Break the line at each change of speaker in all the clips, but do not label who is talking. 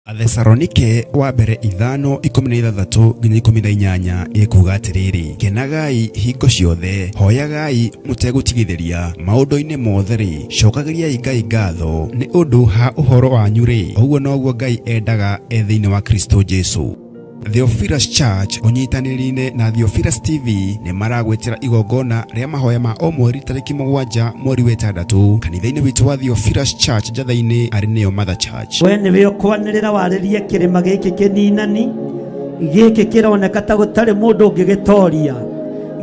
Athesalonike wa mbere 5:16 nginya 18 ĩkuga atĩrĩrĩ, kenagai hingo ciothe, hoyagai mũtegũtigithĩria, maũndũ-inĩ mothe-rĩ, cokagĩriai Ngai ngatho nĩ ũndũ ha ũhoro wanyu-rĩ, ũguo noguo Ngai endaga e thĩinĩ wa Kristo Jesu. Theophilus Church ũnyitanĩri-inĩ na Theophilus TV nĩ maragwĩtĩra igongona rĩa mahoya ma o mweri tarĩki 7 mweri wa 6 kanitha-inĩ witũ wa Theophilus Church Njatha-inĩ arĩ nĩyo Mother Church.
We nĩwe ũkwanĩrĩra warĩrie kĩrĩma gĩkĩ kĩninani, gĩkĩ kĩroneka ta gũtarĩ mũndũ ũngĩgĩtoria,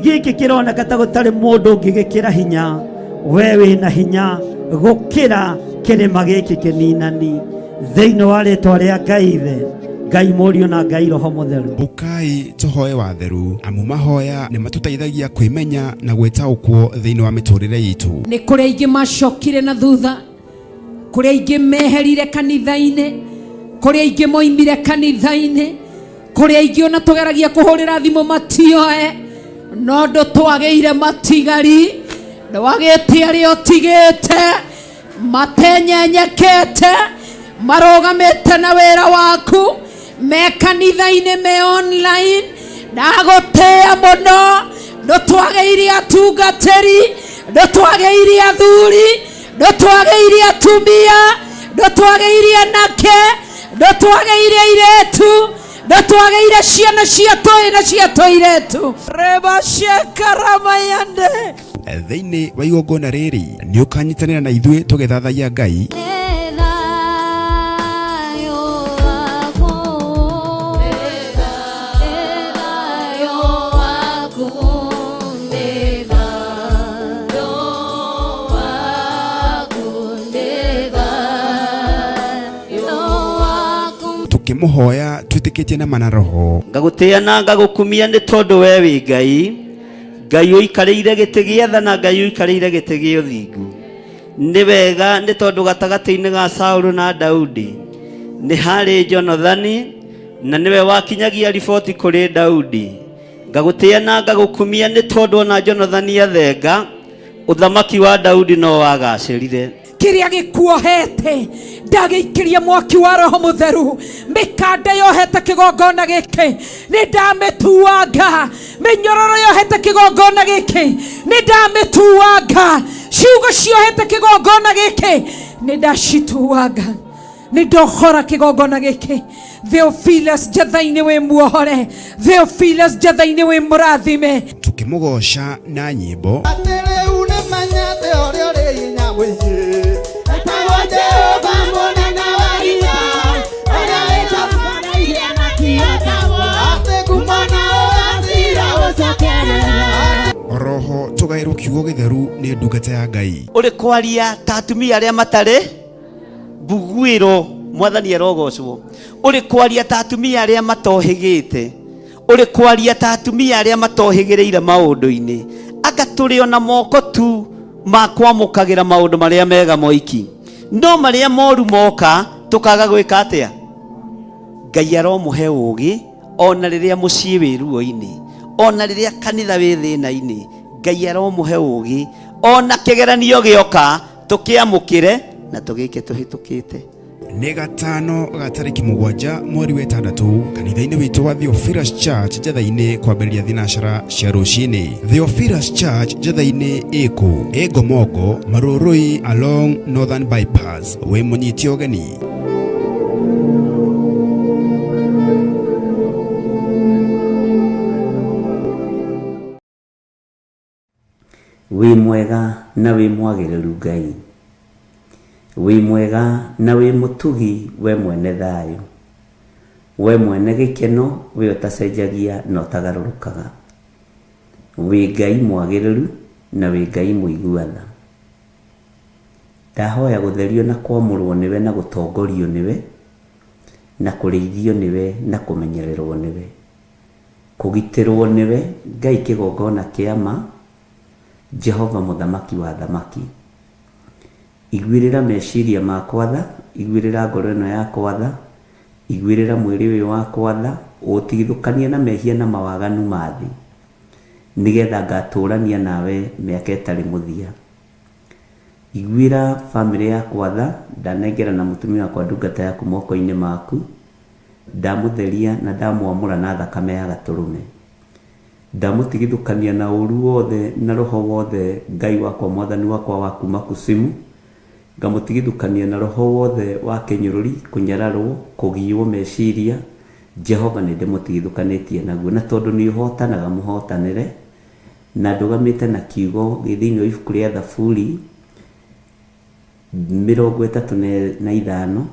gĩkĩ kĩroneka ta gũtarĩ mũndũ ũngĩgĩkĩra hinya. We wĩna hinya gũkĩra kĩrĩma gĩkĩ kĩninani, thĩinĩ wa rĩtwa rĩa Ngai Ithe, Ngai Mũriũ na Ngai Roho Mũtheru.
Ũkai tũhoe watheru, amu mahoya nĩ matũteithagia kwĩmenya na gwĩtaũkwo thĩinĩ wa mĩtũrĩre itũ.
Nĩ kũrĩ aingĩ macokire na thutha, kũrĩ aingĩ meherire kanitha-inĩ, kũrĩ aingĩ moimire kanitha-inĩ, kũrĩ aingĩ ona tũgeragia kũhũrĩra thimũ matioe, no ndũtwagĩire matigari, ndwagĩte arĩa ũtigĩte matenyenyekete, marũgamĩte na wĩra waku, me kanitha-inĩ, me online. Ndagũtĩĩa mũno, ndũtwagĩire atungatĩri, ndũtwagĩire athuri, ndũtwagĩire atumia, ndũtwagĩire anake, ndũtwagĩire airĩtu, ndũtwagĩire ciana cia tũĩ na cia tũirĩtu. Rebashekaramayande.
Thĩinĩ wa igongona rĩrĩ nĩ ũkanyitanĩra na ithuĩ tũgĩthathaiya Ngai, tũkĩmũhoya twĩtĩkĩtie na mana roho.
Ngagũtĩĩa na ngagũkumia nĩ tondũ we wĩ Ngai, Ngai ũikarĩire gĩtĩ gĩa tha na Ngai ũikarĩire gĩtĩ gĩa ũthingu. Nĩ wega nĩ tondũ gatagatĩ-inĩ ga Saũlũ na Daudi nĩ harĩ Jonathani, na nĩwe wakinyagia riboti kũrĩ Daudi. Ngagũtĩĩa na ngagũkumia nĩ tondũ ona Jonathani athenga, ũthamaki wa Daudi no wagacĩrire.
Kĩrĩa gĩkuohete ndagĩikĩria mwaki wa Roho Mũtheru, mĩkanda yohete kĩgongona gĩkĩ nĩ ndamĩtuanga, mĩnyororo yohete kĩgongona gĩkĩ nĩ ndamĩtuanga, ciugo ciohete kĩgongona gĩkĩ nĩ ndacituanga, nĩ ndohora kĩgongona gĩkĩ. Theophilus Njatha-inĩ wĩ muohore, Theophilus Njatha-inĩ wĩ mũrathime.
Tũkĩmũgoca na nyĩmbo,
Atĩ rĩu nĩmenyete ũrĩa ũrĩ hinya mũingĩ, etagwo Jehova mũnene wa ita, ũrĩa wĩtambanairie na kĩhotagwo, atĩ ngumo na ũgacira ũcokerera.
Oroho tũgaĩrwo kiugo gĩtheru nĩ ndungata ya Ngai.
Ũrĩ kwaria ta atumia arĩa matarĩ mbuguĩro, mwathani arogocwo. Ũrĩ kwaria ta atumia arĩa matohĩgĩte, ũrĩ kwaria ta atumia arĩa matohĩgĩrĩire maũndũ-inĩ, anga tũrĩ ona moko tu ma kwamũkagĩra maũndũ marĩa mega moiki, no marĩa moru moka tũkaga gwĩka atĩa? Ngai aromũhe ũũgĩ ona rĩrĩa mũciĩ wĩ ruo-inĩ, ona rĩrĩa kanitha wĩ thĩna-inĩ, Ngai aromũhe ũũgĩ ona kĩgeranio gĩoka tũkĩamũkĩre na tũgĩke tũhĩtũkĩte.
Nĩ gatano ga tarĩki 7 mweri wa 6 kanitha-inĩ witũ wa Theophilus Church Njatha-inĩ kwambĩrĩria thinacara cia rũcinĩ. Theophilus Church Njatha-inĩ ĩkũ? Ĩ Ngomongo, Marũrũi along Northern Bypass. Wĩ mũnyite ũgeni.
Wĩ mwega na wĩ mwagĩrĩru Ngai. Wĩ mwega na wĩ mũtugi we mwene thayũ. We mwene gĩkeno we ũtacenjagia na ũtagarũrũkaga. Wĩ Ngai mwagĩrĩru na wĩ Ngai mũigua tha. Ndahoya gũtherio na kwamũrwo nĩwe na gũtongorio nĩwe na kũrĩithio nĩwe na kũmenyererwo nĩwe. Kũgitĩrwo nĩwe Ngai kĩgongona kĩa ma, Jehova mũthamaki wa athamaki. Iguĩrĩra meciria makwa tha, iguĩrĩra ngoro ĩno yakwa tha, iguĩrĩra mwĩrĩ ũyũ wakwa tha, ũũtigithũkanie na mehia na mawaganu ma thĩ, nĩgetha ngatũũrania nawe mĩaka ĩtarĩ mũthia. Iguĩra famĩlĩ yakwa tha, ndanengerana mũtumia wakwa ndungata yaku moko-inĩ maku, ndamũtheria na ndamwamũra na thakame ya Gatũrũme. Ndamũtigithũkania na ũũru wothe na roho wothe Ngai wakwa Mwathani wakwa wa kuuma kusimu, ngamũtigithũkania na roho wothe wa kĩnyũrũri, kũnyararwo, kũgiywo meciria, Jehova nĩndĩmũtigithũkanĩtie naguo. Na tondũ nĩũhotanaga mũhotanĩre, na ndũgamĩte na kiugo gĩ thĩinĩ wa ibuku rĩa Thaburi 35,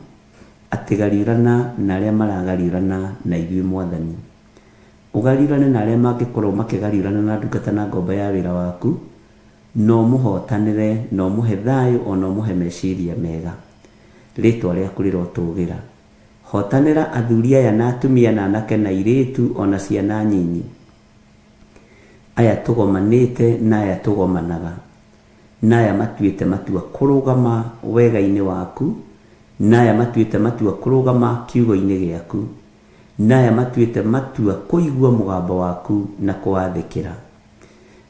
atĩ gariũrana na arĩa maragariũrana na ithuĩ Mwathani. Ũgariũrane na arĩa mangĩkorwo makĩgariũrana na ndungata na ngombo ya wĩra waku, na ũmũhotanĩre, na ũmũhe thayũ, o na ũmũhe meciria mega. Rĩĩtwa rĩaku rĩrotũũgĩra. Hotanĩra athuri aya na atumia na anake na airĩtu o na ciana nyinyi, aya tũgomanĩte na aya tũgomanaga, na aya matuĩte matua kũrũgama wega-inĩ waku, na aya matuĩte matua kũrũgama kiugo-inĩ gĩaku. Na aya matuĩte matua kũigua mũgambo waku na kũwathĩkĩra.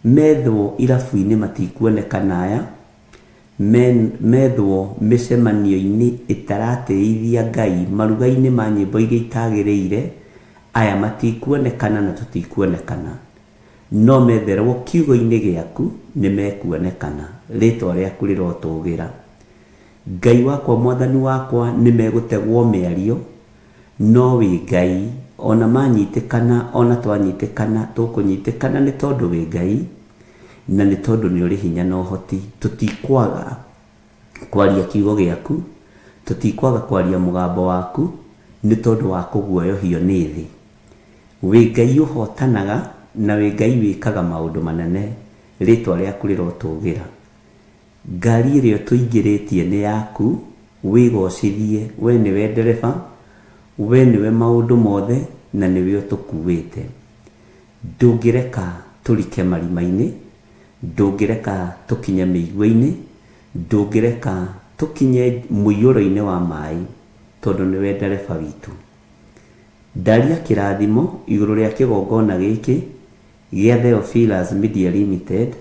Methwo irabu-inĩ matikuonekana aya, methwo mĩcemanio-inĩ ĩtaratĩithia Ngai, maruga-inĩ ma nyĩmbo iria itagĩrĩire, aya matikuonekana na tũtikuonekana. No metherwo kiugo-inĩ gĩaku nĩmekuonekana. Rĩtwa rĩaku rĩrotũgĩra. Ngai wakwa Mwathani wakwa nĩmegũtegwo mĩario, No wĩ Ngai, o na manyitĩkana, o na twanyitĩkana, tũkũnyitĩkana nĩ tondũ wĩ Ngai, na nĩ tondũ nĩ ũrĩ hinya na ũhoti. Tũtikwaga kwaria kiugo gĩaku, tũtikwaga kwaria mũgambo waku, nĩ tondũ wa kũguoyohio nĩ thĩ. Wĩ Ngai ũhotanaga, na wĩ Ngai wĩkaga maũndũ manene, rĩĩtwa rĩaku rĩrotũũgĩra. Ngari ĩrĩa ũtũingĩrĩtie nĩ yaku, wĩgocithie, we nĩwe ndereba, we nĩwe maũndũ mothe na nĩwe ũtũkuĩte. Ndũngĩreka tũrike marima-inĩ, ndũngĩreka tũkinye mĩigua-inĩ, ndũngĩreka tũkinye mũiyũro-inĩ wa maĩ, tondũ nĩwe ndereba witũ. Ndaria kĩrathimo igũrũ rĩa kĩgongona gĩkĩ gĩa Theophilus Media Limited,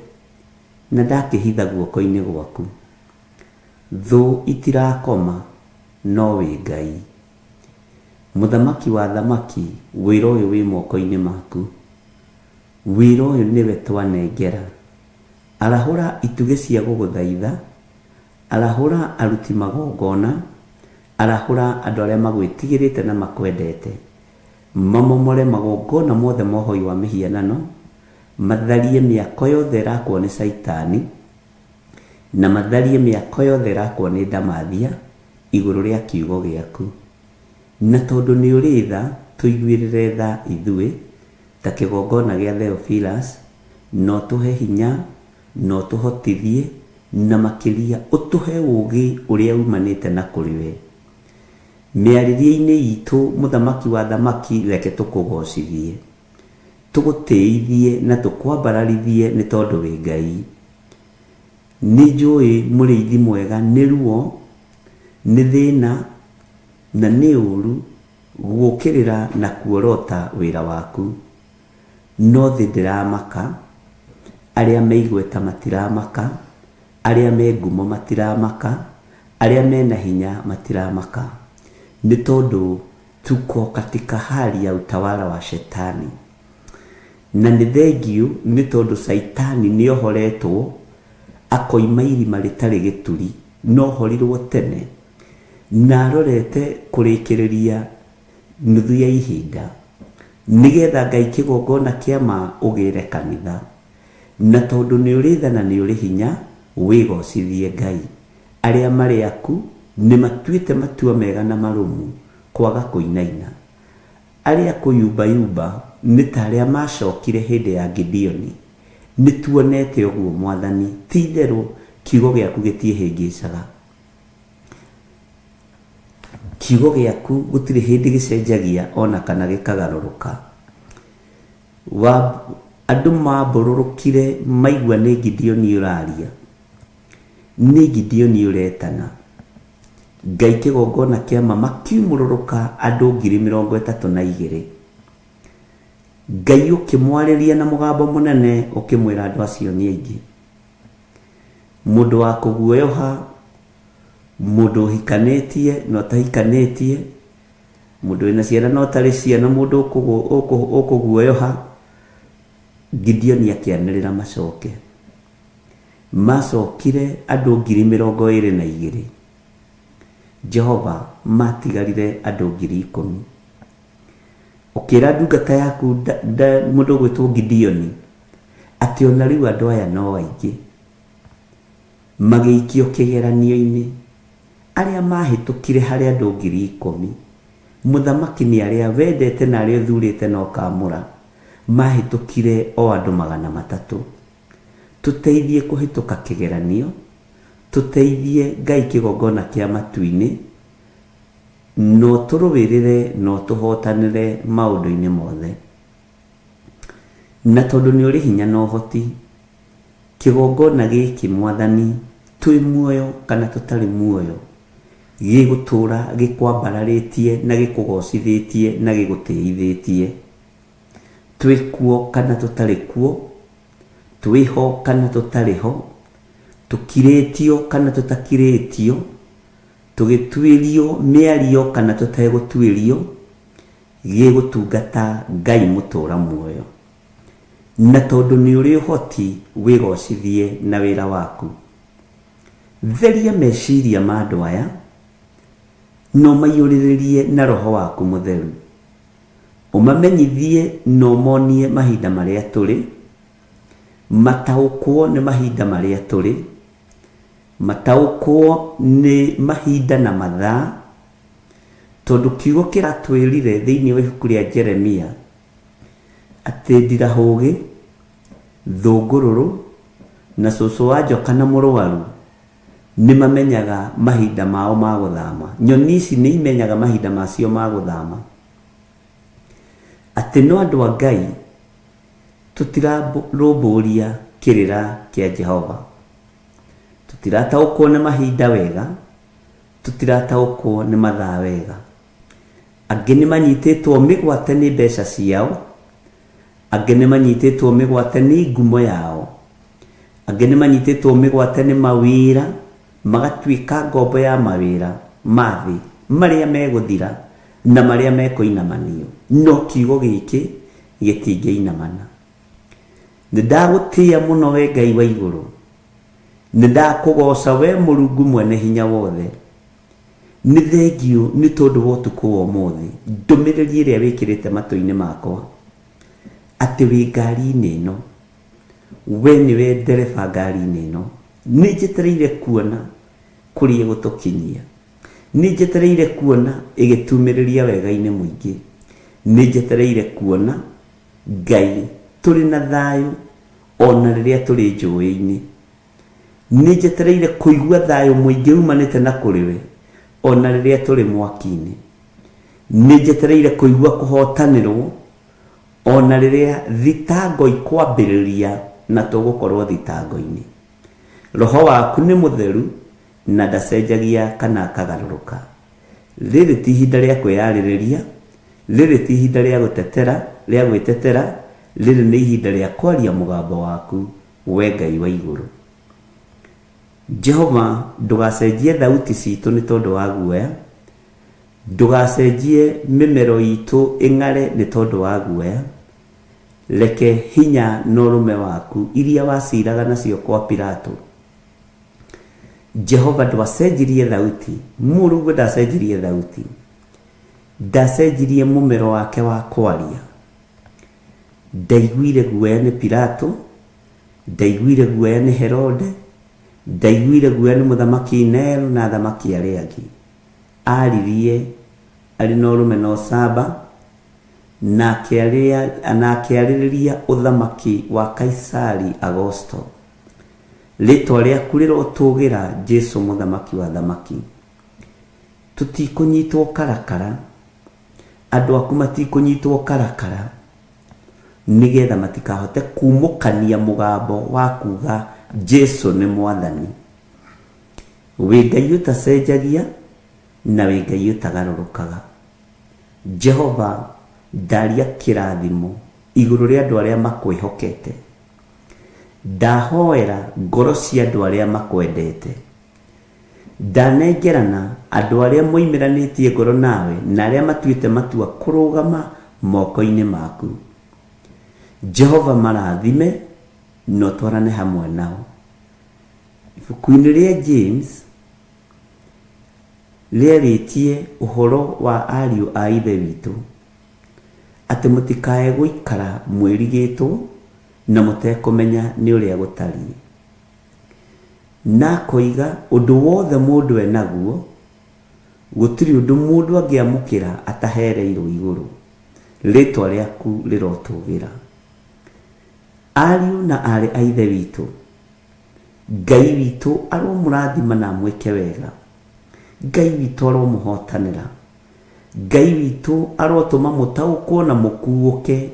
Na ndakĩhitha guoko-inĩ gwaku. Thũ itirakoma, no wĩ Ngai. Mũthamaki wa athamaki, wĩra ũyũ wĩ moko-inĩ maku. Wĩra ũyũ nĩwe twanengera. Arahũra itugĩ cia gũgũthaitha, arahũra aruti magongona, arahũra andũ arĩa magwĩtigĩrĩte na makwendete. Mamomore magongona mothe ma ũhoi wa mĩhianano, matharie mĩako yothe ĩrakwo nĩ Caitani, na matharie mĩako yothe ĩrakwo nĩ ndamathia igũrũ rĩa kiugo gĩaku. Na tondũ nĩ ũrĩ tha, tũiguĩrĩre tha ithuĩ, ta kĩgongona gĩa Theophilus, na ũtũhe hinya, na ũtũhotithie, na makĩria ũtũhe ũũgĩ ũrĩa umanĩte na kũrĩ we. Mĩarĩrie-inĩ itũ, Mũthamaki wa athamaki, reke tũkũgoocithie, tũgũtĩithie na tũkwambararithie nĩ tondũ wĩ Ngai. Nĩ njũĩ mũrĩithi mwega nĩ ruo, nĩ thĩna na nĩ ũũru gũũkĩrĩra na kuorota wĩra waku. No thĩ ndĩramaka, arĩa me igweta matiramaka, arĩa me ngumo matiramaka, arĩa me na hinya matiramaka, nĩ tondũ tuko katika hali ya utawala wa shetani. Na nĩ thengiũ nĩ tondũ Caitani nĩ ohoretwo akoima irima rĩtarĩ gĩturi, na ohorirwo tene, na arorete kũrĩkĩrĩria nuthu ya ihinda, nĩgetha Ngai kĩgongona kĩa ma ũgĩre kanitha. Na tondũ nĩ ũrĩ tha na nĩ ũrĩ hinya, wĩgocithie Ngai. Arĩa marĩ aku nĩ matuĩte matua mega na marũmu kwaga kũinaina. Arĩa kũyumbayumba nĩ ta arĩa maacokire hĩndĩ ya Gideoni. Nĩtuonete ũguo, Mwathani, ti-itherũ kiugo gĩaku gĩtiĩhĩngĩcaga. Kiugo gĩaku gũtirĩ hĩndĩ gĩcenjagia o na kana gĩkagarũrũka. Wa, andũ maambũrũrũkire maigua nĩ Gideoni ũraria, nĩ Gideoni ũretana. Ngai kĩgongona kĩa ma makiumũrũrũka andũ 32,000. Ngai ũkĩmwarĩria na mũgambo mũnene ũkĩmwĩra andũ acio nĩ aingĩ. Mũndũ wa kũguoyoha, mũndũ ũhikanĩtie na ũtahikanĩtie, mũndũ wĩna ciana na ũtarĩ ciana, mũndũ ũkũguoyoha. Gideoni akĩanĩrĩra macoke. Macokire andũ 22,000. Jehova, matigarire andũ 10,000. Ũkĩra ndungata yaku mũndũ ũgwĩtwo Gideoni atĩ ona rĩu andũ aya no aingĩ. Magĩikio kĩgeranio-inĩ. Arĩa mahĩtũkire harĩ andũ 10,000, mũthamaki nĩ arĩa wendete na arĩa ũthurĩte na ũkaamũra, mahĩtũkire o andũ 300. Tũteithie kũhĩtũka kĩgeranio, tũteithie Ngai kĩgongona kĩa matu-inĩ, na ũtũrũĩrĩre na ũtũhotanĩre maũndũ-inĩ mothe. Na tondũ nĩ ũrĩ hinya na ũhoti, kĩgongona gĩkĩ Mwathani, twĩ muoyo kana tũtarĩ muoyo, gĩgũtũũra gĩkwambararĩtie na gĩkũgocithĩtie na gĩgũtĩithĩtie. Twĩ kuo kana tũtarĩ kuo, twĩ ho kana tũtarĩ ho, tũkirĩtio kana tũtakirĩtio, tũgĩtuĩrio mĩario kana tũtegũtuĩrio, gĩgũtungata Ngai mũtũũra muoyo. Na tondũ nĩ ũrĩ ũhoti, wĩgocithie na wĩra waku. Theria meciria ma andũ aya, na ũmaiyũrĩrĩrie na Roho waku Mũtheru. Ũmamenyithie na ũmonie mahinda marĩa tũrĩ, mataũkwo nĩ mahinda marĩa tũrĩ, mataũkwo nĩ mahinda na mathaa, tondũ kiugo kĩratwĩrire thĩinĩ wa ibuku rĩa Jeremia atĩ ndirahũgĩ, thũngũrũrũ, na cũcũ wa njoka na mũrwaru nĩ mamenyaga mahinda mao ma gũthama. Nyoni ici nĩ imenyaga mahinda macio ma gũthama. Atĩ no andũ a Ngai tũtirarũmbũria kĩrĩra kĩa Jehova. Tũtirataũkwo nĩ mahinda wega, tũtirataũkwo nĩ mathaa wega. Angĩ nĩ manyitĩtwo mĩgwate nĩ mbeca ciao, angĩ nĩ manyitĩtwo mĩgwate nĩ ngumo yao, angĩ nĩ manyitĩtwo mĩgwate nĩ mawĩra, magatuĩka ngombo ya mawĩra ma thĩ marĩa megũthira na marĩa mekũinamanio, no kiugo gĩkĩ gĩtingĩinamana. Nĩ ndagũtĩĩa mũno we Ngai wa igũrũ, nĩ ndakũgooca we Mũrungu mwene hinya wothe. Nĩ thengiũ nĩ tondũ wa ũtukũ wa ũmũthĩ, ndũmĩrĩri ĩrĩa wĩkĩrĩte matũ-inĩ makwa, atĩ wĩ ngari-inĩ ĩno, we nĩwe ndereba ngari-inĩ ĩno. Nĩ njetereire kuona kũrĩa ĩgũtũkinyia. Nĩ njetereire kuona ĩgĩtumĩrĩria wega-inĩ mũingĩ. Nĩ njetereire kuona Ngai tũrĩ na thayũ o na rĩrĩa tũrĩ njũĩ-inĩ. Nĩ njetereire kũigua thayũ mũingĩ umanĩte na kũrĩ we, o na rĩrĩa tũrĩ mwaki-inĩ. Nĩ njetereire kũigua kũhootanĩrwo, o na rĩrĩa thitango ikwambĩrĩria na tũgũkorwo thitango-inĩ. Roho waku nĩ mũtheru na ndacenjagia kana akagarũrũka. Rĩrĩ ti ihinda rĩa kwĩyarĩrĩria, rĩrĩ ti ihinda rĩa gũtetera, rĩa gwĩtetera, rĩrĩ nĩ ihinda rĩa kwaria mũgambo waku We Ngai wa igũrũ. Jehova, ndũgacenjie thauti citũ nĩ tondũ wa guoya, ndũgacenjie mĩmero itũ ĩng'are nĩ tondũ wa guoya. Reke hinya na ũrũme waku iria waciraga nacio kwa Pilato. Jehova, ndwacenjirie thauti, mũrũguo ndacenjirie thauti, ndacenjirie mũmero wake wa kwaria. Ndaiguire guoya nĩ Pilato. Ndaiguire guoya nĩ Herode, ndaiguire guoya nĩ mũthamaki Nero na athamaki arĩa angĩ. Aririe arĩ na ũrũme na ũcamba, na akĩarĩrĩria ũthamaki wa Kaisari Agosto. Rĩtwa rĩaku rĩrotũgĩra, Jesu mũthamaki wa athamaki. Tũtikũnyitwo karakara, andũ aku matikũnyitwo karakara, nĩgetha matikahote kumũkania mũgambo wa kuga Jesu nĩ mwathani. Wĩ Ngai ũtacenjagia na wĩ Ngai ũtagarũrũkaga. Jehova, ndaria kĩrathimo igũrũ rĩa andũ arĩa makwĩhokete. Ndahoera ngoro cia andũ arĩa makwendete. Ndanengerana andũ arĩa moimĩranĩtie ngoro nawe na arĩa matuĩte matua kũrũgama moko-inĩ maku. Jehova, marathime na ũtwarane hamwe nao. Ibuku-inĩ rĩa James rĩarĩtie ũhoro wa ariũ a Ithe witũ, atĩ mũtikae gũikara mwĩrigĩtwo na mũtekũmenya nĩ ũrĩa gũtariĩ. Na akoiga ũndũ wothe mũndũ enaguo, gũtirĩ ũndũ mũndũ angĩamũkĩra atahereirwo igũrũ. Rĩtwa rĩaku rĩrotũgĩra. Ariũ na aarĩ a Ithe witũ, Ngai witũ aromũrathima na amwĩke wega. Ngai witũ aromũhotanĩra. Ngai witũ arotũma mũtaũkwo na mũkuũke,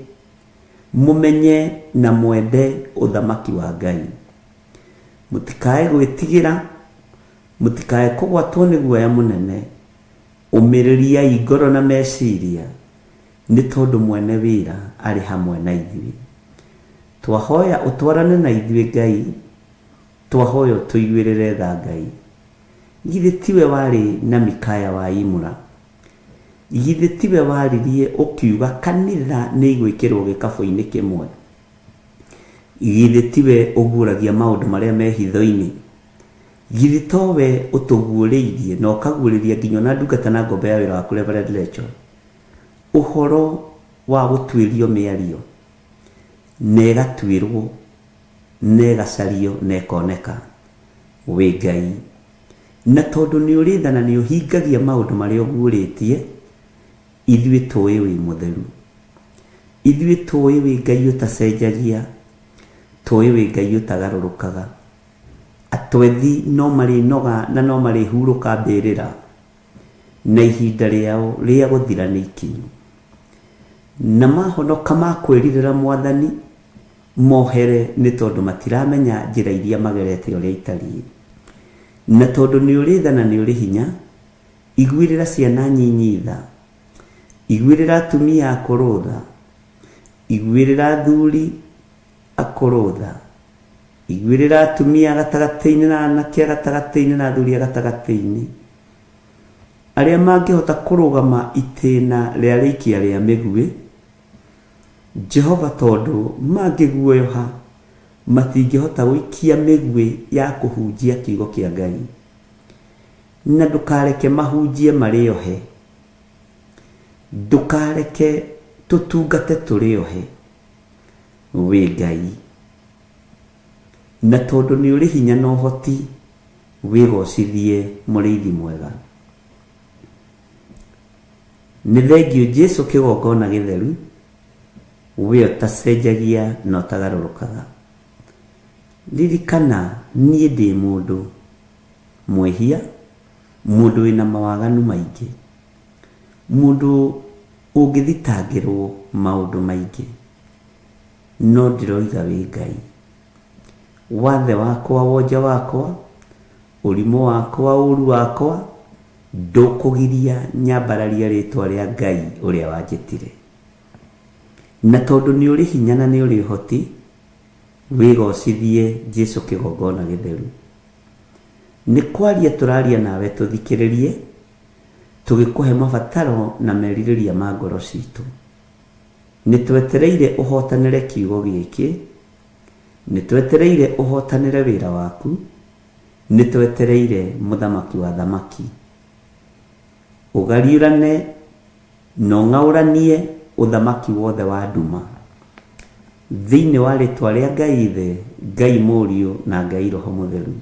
mũmenye na mwende ũthamaki wa Ngai. Mũtikae gwĩtigĩra, mũtikae kũgwatwo nĩ guoya mũnene. Ũmĩrĩriai ngoro na meciria, nĩ tondũ mwene wĩra arĩ hamwe na ithuĩ. Twahoya ũtwarane na ithuĩ Ngai, twahoya ũtũiguĩrĩre tha Ngai. Githĩ tiwe warĩ na Mikaya wa Imura? Githĩ tiwe waririe ũkiuga kanitha nĩ igwĩkĩrwo gĩkabũ-inĩ kĩmwe? Githĩ tiwe ũguũragia maũndũ marĩa me hitho-inĩ? Githĩ towe ũtũguũrĩirie na ũkaguũrĩria nginya ona ndungata na ngombo ya wĩra waku Reverend Rachel ũhoro wa gũtuĩrio mĩario na ĩgatuĩrwo na ĩgacario na ĩkoneka? Wĩ Ngai. Na tondũ nĩ ũrĩ tha na nĩ ũhingagia maũndũ marĩa ũguũrĩtie, ithuĩ tũĩ wĩ mũtheru. Ithuĩ tũĩ wĩ Ngai ũtacenjagia, tũĩ wĩ Ngai ũtagarũrũkaga. Atwethi no marĩnoga na no marĩhurũka mbĩrĩra, na ihinda rĩao rĩa gũthira nĩ ikinyu. Na mahonoka makwĩrirĩra Mwathani, mohere nĩ tondũ matiramenya njĩra iria magerete ũrĩa itariĩ. Na tondũ nĩ ũrĩ tha na nĩ ũrĩ hinya, iguĩrĩra ciana nyinyi tha, iguĩrĩra atumia akũrũ tha, iguĩrĩra athuri akũrũ tha, iguĩrĩra atumia gatagatĩ-inĩ na anake gatagatĩ-inĩ na athuri a gatagatĩ-inĩ, arĩa mangĩhota kũrũgama itĩna rĩa rĩikia rĩa mĩguĩ. Jehova, tondũ mangĩguoyoha matingĩhota gũikia mĩguĩ ya kũhunjia kiugo kĩa Ngai. Na ndũkareke mahunjie marĩ ohe. Ndũkareke tũtungate tũrĩ ohe. Wĩ Ngai. Na tondũ nĩ ũrĩ hinya na ũhoti, wĩgocithie mũrĩithi mwega. Nĩ thengio Jesu kĩgongona gĩtheru, we ũtacenjagia na ũtagarũrũkaga. Ririkana niĩ ndĩ mũndũ mwĩhia, mũndũ wĩna mawaganu maingĩ, mũndũ ũngĩthitangĩrwo maũndũ maingĩ, no ndĩroiga wĩ Ngai. Wathe wakwa, wonje wakwa, ũrimũ wakwa, ũru wakwa, ndũkũgiria nyambararia rĩtwa rĩa Ngai ũrĩa wanjĩtire. Na tondũ nĩ ũrĩ hinya na nĩ ũrĩ ũhoti, wĩgocithie Jesu kĩgongona gĩtheru. Nĩ kwaria tũraria nawe tũthikĩrĩrie, tũgĩkũhe mabataro na merirĩria ma ngoro citũ. Nĩ twetereire ũhotanĩre kiugo gĩkĩ, nĩ twetereire ũhotanĩre wĩra waku, nĩ twetereire mũthamaki wa thamaki. Ũgariũrane na ũng'aũranie ũthamaki wothe wa nduma. Thĩinĩ wa rĩtwa rĩa Ngai Ithe, Ngai Mũriũ na Ngai Roho Mũtheru.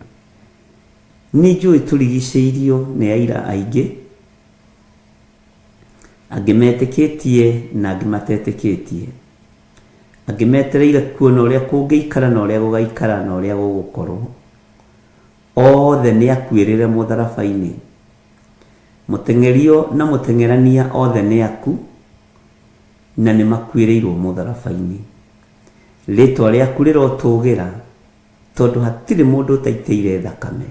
Nĩ njũĩ tũrigicĩirio nĩ aira aingĩ, angĩ metĩkĩtie na angĩ matetĩkĩtie, angĩ metereire kuona ũrĩa kũngĩikara na ũrĩa gũgaikara na ũrĩa gũgũkorwo. Othe nĩ akuĩrĩre mũtharaba-inĩ. Mũteng'erio na mũteng'erania othe nĩ aku na nĩ makuĩrĩirwo mũtharaba-inĩ. Rĩtwa rĩaku rĩrotũgĩra tondũ hatirĩ mũndũ ũtaitĩire thakame.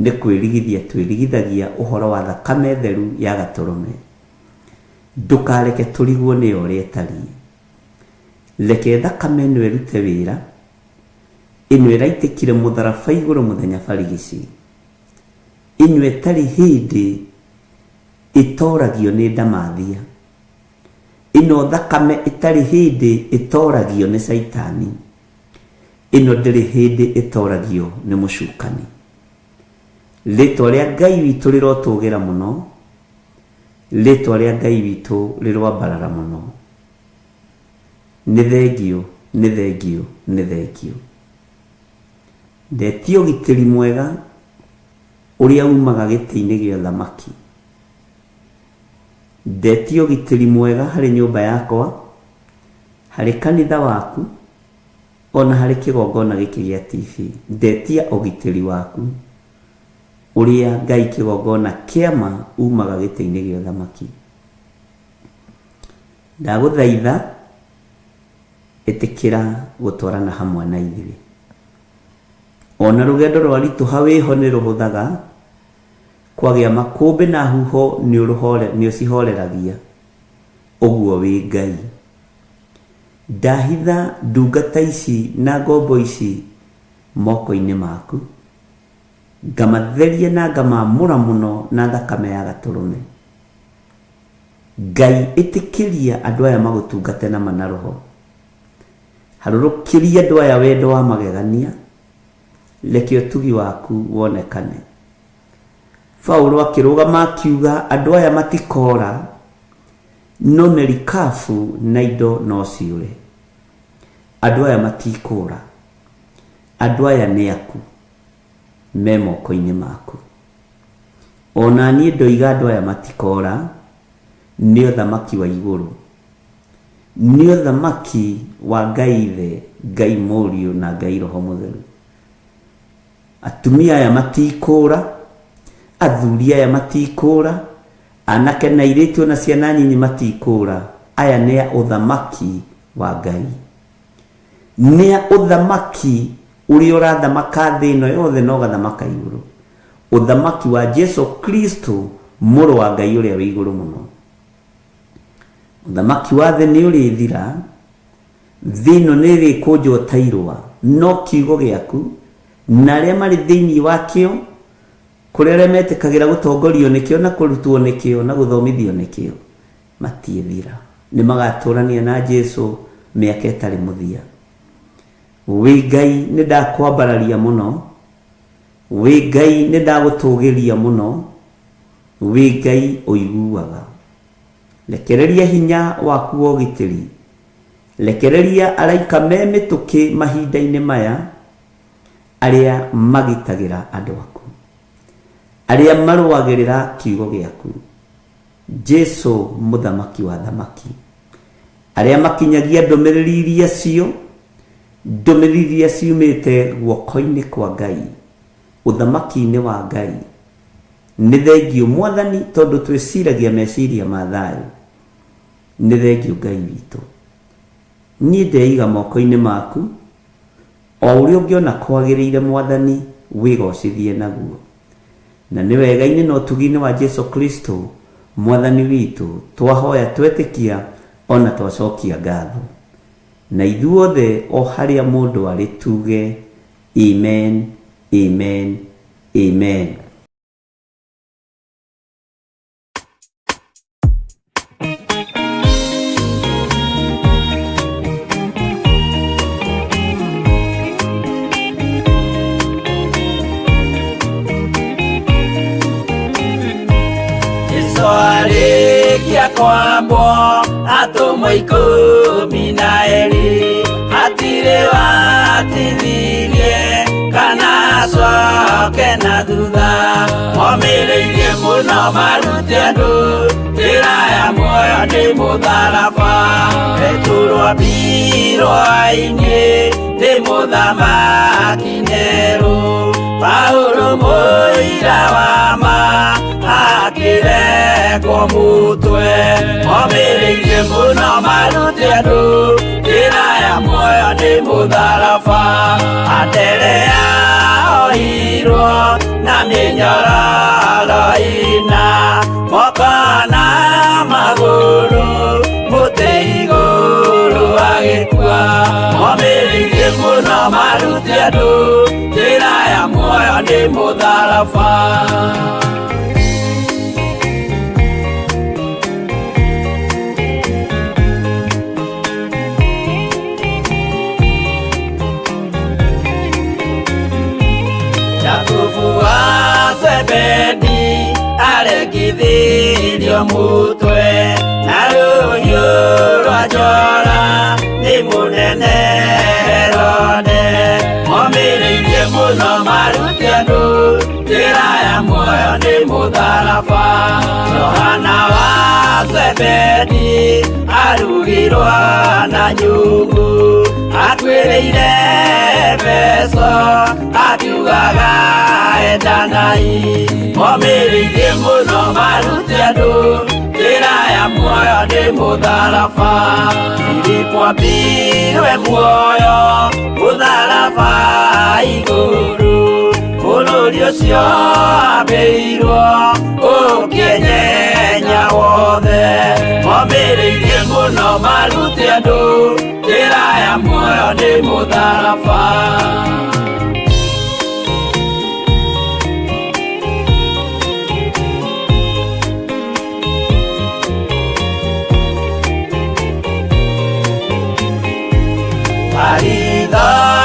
Nĩ kwĩrigithia twĩrigithagia ũhoro wa thakame theru ya Gatũrũme. Ndũkareke tũrigwo nĩyo ũrĩa ĩtariĩ. Reke thakame ĩno ĩrute wĩra, ĩno ĩraitĩkire mũtharaba igũrũ mũthenya barigici, ĩno ĩtarĩ hĩndĩ ĩtoragio nĩ ndamathia, ĩno thakame ĩtarĩ hĩndĩ ĩtoragio nĩ caitani, ĩno ndĩrĩ hĩndĩ ĩtoragio nĩ mũcukani. Rĩtwa rĩa Ngai witũ rĩrotũgĩra mũno, rĩtwa rĩa Ngai witũ rĩroambarara mũno. Nĩ thengiũ, nĩ thengiũ, nĩ thengiũ. Ndetia ũgitĩri mwega ũrĩa umaga gĩtĩ-inĩ gĩa ũthamaki. Ndetia ũgitĩri mwega harĩ nyũmba yakwa, harĩ kanitha waku, ona harĩ kĩgongona gĩkĩ gĩa TV. Ndetia ũgitĩri waku ũrĩa Ngai kĩgongona kĩa ma umaga gĩtĩ-inĩ gĩa ũthamaki. Ndagũthaitha ĩtĩkĩra gũtwarana hamwe na ithuĩ. Ona rũgendo rwaritũha wĩho nĩ rũhũthaga, kwagĩa makũmbĩ na huho nĩ ũcihoreragia, ũguo wĩ Ngai. Ndahitha ndungata ici na ngombo ici moko-inĩ maku, ngamatheria na ngamamũra mũno na thakame ya Gatũrũme. Ngai ĩtĩkĩria andũ aya magũtungate na ma na roho. Harũrũkĩria andũ aya wendo wa magegania, reke ũtugi waku wonekane. Paulo akĩrũgama akiuga andũ aya matikora, no merikabu na indo no ciũre. Andũ aya matikũra, andũ aya nĩ aku, me moko-inĩ maku. Ona niĩ ndoiga andũ aya matikora, nĩ ũthamaki wa igũrũ. Nĩ ũthamaki wa Ngai Ithe, Ngai Mũriũ na Ngai Roho Mũtheru. Atumia aya matikũra, athuri aya matikũra, anake na airĩtu ona ciana nyinyi matikũra. Aya nĩ a ũthamaki wa Ngai. Nĩ a ũthamaki ũrĩa ũrathamaka thĩ ĩno yothe na ũgathamaka igũrũ. Ũthamaki wa Jesu Kristo mũrũ wa Ngai ũrĩa wĩ igũrũ mũno. Ũthamaki wa thĩ nĩ ũrĩthira, thĩ ĩno nĩ ĩrĩkũnjwo ta irũa, no kiugo gĩaku na arĩa marĩ thĩinĩ wakĩo, kũrĩ arĩa metĩkagĩra gũtongorio nĩkĩo na kũrutwo nĩkĩo na gũthomithio nĩkĩo, matiĩthira. Nĩ magatũrania na Jesu mĩaka ĩtarĩ mũthia. Wĩ Ngai nĩ ndakwambararia mũno, wĩ Ngai nĩ ndagũtũgĩria mũno, wĩ Ngai ũiguaga. Rekereria hinya waku wa ũgitĩri, rekereria araika me mĩtũkĩ mahinda-inĩ maya, arĩa magitagĩra andũ aku, arĩa marũagĩrĩra kiugo gĩaku. Jesu mũthamaki wa thamaki, arĩa makinyagia ndũmĩrĩri iria cio, ndũmĩrĩri iria ciumĩte guoko-inĩ kwa Ngai, ũthamaki-inĩ wa Ngai. Nĩ thengiũ Mwathani tondũ twĩciragia meciria ma thayũ. Nĩ thengiũ Ngai witũ. Niĩ ndeiga moko-inĩ maku, o ũrĩa ũngĩona kwagĩrĩire Mwathani wĩgocithie naguo. Na nĩ wega-inĩ na ũtugi-inĩ wa Jesu Kristo Mwathani witũ twahoya twetĩkia ona twacokia ngatho. Na ithuothe o harĩa mũndũ arĩ tuge Amen, Amen, Amen.
Jesu arĩkia kwambwo atũmwo 12. Gũtirĩ watithirie kana acoke na thutha. Momĩrĩirie mũno marute andũ njĩra ya muoyo nĩ mũtharaba. Petero ambirwo ainĩ nĩ mũthamaki Nero. Paulo mũira wa ma akĩrekwo mũtwe. Momĩrĩirie mũno marute andũ njĩra ya muoyo nĩ mũtharaba. Anderea ohirwo na mĩnyororo ĩna moko na magũrũ mũtĩ igũrũ agĩkua. Momĩrĩirie mũno marute andũ njĩra ya muoyo nĩ mũtharaba. Jakubu wa Zebedi aregithirio mutwe na rũhiũ rwa njora nĩ mũnene Herode. Momĩrĩirie mũno marute andũ njĩra ya muoyo nĩ mũtharaba. Johana wa Zebedi arugirwo na nyungu akuĩrĩire Efeso akiugaga endanai. Momĩrĩirie mũno marute andũ njĩra ya muoyo nĩ mũtharaba. Filipo ambirwe muoyo mũtharaba igũrũ. Bũrũri ũcio ambĩirwo ũkĩenyenya wothe. Momĩrĩirie mũno marute andũ njĩra ya muoyo nĩ mũtharaba.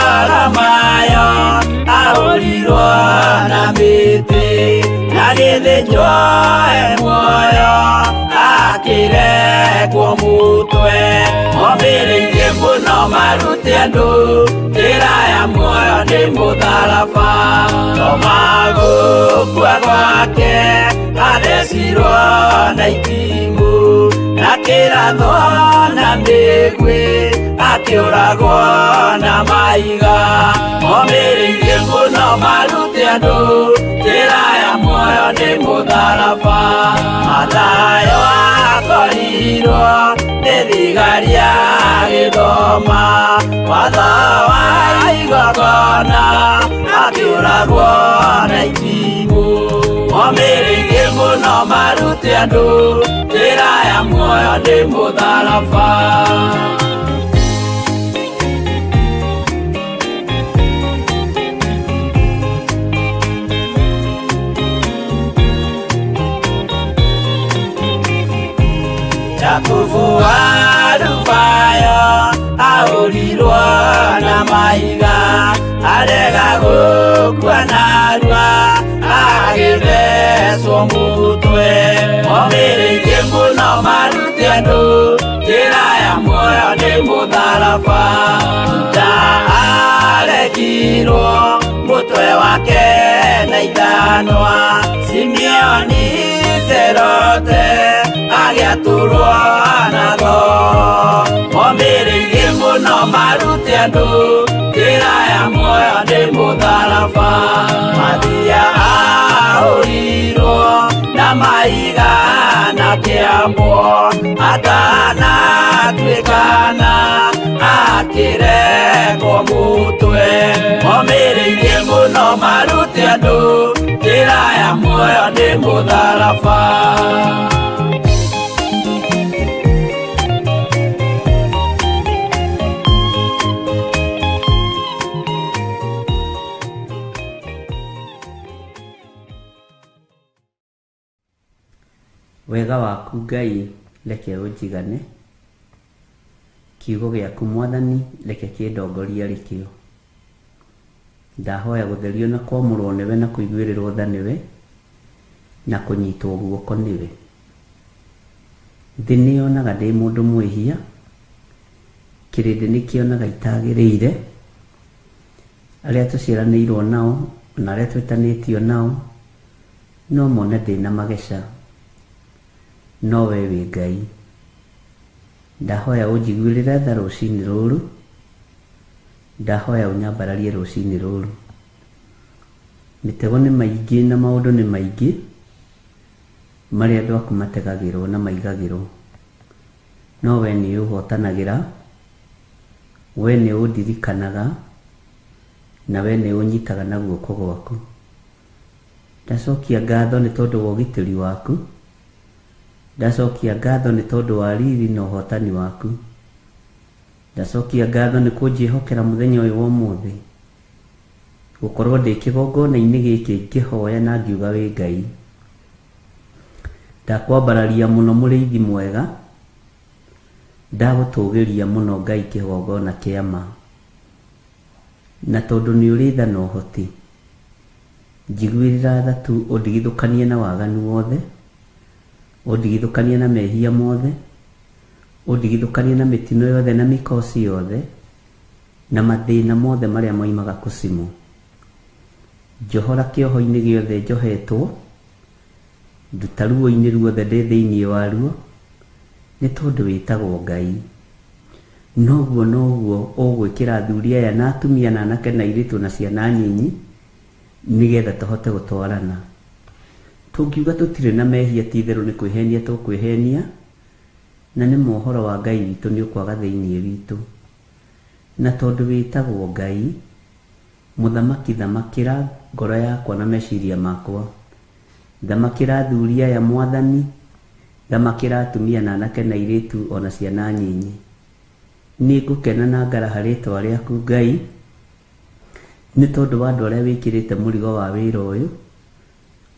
Baritholomayo ahũrirwo na mĩtĩ na gĩthĩnjwo e muoyo akĩrekwo mũtwe. Momĩrĩirie mũno marute andũ njĩra ya muoyo nĩ mũtharaba. Toma gũkua gwake athecirwo na itimũ na kĩrathwo na mĩguĩ akĩũragwo na mahiga. Momĩrĩirie mũno marute andũ njĩra ya muoyo nĩ mũtharaba. Mathayo akorirwo nĩ thigari agĩthoma watho wa igongona akĩũragwo na itimũ. Momĩrĩirie mũno marute andũ njĩra ya muoyo nĩ mũtharaba. Jakubu wa Alufayo ahũrirwo na mahiga arega gũkua narua agĩthecwo mũtwe. Momĩrĩirie mũno marute andũ njĩra ya muoyo nĩ mũtharaba. Juda aregirwo mũtwe wake na ithanwa. Simeoni Zerote agĩatũrwo na thoo. Momĩrĩirie mũno marute andũ njĩra ya muoyo nĩ mũtharaba. Mathia ahũrirwo na mahiga na kĩambwo atanatuĩkana akĩrekwo mũtwe. Momĩrĩirie mũno marute andũ njĩra ya muoyo nĩ mũtharaba.
Wega waku Ngai reke ũnjigane, kiugo gĩaku Mwathani reke kĩndongorie arĩ kĩo. Ndahoya gũtherio na kwamũrwo nĩwe na kũiguĩrĩrwo tha nĩwe na kũnyitwo guoko nĩwe. Thĩ nĩyonaga ndĩ mũndũ mwĩhia, Kĩrĩndĩ nĩ kĩonaga itagĩrĩire, arĩa tũciaranĩirwo nao na arĩa twĩtanĩtio nao no mone ndĩna mageca, no we wĩ Ngai. Ndahoya ũnjiguĩrĩre tha rũcinĩ rũrũ, ndahoya ũnyambararie rũcinĩ rũrũ. Mĩtego nĩ maingĩ na maũndũ nĩ maingĩ marĩa andũ aku mategagĩrwo na maigagĩrwo, no we nĩ ũhotanagĩra, we nĩ ũndirikanaga, na we nĩ ũnyitaga na guoko gwaku. Ndacokia ngatho nĩ tondũ wa ũgitĩri waku, ndacokia ngatho nĩ tondũ wa riri na ũhotani waku. Ndacokia ngatho nĩ kũnjĩhokera mũthenya ũyũ wa ũmũthĩ, gũkorwo ndĩ kĩgongona-inĩ gĩkĩ ngĩhoya na ngiuga wĩ Ngai. Ndakwambararia mũno mũrĩithi mwega, ndagũtũgĩria mũno Ngai kĩgongona kĩa ma. Na tondũ nĩ ũrĩ tha na ũhoti, njiguĩrĩra tha tu ũndigithũkanie na waganu wothe, ũndigithũkanie na mehia mothe, ũndigithũkanie na mĩtino yothe na mĩkosi yothe, na mathĩna mothe marĩa moimaga kũcimũ. Njohora kĩoho-inĩ gĩothe njohetwo, nduta ruo-inĩ ruothe ndĩ thĩinĩ waruo, nĩ tondũ wĩtagwo Ngai. Noguo noguo ũgwĩkĩra athuri aya na atumia na anake na airĩtu na ciana nyinyi, nĩgetha tũhote gũtwarana. Tũngiuga tũtirĩ na mehia ti itherũ nĩ kwĩhenia tũkwĩhenia, na nĩ mohoro wa Ngai witũ nĩ ũkwaga thĩinĩ witũ. Na tondũ wĩtagwo Ngai, mũthamaki thamakĩra ngoro yakwa na meciria makwa. Thamakĩra athuri aya Mwathani, thamakĩra atumia na anake na airĩtu ona ciana nyinyi. Nĩ ngũkena na ngaraha rĩtwa rĩaku Ngai, nĩ tondũ wa andũ arĩa wĩkĩrĩte mũrigo wa wĩra ũyũ,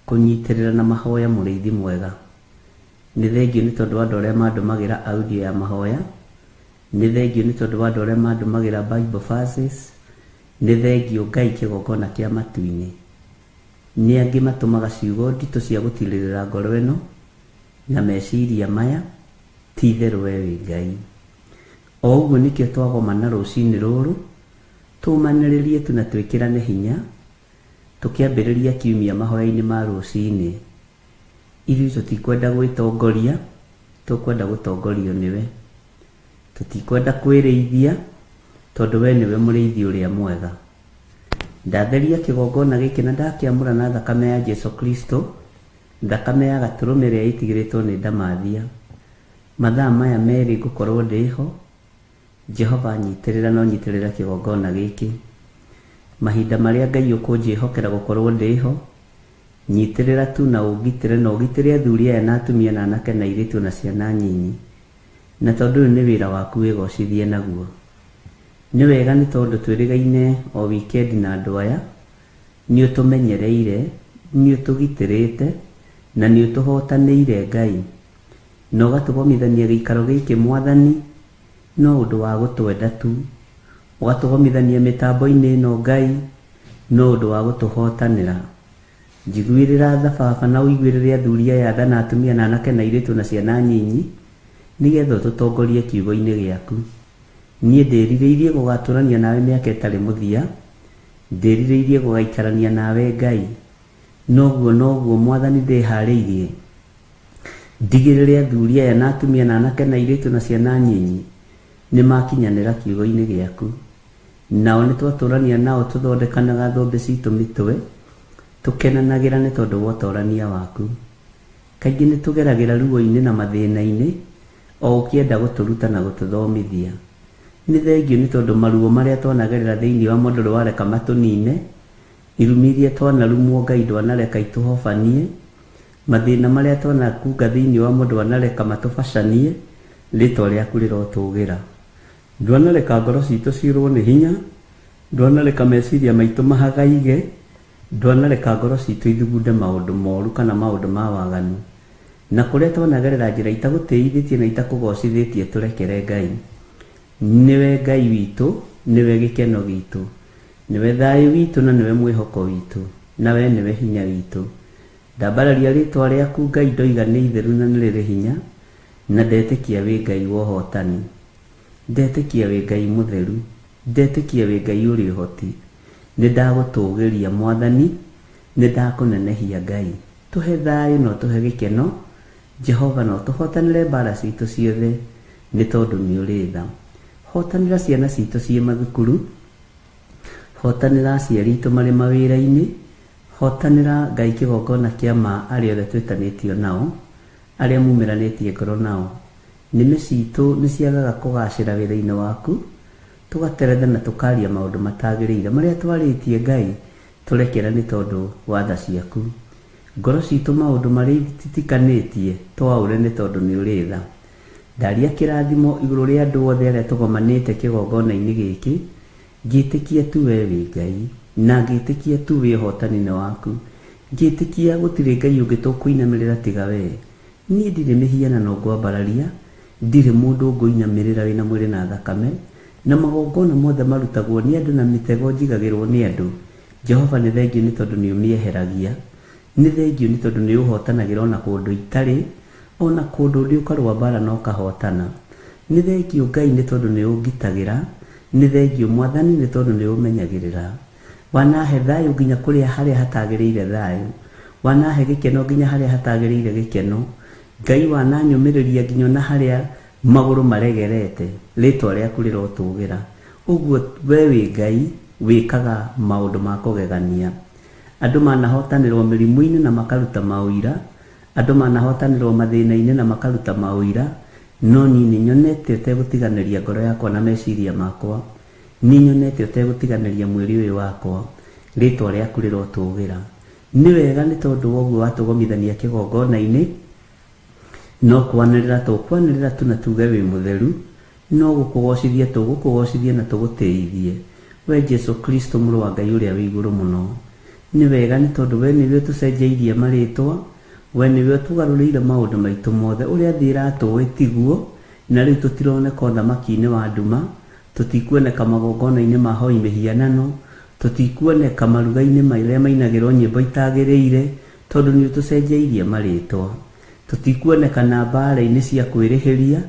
kũnyitĩrĩra na mahoya mũrĩithi mwega. Nĩ thengiũ nĩ tondũ wa andũ arĩa mandũmagĩra audio ya mahoya, nĩ thengiũ nĩ tondũ wa andũ arĩa mandũmagĩra Bible verses, nĩ thengiũ Ngai kĩgongona kĩa matu-inĩ. Nĩ angĩ matũmaga ciugo nditũ cia gũtirĩrĩra ngoro ĩno na meciria maya, ti itherũ we wĩ Ngai. O ũguo nĩkĩo twagomana rũcinĩ rũrũ, tũmanĩrĩrie tu na twĩkĩrane hinya, tũkĩambĩrĩria kiumia mahoya-inĩ ma rũcinĩ. Ithuĩ tũtikwenda gwĩtongoria, tũkwenda gũtongorio nĩwe. Tũtikwenda kwĩrĩithia, tondũ we nĩwe mũrĩithi ũrĩa mwega. Ndatheria kĩgongona gĩkĩ na ndakĩamũra na thakame ya Jesu Kristo, thakame ya gatũrũme ĩrĩa ĩtigĩrĩtwo nĩ ndamathia. Mathaa maya merĩ ngũkorwo ndĩho, Jehova nyitĩrĩra na ũnyitĩrĩre kĩgongona gĩkĩ. Mahinda marĩa Ngai ũkũnjĩhokera gũkorwo ndĩho, nyitĩrĩra tu na ũngitĩre na ũgitĩre athuri aya na atumia na anake na airĩtu na ciana nyinyi. Na tondũ ũyũ nĩ wĩra waku wĩgocithie naguo. Nĩ wega nĩ tondũ twĩrĩgaine o weekend na andũ aya, nĩ ũtũmenyereire, nĩ ũtũgitĩrĩte, na nĩ ũtũhotanĩire Ngai. Na ũgatũgomithania gĩikaro gĩkĩ Mwathani, no ũndũ wa gũtwenda tu. Ũgatũgomithania mĩtambo-inĩ ĩno Ngai, no ũndũ wa gũtũhotanĩra. Njiguĩrĩra tha Baba na ũiguĩrĩre athuri aya tha na atumia na anake na airĩtu na ciana nyinyi, nĩgetha ũtũtongorie kiugo-inĩ gĩaku. Niĩ ndĩrirĩirie gũgatũrania nawe mĩaka ĩtarĩ mũthia, ndĩrirĩirie gũgaikarania nawe Ngai. Noguo noguo Mwathani ndĩharĩirie, ndigĩrĩre athuri aya na atumia na anake na airĩtu na ciana nyinyi nĩ makinyanĩra kiugo-inĩ gĩaku. Nao nĩ twatũrania nao tũthondekanaga thũmbĩ citũ mĩtwe, tũkenanagĩra nĩ tondũ wa ũtorania waku. Kaingĩ nĩ tũgeragĩra ruo-inĩ na mathĩna-inĩ, o ũkĩenda gũtũruta na gũtũthomithia. Nĩ thengiũ nĩ tondũ maruo marĩa twanagerera thĩinĩ wamo ndũrĩ wareka matũnine, irumi iria twanarumwo Ngai ndwanareka itũhobanie, mathĩna marĩa twanakunga thĩinĩ wamo ndwanareka matũbacanie, rĩtwa rĩaku rĩrotũgĩra. Ndwanareka ngoro citũ ciũrwo nĩ hinya, ndwanareka meciria maitũ mahagaige, ndwanareka ngoro citũ ithugunde maũndũ moru kana maũndũ ma waganu. Na kũrĩa twanagerera njĩra itagũtĩithĩtie na itakũgocithĩtie tũrekere Ngai. Nĩwe Ngai witũ, nĩwe gĩkeno gitũ, nĩwe thayũ witũ na nĩwe mwĩhoko witũ, na we nĩwe hinya witũ. Ndambararia rĩtwa rĩaku Ngai ndoiga nĩ itheru na nĩ rĩrĩ hinya, na ndetĩkia wĩ Ngai wa ũhotani.
Ndetĩkia wĩ Ngai mũtheru, ndetĩkia wĩ Ngai ũrĩ ũhoti. Nĩ ndagũtũgĩria Mwathani, nĩ ndakũnenehia Ngai. Tũhe thayũ na ũtũhe gĩkeno, Jehova, na ũtũhotanĩre mbara citũ ciothe, nĩ tondũ nĩ ũrĩ tha. Hotanĩra ciana citũ ciĩ mathukuru, hotanĩra aciari aitũ marĩ mawĩra-inĩ, hotanĩra Ngai kĩgongona kĩa ma arĩa othe twĩtanĩtio nao, arĩa mumĩranĩtie ngoro nao. Nĩmĩ citũ nĩ ciagaga kũgacĩra wĩra-inĩ waku, tũgateretha na tũkaria maũndũ matagĩrĩire marĩa twarĩtie Ngai, tũrekera nĩ tondũ wa tha ciaku. Ngoro citũ maũndũ marĩa ititikanĩtie twaũre nĩ tondũ nĩ ũrĩ tha. Ndaria kĩrathimo igũrũ rĩa andũ othe arĩa tũgomanĩte kĩgongona-inĩ gĩkĩ, ngĩtĩkia tu we wĩ Ngai, na ngĩtĩkia tu wĩ ũhotani-inĩ waku, ngĩtĩkia gũtirĩ Ngai ũngĩ tũkũinamĩrĩra tiga we. Niĩ ndirĩ mĩhianano ngwambararia, ndirĩ mũndũ ngũinamĩrĩra wĩna mwĩrĩ na thakame, na magongona mothe marutagwo nĩ andũ na mĩtego njigagĩrwo nĩ andũ. Jehova nĩ thengiũ nĩ tondũ nĩ ũmĩeheragia. Nĩ thengiũ nĩ tondũ nĩ ũhotanagĩra ona kũndũ itarĩ, ona kũndũ ndĩ ũkarũa mbara na ũkahotana. Nĩ thengiũ Ngai nĩ tondũ nĩ ũngitagĩra, nĩ thengiũ Mwathani nĩ tondũ nĩ ũmenyagĩrĩra. Wanahe thayũ nginya kũrĩa harĩa hatagĩrĩire thayũ, wanahe gĩkeno nginya harĩa hatagĩrĩire gĩkeno. Ngai wananyũmĩrĩria nginya ona harĩa magũrũ maregerete, rĩtwa rĩaku rĩrotũgĩra. Ũguo we wĩ Ngai wĩkaga maũndũ ma kũgegania. Andũ manahotanĩrwo mĩrimũ-inĩ na makaruta maũira, andũ manahotanĩrwo mathĩna-inĩ na makaruta maũira, no niĩ nĩ nyonete ũtegũtiganĩria ngoro yakwa na meciria makwa, nĩ nyonete ũtegũtiganĩria mwĩrĩ ũyũ wakwa, rĩtwa rĩaku rĩrotũgĩra. Nĩ wega nĩ tondũ wa ũguo watũgomithania kĩgongona-inĩ, no kwanĩrĩra tũkwanĩrĩra tu na tuge wĩ mũtheru, no gũkũgocithia tũgũkũgocithia na tũgũtĩithie. We Jesu Kristo mũrũ wa Ngai ũrĩa wĩ igũrũ mũno. Nĩ wega nĩ tondũ we nĩwe ũtũcenjeirie marĩtwa, we nĩwe ũtũgarũrĩire maũndũ maitũ mothe, ũrĩa thĩ ĩratũĩ tiguo, na rĩu tũtironeka ũthamaki-inĩ wa nduma, tũtikuoneka magongona-inĩ ma hoi mĩhianano, tũtikuoneka maruga-inĩ marĩa mainagĩrwo nyĩmbo itagĩrĩire, tondũ nĩ ũtũcenjeirie marĩtwa. Tũtikuoneka na mbara-inĩ cia kwĩrĩhĩria,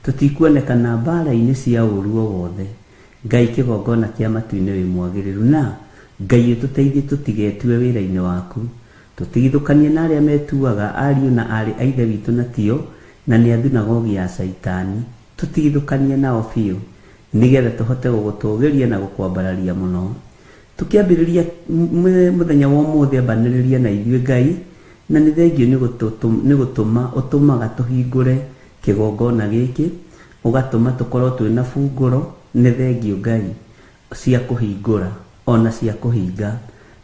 tũtikuoneka na mbara-inĩ cia ũũru o wothe. Ngai kĩgongona kĩa matu-inĩ wĩ mwagĩrĩru, na Ngai ũtũteithie tũtigetue wĩra-inĩ waku, tũtigithũkanie na arĩa metuaga ariũ na aarĩ a Ithe witũ na tio, na nĩ a thunagogi ya Caitani, tũtigithũkanie nao biũ, nĩgetha tũhote gũgũtũgĩria na gũkwambararia mũno. Tũkĩambĩrĩria mũthenya wa ũmũthĩ, ambanĩrĩria na ithuĩ Ngai, na nĩ thengiũ nĩ gũtũma ũtũmaga tũhingũre kĩgongona gĩkĩ, ũgatũma tũkorwo twĩna bungũro. Nĩ thengiũ Ngai cia kũhingũra ona cia kũhinga.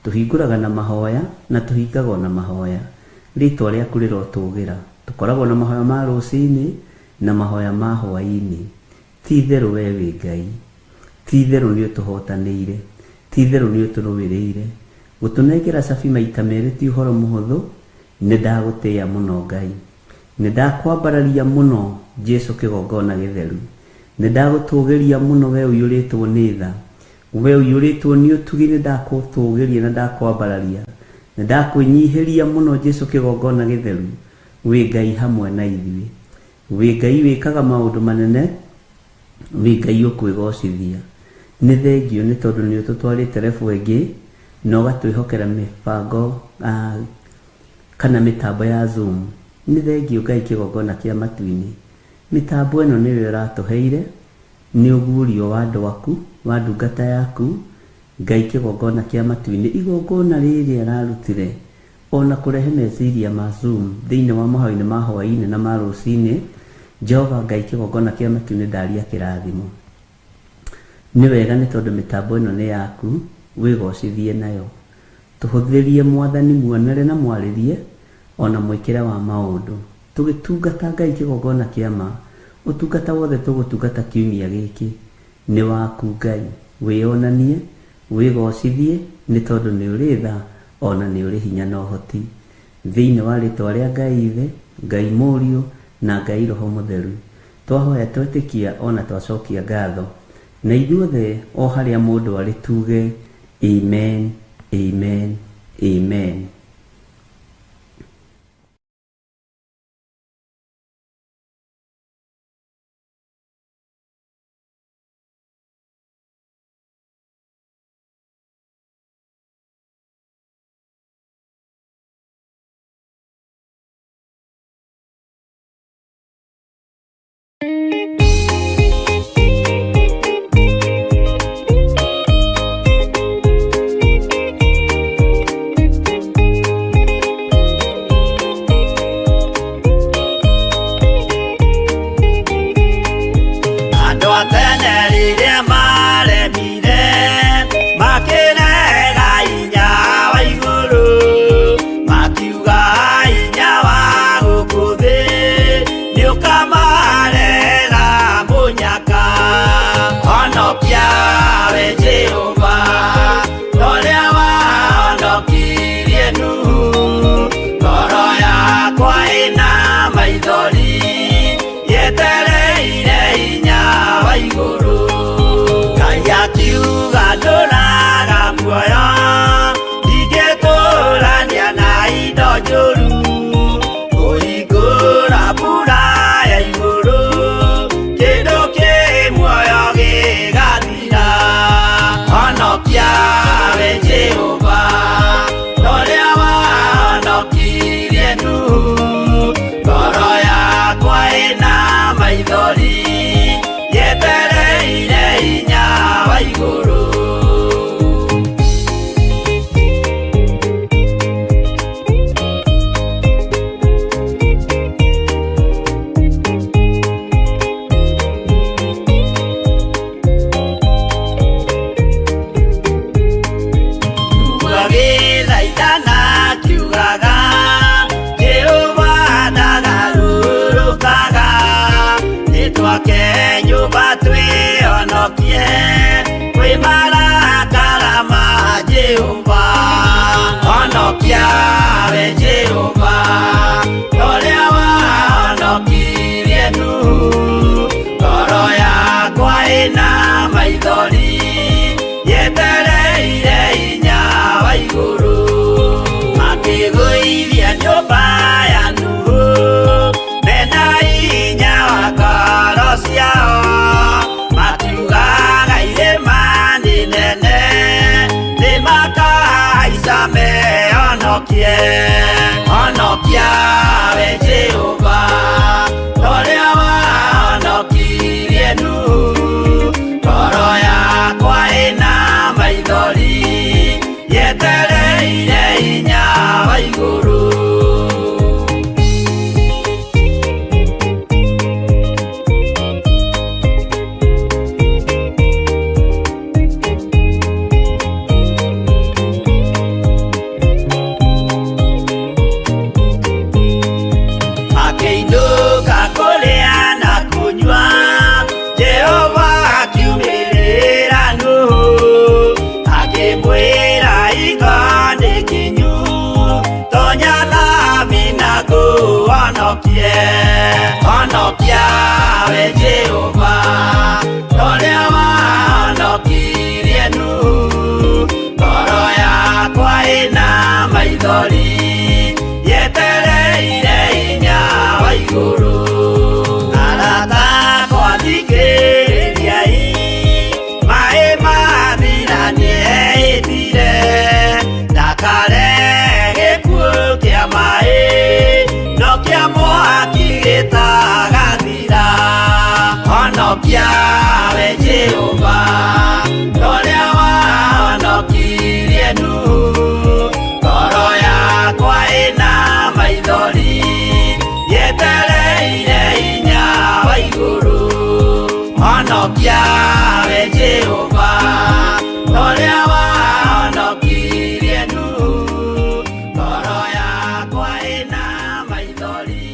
Tũhingũraga na mahoya na tũhingaga na mahoya. Rĩtwa rĩaku rĩrotũgĩra. Tũkoragwo na mahoya ma rũcinĩ na mahoya ma hwaĩ-inĩ. Ti itherũ we wĩ Ngai, ti itherũ nĩ ũtũhotanĩire, ti itherũ nĩ ũtũrũĩrĩire. Gũtũnengera cabi maita merĩ ti ũhoro mũhũthũ. Nĩ ndagũtĩĩa mũno Ngai, nĩ ndakwambararia mũno Jesu kĩgongona gĩtheru, nĩ ndagũtũgĩria mũno we ũiyũrĩtwo nĩ tha, we ũiyũrĩtwo nĩ ũtugi. Nĩ ndakũtũgĩria na ndakwambararia, nĩ ndakwĩnyihĩria mũno Jesu kĩgongona gĩtheru. Wĩ Ngai hamwe na ithuĩ, wĩ Ngai wĩkaga maũndũ manene, wĩ Ngai ũkwĩgocithia. Nĩ thengiũ nĩ tondũ nĩ ũtũtwarĩte level ĩngĩ na ũgatwĩhokera mĩbango kana mĩtambo ya Zoom. Nĩ thengiũ Ngai kĩgongona kĩa matu-inĩ. Mĩtambo ĩno nĩwe ũratũheire, nĩ ũguũrio wa andũ aku, wa ndungata yaku Ngai kĩgongona kĩa matu-inĩ. Igongona rĩrĩ ararutire ona kũrehe meciria ma Zoom thĩinĩ wa mahoya-inĩ ma hwaĩ-inĩ na ma rũcinĩ. Jehova Ngai kĩgongona kĩa matu-inĩ, ndaria kĩrathimo. Nĩ wega nĩ tondũ mĩtambo ĩno nĩ yaku, wĩgocithie nayo. Tũhũthĩrie Mwathani muonere na mwarĩrie ona mwĩkĩre wa maũndũ tũgĩtungata Ngai kĩgongona kĩa ma. Ũtungata wothe tũgũtungata kiumia gĩkĩ nĩ waku Ngai, wĩyonanie, wĩgocithie, nĩ tondũ nĩ ũrĩ tha ona nĩ ũrĩ hinya na ũhoti. Thĩinĩ wa rĩtwa rĩa Ngai Ithe, Ngai Mũriũ na Ngai Roho Mũtheru, twahoya twetĩkia ona twacokia ngatho, na ithuothe o harĩa mũndũ arĩ tuge amen, amen, amen.
wa igũrũ. Agĩthaithana akiugaga, Jehova ndagarũrũkaga, nĩtwake nyũmba twĩhonokie kwĩ marakara ma Jehova. Honokia we Jehova, ũrĩa wahonokirie Nuhu, ngoro yakwa ĩna maithori yetereire hinya wa igũrũ. Makĩgũithia nyũmba ya Nuhu mena hinya wa ngoro ciao, makiugaga irĩma nĩ nene nĩmakahaica mehonokie. Honokia we Jehova, ũrĩa wahonokirie Nuhu, ngoro yakwa ĩna maithori yetereire hinya wa igũrũ. Akĩinũka kũrĩa na kũnyua, Jehova akiumĩrĩra Nuhu, akĩmwĩra hingo nĩ kinyu, tonya thabina ngũhonokie. Honokia we Jehova, ũrĩa wahonokirie Nuhu, ngoro yakwa ĩna maithori yetereire hinya wa igũrũ. Arata akwa thikĩrĩriai, maĩ mathira nĩehĩtire, ndakare gĩkuũ kĩa maĩ, no kĩa mwaki gĩtagathira. Honokia we Jehova, ũrĩa wahonokirie Nuhu, ngoro yakwa ĩna maithori yetereire hinya wa igũrũ. Honokia we Jehova, ũrĩa wahonokirie Nuhu, ngoro yakwa ĩna maithori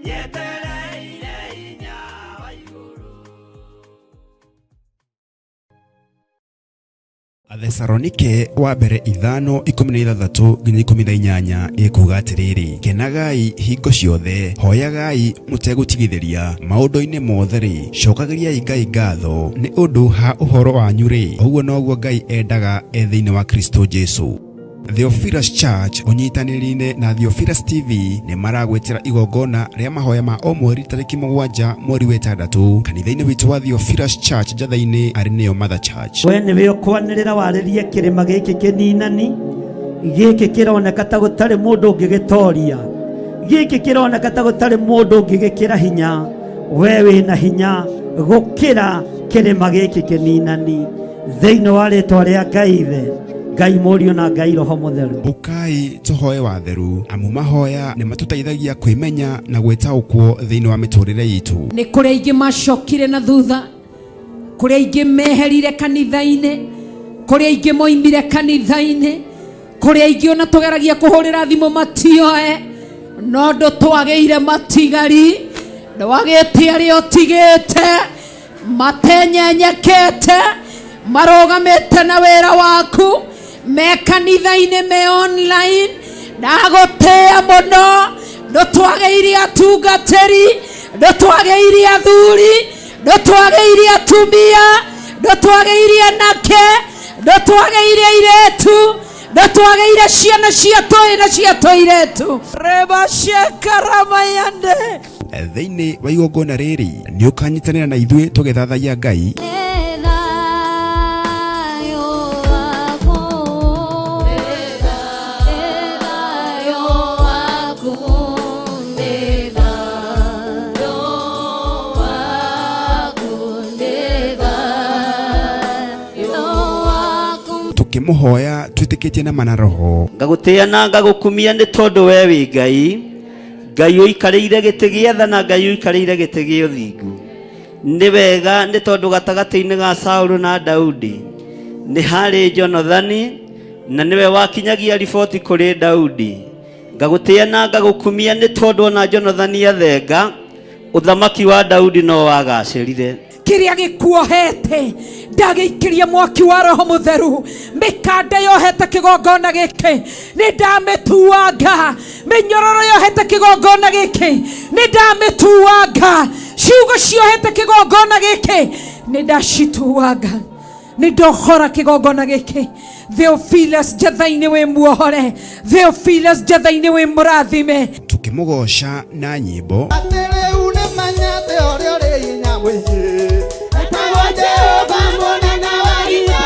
yetereire hinya wa igũrũ.
Athesalonike wa mbere 5:16 nginya 18 ĩkuuga atĩrĩrĩ, kenagai hingo ciothe, hoyagai mũtegũtigithĩria, maũndũ-inĩ mothe-rĩ, cokagĩriai Ngai ngatho nĩ ũndũ ha ũhoro wanyu-rĩ, ũguo noguo Ngai endaga e thĩinĩ wa Kristo Jesu. Theophilus Church ũnyitanĩri-inĩ na Theophilus TV nĩ maragwĩtĩra igongona rĩa mahoya ma o mweri tarĩki 7 mweri wa 6 kanitha-inĩ witũ wa Theophilus Church Njatha-inĩ arĩ nĩyo Mother Church.
We nĩwe ũkwanĩrĩra warĩrie kĩrĩma gĩkĩ kĩninani, gĩkĩ kĩroneka ta gũtarĩ mũndũ ũngĩgĩtoria, gĩkĩ kĩroneka ta gũtarĩ mũndũ ũngĩgĩkĩra hinya, we wĩna hinya gũkĩra kĩrĩma gĩkĩ kĩninani. Thĩinĩ wa rĩtwa rĩa Ngai Ithe, Ngai Mũriũ na Ngai Roho Mũtheru.
Ũkai tũhoe watheru, amu mahoya nĩ matũteithagia kwĩmenya na gwĩtaũkwo thĩinĩ wa mĩtũrĩre itũ.
Nĩ kũrĩ aingĩ macokire na thutha, kũrĩ aingĩ meherire kanitha-inĩ, kũrĩ aingĩ moimire kanitha-inĩ, kũrĩ aingĩ ona tũgeragia kũhũrĩra thimũ matioe, no ndũtwagĩire matigari, ndwagĩte arĩa ũtigĩte, matenyenyekete, marũgamĩte na wĩra waku, me kanitha-inĩ, me online. Ndagũtĩĩa mũno, ndũtwagĩire atungatĩri, ndũtwagĩire athuri, ndũtwagĩire atumia, ndũtwagĩire anake, ndũtwagĩire airĩtu, ndũtwagĩire ciana cia tũĩ na cia tũirĩtu. Rebashekaramayande.
Thĩinĩ wa igongona rĩrĩ nĩ ũkanyitanĩra na ithuĩ tũgĩthathaiya Ngai, Tũkĩmũhoya twĩtĩkĩtie na mana roho.
Ngagũtĩĩa na ngagũkumia nĩ tondũ we wĩ Ngai, Ngai ũikarĩire gĩtĩ gĩa tha na Ngai ũikarĩire gĩtĩ gĩa ũthingu. Nĩ wega nĩ tondũ gatagatĩ-inĩ ga Saũlũ na Daudi nĩ harĩ Jonathani, na nĩwe wakinyagia riboti kũrĩ Daudi. Ngagũtĩĩa na ngagũkumia nĩ tondũ ona Jonathani athenga, ũthamaki wa Daudi no wagacĩrire.
Kĩrĩa gĩkuohete ndagĩikĩria mwaki wa roho mũtheru. Mĩkanda yohete kĩgongona gĩkĩ nĩ ndamĩtuanga, mĩnyororo yohete kĩgongona gĩkĩ nĩ ndamĩtuanga, ciugo ciohete kĩgongona gĩkĩ nĩ ndacituanga, nĩ ndohora kĩgongona gĩkĩ. Theophilus Njatha-inĩ wĩ muohore, Theophilus Njatha-inĩ wĩ mũrathime.
Tũkĩmũgoca na nyĩmbo.
Atĩ rĩu nĩmenyete ũrĩa ũrĩ hinya mũingĩ, etagwo Jehova mũnene wa ita,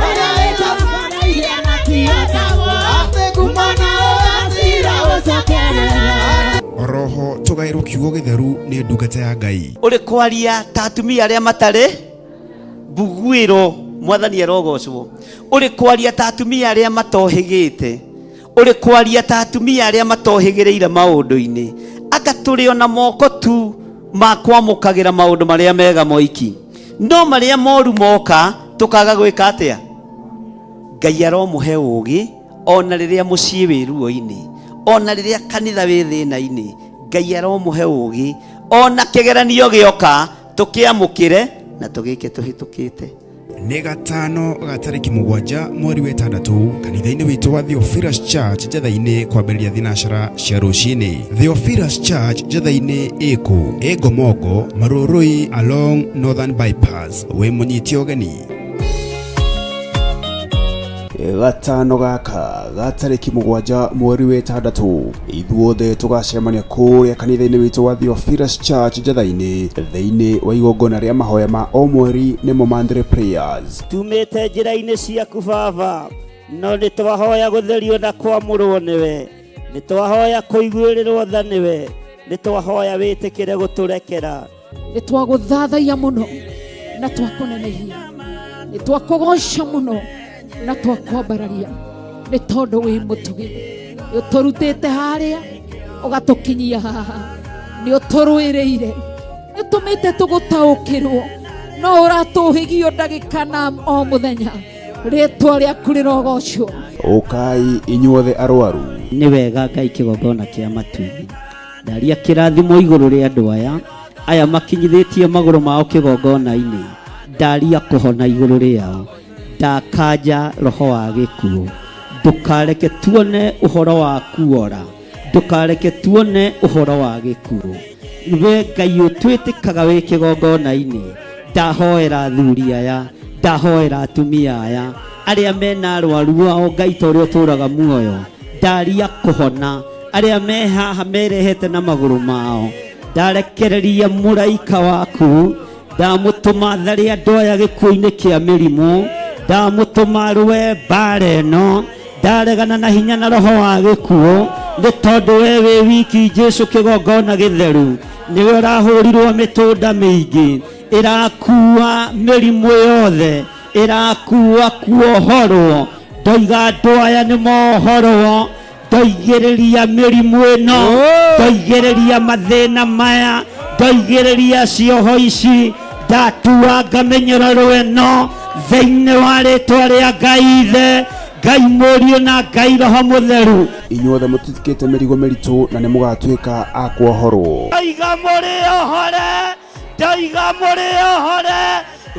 ũrĩa wĩtambarairie na kĩotagwo, atĩ ngumo na ũgacira ũcokerera.
Oroho tũgaĩrwo kiugo gĩtheru nĩ ndungata ya Ngai.
Ũrĩ kwaria ta atumia arĩa matarĩ mbuguĩro, mwathani arogocwo. Ũrĩ kwaria ta atumia arĩa matohĩgĩte, ũrĩ kwaria ta atumia arĩa matohĩgĩrĩire maũndũ-inĩ. Anga tũrĩ ona moko tu ma kwamũkagĩra maũndũ marĩa mega moiki, no marĩa moru moka tũkaga gwĩka atĩa? Ngai aromũhe ũũgĩ ona rĩrĩa mũciĩ wĩ ruo-inĩ, ona rĩrĩa kanitha wĩ thĩna-inĩ. Ngai aromũhe ũũgĩ ona kĩgeranio gĩoka tũkĩamũkĩre na tũgĩke tũhĩtũkĩte.
Nĩ gatano ga tarĩki 7 mweri wa 6 kanitha-inĩ witũ wa Theophilus Church Njatha-inĩ kwambĩrĩria thinacara cia rũcinĩ. Theophilus Church Njatha-inĩ ĩkũ? Ĩ Ngomongo, Marũrũi along Northern Bypass. Wĩ mũnyite ũgeni. Gatano gaka ga tarĩki 7 mweri wa 6 ithuothe tũgacemania kũrĩa kanitha-inĩ witũ wa Theophilus Church Njatha-inĩ thĩinĩ wa igongona rĩa mahoya ma o mweri nĩmo monthly prayers.
Tumĩte njĩra-inĩ ciaku Baba, no nĩ twahoya gũtherio na kwamũrwo nĩwe, nĩ twahoya kũiguĩrĩrwo tha nĩwe, nĩ twahoya wĩtĩkĩre gũtũrekera.
Nĩ twagũthathaiya mũno na twakũnenehia, nĩ twakũgoca mũno na twakwambararia, nĩ tondũ wĩ mũtugi. Nĩ ũtũrutĩte harĩa ũgatũkinyia haha, nĩ ũtũrũĩrĩire, nĩ ũtũmĩte tũgũtaũkĩrwo, no ũratũhĩgio ndagĩka na o mũthenya. Rĩtwa rĩaku rĩrogocwo.
Ũkai inyuothe arwaru.
Nĩ wega Ngai kĩgongona kĩa matu-inĩ. Ndaria kĩrathimo igũrũ rĩa andũ aya, aya makinyithĩtie magũrũ mao kĩgongona-inĩ. Ndaria kũhona igũrũ rĩao. Ndakanja roho wa gĩkuũ. Ndũkareke tuone ũhoro wa kuora. Ndũkareke tuone ũhoro wa gĩkuũ. We Ngai ũtwĩtĩkaga wĩ kĩgongona-inĩ. Ndahoera athuri aya, ndahoera atumia aya, arĩa mena arwaru ao Ngai ta ũrĩa ũtũũraga muoyo. Ndaria kũhona. Arĩa me haha merehete na magũrũ mao, ndarekereria mũraika waku, ndamũtũma tharĩ andũ aya gĩkuũ-inĩ kĩa mĩrimũ, ndamũtũma rũe mbara ĩno, ndaregana na hinya na roho wa gĩkuũ, nĩ tondũ we wĩ wiki Jesu kĩgongona gĩtheru, nĩwe ũrahũrirwo mĩtũnda mĩingĩ, ĩrakua mĩrimũ yothe, ĩrakua kuohorwo, ndoiga andũ aya nĩ mohorwo, ndoigĩrĩria mĩrimũ ĩno, ndoigĩrĩria mathĩna maya, ndoigĩrĩria cioho ici, ndatuanga mĩnyororo ĩno thĩinĩ wa rĩtwa rĩa Ngai Ithe, Ngai Mũriũ na Ngai Roho Mũtheru.
Inyuothe mũtitikĩte mĩrigo mĩritũ na nĩ mũgatuĩka a kuohorwo.
Ndoiga mũrĩ ohore, ndoiga mũrĩ ohore,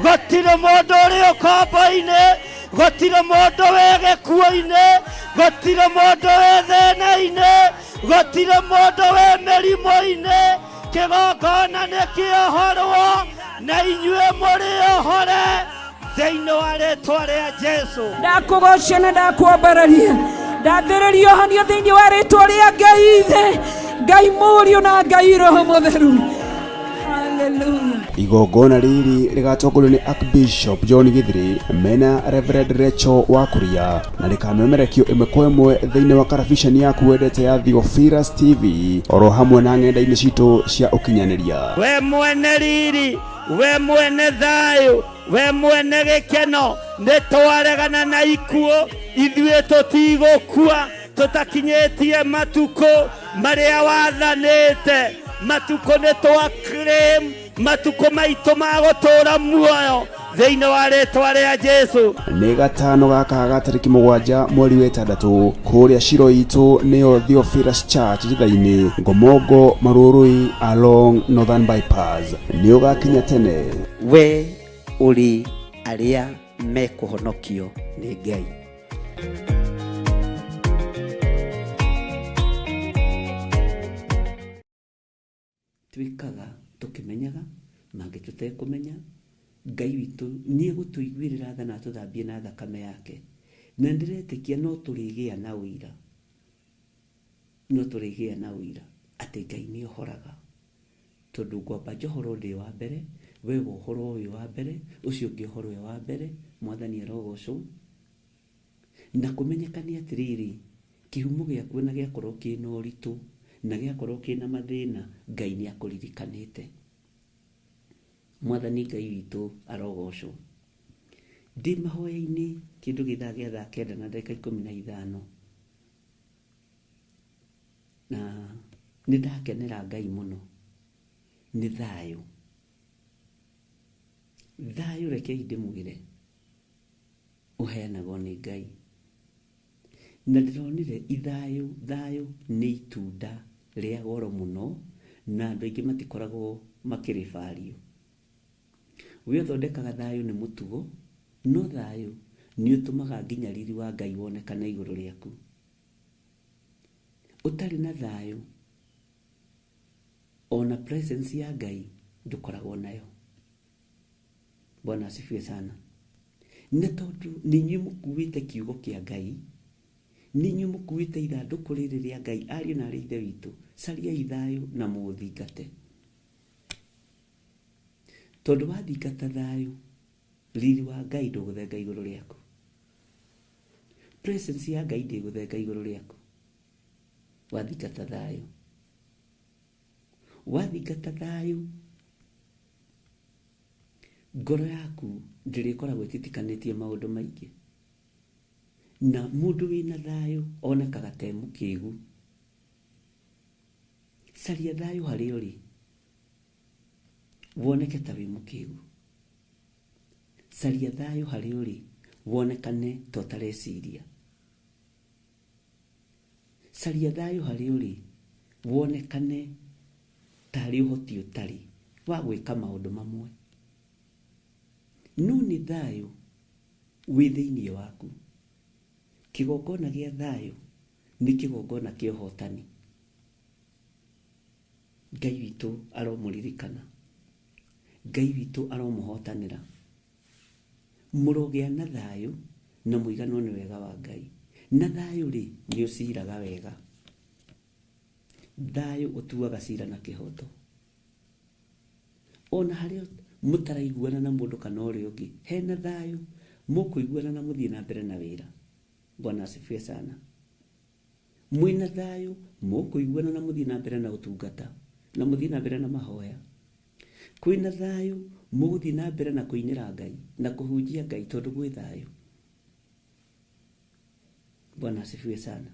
gũtirĩ mũndũ ũrĩ ũkombo-inĩ, gũtirĩ mũndũ wĩ gĩkuũ-inĩ, gũtirĩ mũndũ wĩ thĩna-inĩ, gũtirĩ mũndũ wĩ mĩrimũ-inĩ. Kĩgongona nĩ kĩohorwo na inyuĩ mũrĩ ohore thĩinĩ wa rĩtwa rĩa Jesu.
Ndakũgoca na ndakwambararia, ndathĩrĩria ũhonio thĩinĩ wa rĩtwa rĩa Ngai Ithe, Ngai Mũriũ na Ngai Roho Mũtheru. Hallelujah.
Igongona rĩrĩ rĩgatongorio nĩ Archbishop John Githiri mena Reverend Rachel Wakuria na rĩkamemerekio ĩmwe kwa ĩmwe thĩinĩ wa karabiceni yaku wendete ya Theophilus TV oro hamwe na ng'enda-inĩ citũ cia ũkinyanĩria.
We mwene riri, we mwene thayũ,
We mwene gĩkeno, nĩ twaregana na ikuũ, ithuĩ tũtigũkua tũtakinyĩtie matukũ marĩa wathanĩte. Matukũ nĩ twa claim matukũ maitũ ma gũtũũra muoyo thĩinĩ wa rĩtwa rĩa Jesu.
Nĩ gatano gaka ga tarĩki 7 mweri wa 6 kũrĩa Shiro itũ nĩyo Theophilus Church njĩra-inĩ Ngomongo Marurui along Northern Bypass. Nĩ ũgakinya tene.
We ũrĩ arĩa mekũhonokio nĩ Ngai. Twĩkaga tũkĩmenyaga, mangĩ tũtekũmenya. Ngai witũ nĩ egũtũiguĩrĩra tha na atũthambie na thakame yake. Na ndĩretĩkia no tũrĩgĩa na ũira, no tũrĩgĩa na ũira atĩ Ngai nĩ ohoraga. Tondũ ngwamba njohorwo ndĩ wa mbere, we wohorwo wĩ wa mbere, ũcio ũngĩ ohorwo wĩ wa mbere, Mwathani arogocwo. Na kũmenyekane atĩrĩrĩ, kĩhumo gĩaku ona gĩakorwo kĩna ũritũ na gĩakorwo kĩna mathĩna, Ngai nĩ akũririkanĩte. Mwathani Ngai witũ arogocwo. Ndĩ mahoya-inĩ kĩndũ gĩthaa gĩa thaa 9 na ndagĩka 15, na nĩ ndakenera Ngai mũno. Nĩ thayũ. Thayũ rekei ndĩmwĩre ũheanagwo nĩ Ngai. Na ndĩronire ithayũ, thayũ nĩ itunda rĩa goro mũno, na andũ aingĩ matikoragwo makĩrĩbario. We ũthondekaga thayũ nĩ mũtugo, no thayũ nĩ ũtũmaga nginya riri wa Ngai wonekane igũrũ rĩaku. Ũtarĩ na thayũ, ona presence ya Ngai ndũkoragwo nayo. Bwana asifiwe sana. Nĩ tondũ nĩ inyuĩ mũkuĩte kiugo kĩa Ngai, nĩ inyuĩ mũkuĩte ithandũkũ rĩrĩ rĩa Ngai, ariũ na arĩ Ithe witũ, cariai thayũ na mũũthingate. Tondũ wathingata thayũ, riri wa Ngai ndũgũthenga igũrũ rĩaku. Presence ya Ngai ndĩgũthenga igũrũ rĩaku. Wathingata thayũ. Wathingata thayũ, ngoro yaku ndĩrĩkoragwo ĩtitikanĩtie maũndũ maingĩ. Na mũndũ wĩna thayũ onekaga ta e mũkĩgu. Caria thayũ harĩa ũrĩ, woneke ta wĩ mũkĩgu. Caria thayũ harĩa ũrĩ, wonekane ta ũtareciria. Caria thayũ harĩa ũrĩ, wonekane tarĩ ũhoti ũtarĩ wa gwĩka maũndũ mamwe. No nĩ thayũ wĩ thĩinĩ waku. Kĩgongona gĩa thayũ nĩ kĩgongona kĩa ũhotani. Ngai witũ aromũririkana. Ngai witũ aromũhotanĩra. Mũrogĩa na thayũ na mũiganwo nĩ wega wa Ngai. Na thayũ rĩ, nĩ ũciraga wega. Thayũ ũtuaga cira na kĩhoto. Ona harĩa mũtaraiguana na mũndũ kana ũrĩa ũngĩ, hena thayũ, mũkũiguana na mũthiĩ na mbere na wĩra. Bwana asifiwe sana. Mwĩna thayũ, mũkũiguana na mũthiĩ na mbere na ũtungata, na mũthiĩ na mbere na mahoya. Kwĩna thayũ, mũgũthiĩ na mbere na kũinĩra Ngai, na kũhunjia Ngai tondũ gwĩ thayũ. Bwana asifiwe sana.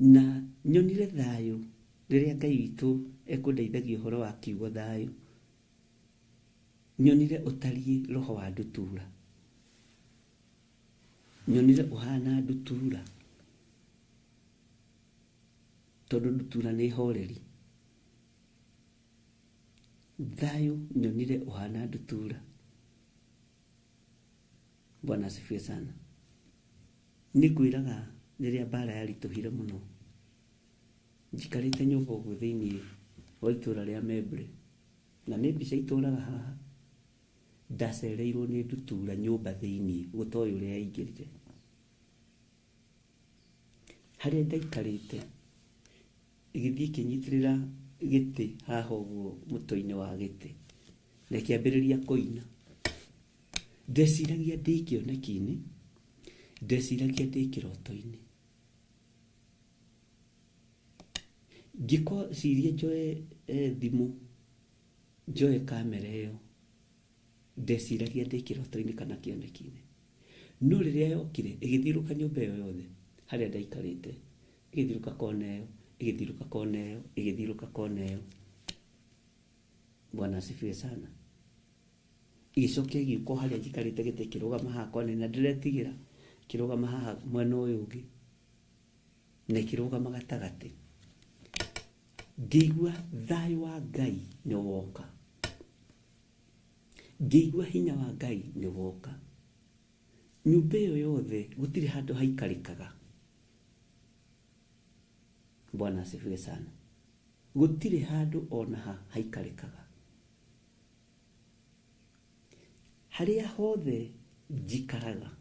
Na nyonire thayũ rĩrĩa Ngai witũ ekũndeithagia ũhoro wa kiugo thayũ. Nyonire ũtariĩ roho wa ndutura. Nyonire ũhana ndutura. Tondũ ndutura nĩ horeri. Thayũ nyonire ũhana ndutura. Bwana asifiwe sana. Nĩ ngwĩraga rĩrĩa mbara yaritũhire mũno, njikarĩte nyũmba ũguo thĩinĩ wa itũũra rĩa Membley, na nĩ mbica itũraga haha, ndacereirwo nĩ ndutura nyũmba thĩinĩ gũtoĩ ũrĩa yaingĩrire. Harĩa ndaikarĩte, ĩgĩthiĩ ĩkĩnyitĩrĩra gĩtĩ haha ũguo mũtwe-inĩ wa gĩtĩ, na ĩkĩambĩrĩria kũina. Ndeciragia ndĩ kĩoneki-inĩ, ndeciragia ndĩ kĩroto-inĩ. Ngĩciria njoe thimũ, njoe kamera ĩyo,
Ndeciragia ndĩ kĩroto-inĩ kana kĩoneki-inĩ. No rĩrĩa yokire ĩgĩthiũrũka nyũmba ĩyo yothe harĩa ndaikarĩte, ĩgĩthiũrũka kona ĩyo, ĩgĩthiũrũka kona ĩyo, ĩgĩthiũrũka kona ĩyo. Bwana asifiwe sana. Ĩgĩcoka ĩgĩũka o harĩa njikarĩte gĩtĩ ĩkĩrũgama haha kona na ndĩretigĩra, ĩkĩrũgama haha mwena ũyũ ũngĩ na ĩkĩrũgama gatagatĩ. Ngĩigua thayũ wa Ngai nĩ woka, ngĩigua hinya wa Ngai nĩ woka. Nyũmba ĩyo yothe gũtirĩ handũ haikarĩkaga. Bwana asifiwe sana. Gũtirĩ handũ ona ha haikarĩkaga. Harĩa hothe njikaraga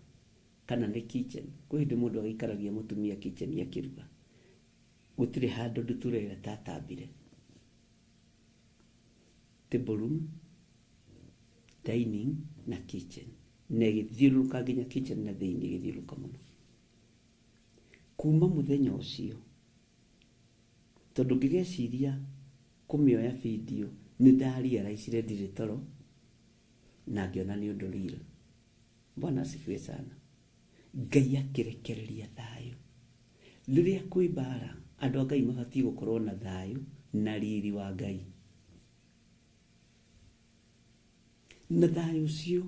kana nĩ kitchen, kwĩ hĩndĩ mũndũ agĩikaragia mũtumia kitchen akĩruga, gũtirĩ handũ ndutura ĩyo ĩtatambire. Table room, dining na kitchen, na ĩgĩthiũrũrũka nginya kitchen na thĩinĩ ĩgĩthiũrũrũka mũno. Kuma mũthenya ũcio, tondũ ngĩgeciria kũmĩoya video nĩ ndarealizire ndirĩ toro na ngĩona nĩ ũndũ real. Bwana asifiwe sana. Ngai akĩrekereria thayũ. Rĩrĩa kwĩ mbara, andũ a Ngai mabatiĩ gũkorwo na thayũ na riri wa Ngai. Na thayũ ũcio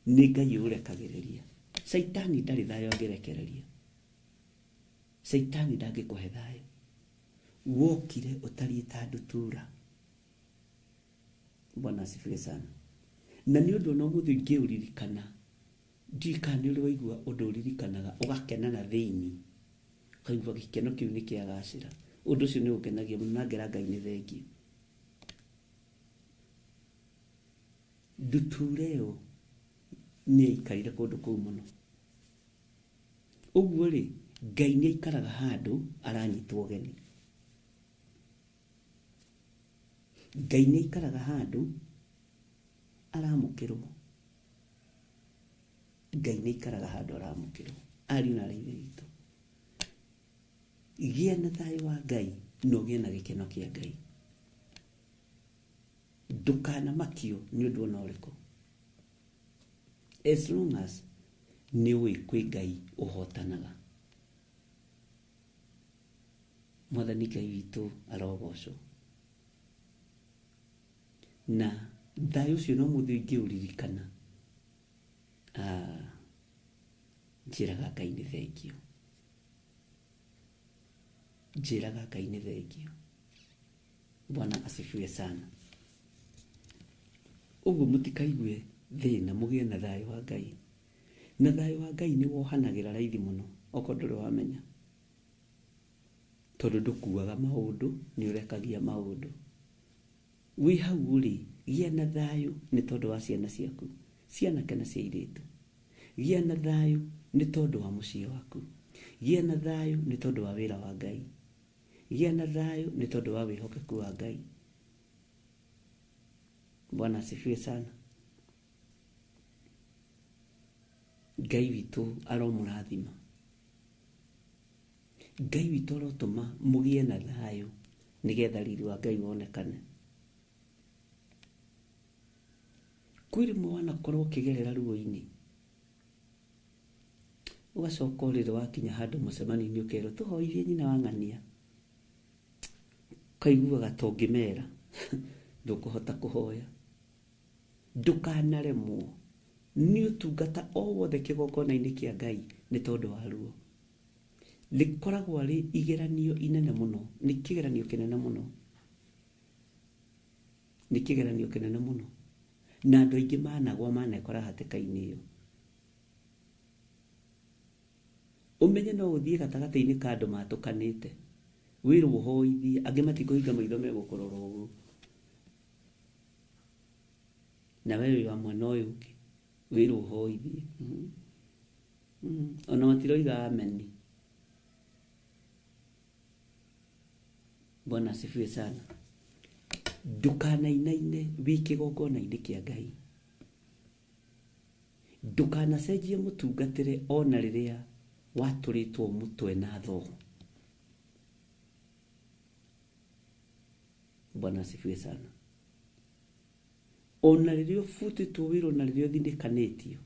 nĩ Ngai ũrekagĩrĩria. Caitani ndarĩ thayũ angĩrekereria. Caitani ndangĩkũhe thayũ. Wokire ũtariĩ ta ndutura. Bwana asifiwe sana. Na nĩ ũndũ ona ũmũthĩ ingĩũririkana, ndiũĩ kana nĩ ũrĩ waigua ũndũ ũririkanaga ũgakena na thĩinĩ, ũkaigua gĩkeno kĩu nĩ kĩagacĩra. Ũndũ ũcio nĩ ũngenagia mũno na ngera Ngai nĩ thengiũ. Ndutura ĩyo nĩ yaikarire kũndũ kũu mũno. Ũguo rĩ, Ngai nĩ aikaraga handũ aranyitwo ũgeni. Ngai nĩ aikaraga handũ aramũkĩrwo. Ngai nĩ aikaraga handũ aramũkĩrwo. Ariũ na aarĩ a Ithe witũ, gĩa na thayũ wa Ngai na ũgĩe na gĩkeno kĩa Ngai. Ndũkanamakio nĩ ũndũ ona ũrĩkũ. As long as nĩ ũĩ kwĩ Ngai ũhotanaga. Mwathani Ngai witũ arogocwo. Na thayũ ũcio no mũthĩ ingĩũririkana, njĩraga Ngai nĩ thengiũ. Njĩraga Ngai nĩ thengiũ. Bwana asifiwe sana. Ũguo mũtikaigue thĩna, mũgĩe na thayũ wa Ngai. Na thayũ wa Ngai nĩ wohanagĩra raithi mũno, okorwo ndũrĩ wamenya. Tondũ ndũkuaga maũndũ, nĩ ũrekagia maũndũ. Wĩ hau ũrĩ, gĩa na thayũ nĩ tondũ wa ciana ciaku, cia anake na cia airĩtu. Gĩa na thayũ nĩ tondũ wa mũciĩ waku. Gĩa na thayũ nĩ tondũ wa wĩra wa Ngai. Gĩa na thayũ nĩ tondũ wa wĩhokeku wa Ngai. Bwana asifiwe sana. Ngai witũ aromũrathima. Ngai witũ arotũma mũgĩe na thayũ nĩgetha riri wa Ngai wonekane. Kwĩ rĩmwe wanakorwo ũkĩgerera ruo-inĩ, ũgacoka ũrĩrĩ wakinya handũ mũcemanio-inĩ ũkerwo tũhoithie nyina wa ng'ania, ũkaiguaga ta ũngĩmera ndũkũhota kũhoya. Ndũkanaremwo nĩ ũtungata o wothe kĩgongona-inĩ kĩa Ngai nĩ tondũ wa ruo. Rĩkoragwo rĩ igeranio inene mũno, nĩ kĩgeranio kĩnene mũno, nĩ kĩgeranio kĩnene mũno. Na andũ aingĩ managwa manekora hatĩka-inĩ ĩyo. Ũmenye no ũthiĩ gatagatĩ-inĩ ka andũ matũkanĩte, wĩrwo ũhoithie, angĩ matikũhinga maitho megũkũrora ũguo. Na we wĩ wa mwena ũyũ ũngĩ, wĩrwo ũhoithie. Ona matiroiga ameni. Bwana asifiwe sana. Ndũkanainaine wĩ kĩgongona-inĩ kĩa Ngai. Ndũkanacenjie mũtungatĩre ona rĩrĩa watũrĩtwo mũtwe na thoo. Bwana asifiwe sana. Ona rĩrĩa ũbutĩtwo wĩra, ona rĩrĩa ũthinĩkanĩtio,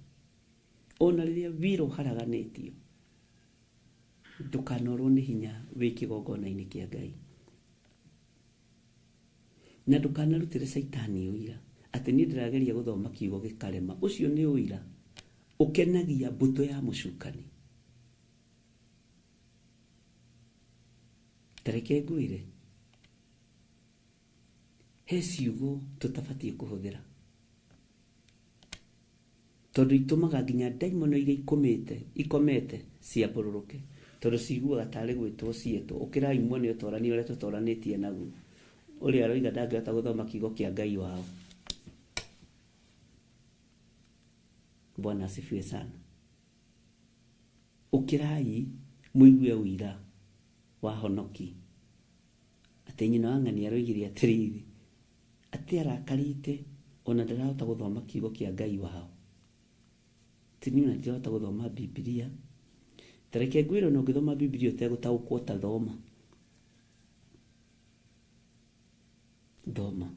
ona rĩrĩa wĩra ũharaganĩtio, ndũkanorwo nĩ hinya wĩ kĩgongona-inĩ kĩa Ngai. Na ndũkanarutĩre Caitani ũira atĩ niĩ ndĩrageria gũthoma kiugo gĩkarema. Ũcio nĩ ũira ũkenagia mbũtũ ya mũcukani. Tareke ngwĩre, he ciugo tũtabatiĩ kũhũthĩra tondũ itũmaga nginya ndaimono iria ikomete ciambũrũrũke, tondũ ciguaga tarĩ gwĩtwo cietwo. Ũkĩrai muone ũtorani ũrĩa tũtoranĩtie naguo. Ũrĩa aroiga ndangĩhota gũthoma kiugo kĩa Ngai wao. Bwana asifiwe sana. Ũkĩrai mũigue ũira wa honoki atĩ nyina wa ng'ani aroigire atĩrĩrĩ, atĩ arakarĩte ona ndarahota gũthoma kiugo kĩa Ngai wao. Atĩ niĩ ona ndirahota gũthoma Bibilia. Tareke ngwĩre, ona ũngĩthoma Bibilia ũtegũtaũkwo ta thoma. Thoma.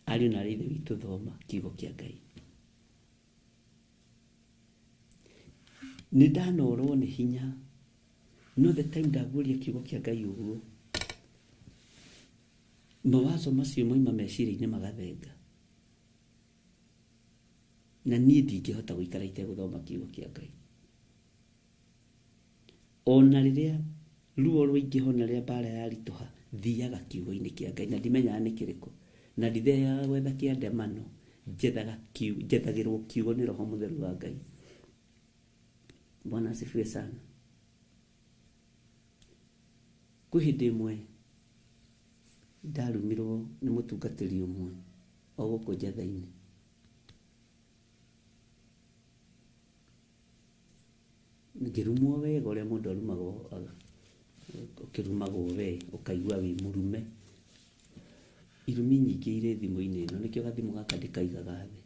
Ariũ na aarĩ a Ithe witũ, thoma kiugo kĩa Ngai. Nĩ ndanorwo nĩ hinya, no the time ndaguũria kiugo kĩa Ngai ũguo, mawazo macio moima meciria-inĩ magathenga. Na niĩ ndingĩhota gũikara itegũthoma kiugo kĩa Ngai. Ona rĩrĩa ruo rwaingĩha, ona rĩrĩa mbara yaritũha, thiaga kiugo-inĩ kĩa Ngai na ndimenyaga nĩ kĩrĩkũ. Na ndithiaga gwetha kĩa ndemano, njethagĩrwo kiugo nĩ Roho Mũtheru wa Ngai. Bwana asifiwe sana. Kwĩ hĩndĩ ĩmwe ndarumirwo nĩ mũtungatĩri ũmwe o gũkũ njetha-inĩ. Ngĩrumwo wega ũrĩa mũndũ arumagwo, ũkĩrumagwo we ũkaigua wĩ mũrume. Irumi nyingĩ irĩ thimũ-inĩ ĩno, nĩkĩo gathimũ gaka ndĩkaigaga thĩ.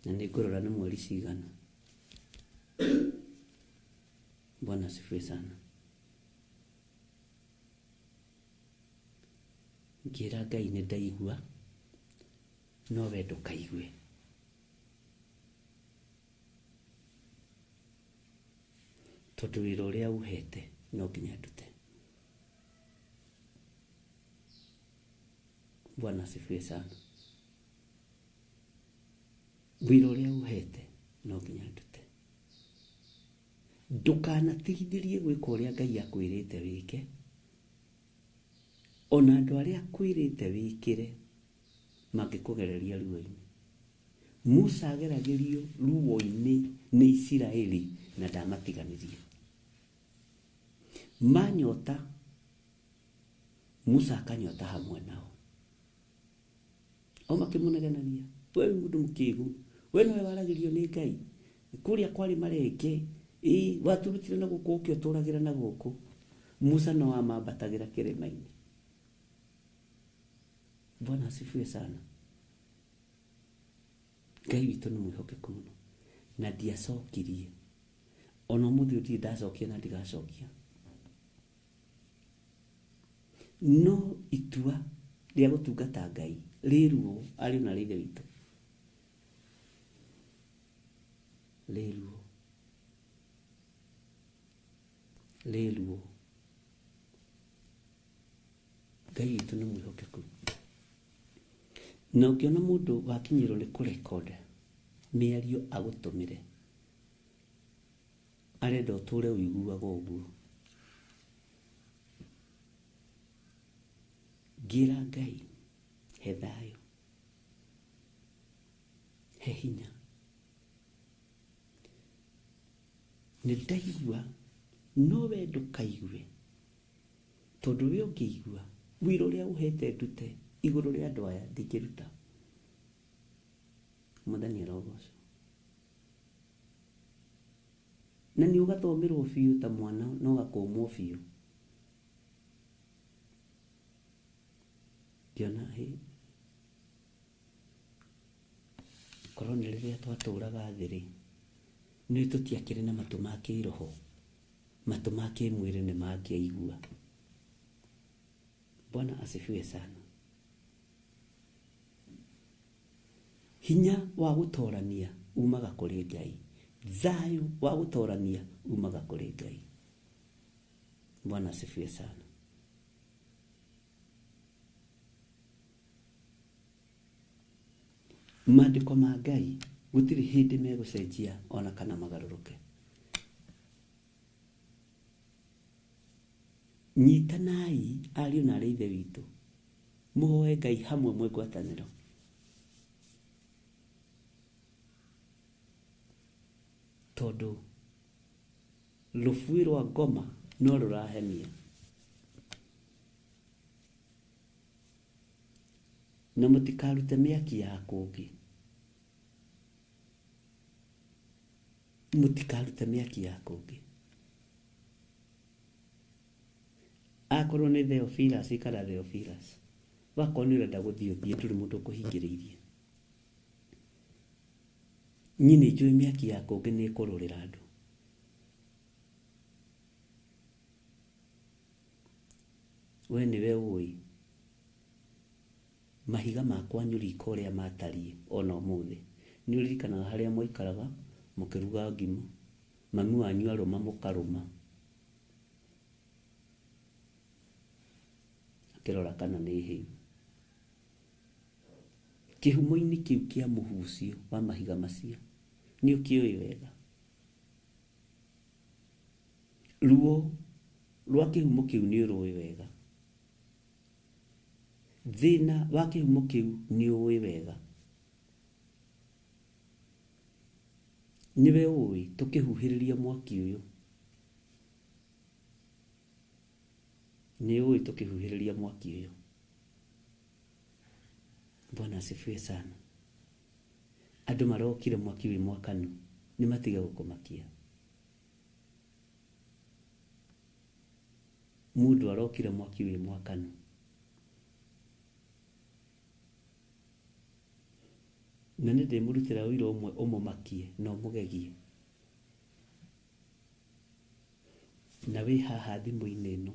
Na nĩ ngũrora nĩ mweri cigana. Bwana asifiwe sana. Ngĩra Ngai nĩ ndaigua, no we ndũkaigue. Tondũ wĩra ũrĩa ũhete no nginya ndute. Bwana asifiwe sana. Wĩra ũrĩa ũhete no nginya ndute. Ndũkanatigithĩrie gwĩka ũrĩa Ngai akwĩrĩte wĩke. Ona andũ arĩa akwĩrĩte wĩkĩre mangĩkũgereria ruo-inĩ. Musa ageragĩrio ruo-inĩ nĩ Isiraeli na ndamatiganĩrie. Manyota, Musa akanyota hamwe nao. O makĩmũnegenagia, we wĩ mũndũ mũkĩgu, we nĩwe waragĩrio nĩ Ngai, kũrĩa kwarĩ marenge, ĩ waturutire na gũkũ ũkĩ ũtũragĩra na gũkũ. Musa no amambatagĩra kĩrĩma-inĩ. Bwana asifiwe sana. Ngai witũ nĩ mwĩhokeku mũno na ndiacokirie. Ona ũmũthĩ ũyũ ndirĩ ndacokia na ndigacokia. No itua rĩa gũtungata Ngai rĩ ruo, ariũ na aarĩ a Ithe witũ. Rĩ ruo. Rĩ ruo. Ngai witũ nĩ mwĩhokeku. Na ũngĩona mũndũ wakinyĩrwo nĩ kũrekoda mĩario agũtũmĩre, arenda ũtũre ũiguaga ũguo. Ngĩra Ngai, he thayũ, he hinya. Nĩ ndaigua, no we ndũkaigue, tondũ we ũngĩigua wĩra ũrĩa ũhete ndute igũrũ rĩa andũ aya ndingĩruta. Mwathani arogocwo. Na nĩ ũgathomerwo biũ ta mwana na ũgakũmwo biũ. Ngĩona hĩ, korwo nĩ rĩrĩa twatũraga thĩ rĩ, nĩ tũtiakĩrĩ na matũ ma kĩroho, matũ ma kĩmwĩrĩ nĩ mangĩaigua. Bwana asifiwe sana. Hinya wa gũtorania umaga kũrĩ Ngai, thayũ wa gũtorania umaga kũrĩ Ngai. Bwana asifiwe sana. Maandĩko ma Ngai gũtirĩ hĩndĩ megũcenjia ona kana magarũrũke. Nyitanai ariũ na arĩ ithe witũ, mũhoe Ngai hamwe mwĩ ngwatanĩro. Tondũ rũbuĩ rwa ngoma no rũrahenia. Na mũtikarute mĩaki ya kũngĩ. Mũtikarute mĩaki ya kũngĩ. Akorwo nĩ Theophilus, ikara Theophilus. Wakorwo nĩ ũrenda gũthiĩ ũthiĩ, ndũrĩ mũndũ ũkũhingĩrĩirie. Niĩ nĩ njũĩ mĩaki ya kũngĩ nĩ ĩkũrũrĩra andũ. We nĩwe ũĩ mahiga ma kwanyu riko ũrĩa matariĩ ona ũmũthĩ. Nĩ ũririkanaga harĩa mwaikaraga mũkĩruga ngima, mami wanyu arũma mũkarũma, akĩrora kana nĩ hĩu. Kĩhumo-inĩ kĩu kĩa mũhu ũcio wa mahiga macio nĩ ũkĩũĩ wega. Ruo rwa kĩhumo kĩu nĩ ũrũĩ wega. Thĩna wa kĩhumo kĩu nĩ ũĩ wega. Nĩwe ũĩ tũkĩhuhĩrĩria mwaki ũyũ. Nĩ ũĩ tũkĩhuhĩrĩria mwaki ũyũ. Bwana asifiwe sana. Andũ marokire mwaki wĩ mwakanu, nĩ matige gũkũmakia. Mũndũ arokire mwaki wĩ mwakanu. Na nĩ ndĩmũrutĩra ũira ũmwe ũmũmakie na ũmũgegie. Na wĩ haha thimũ-inĩ ĩno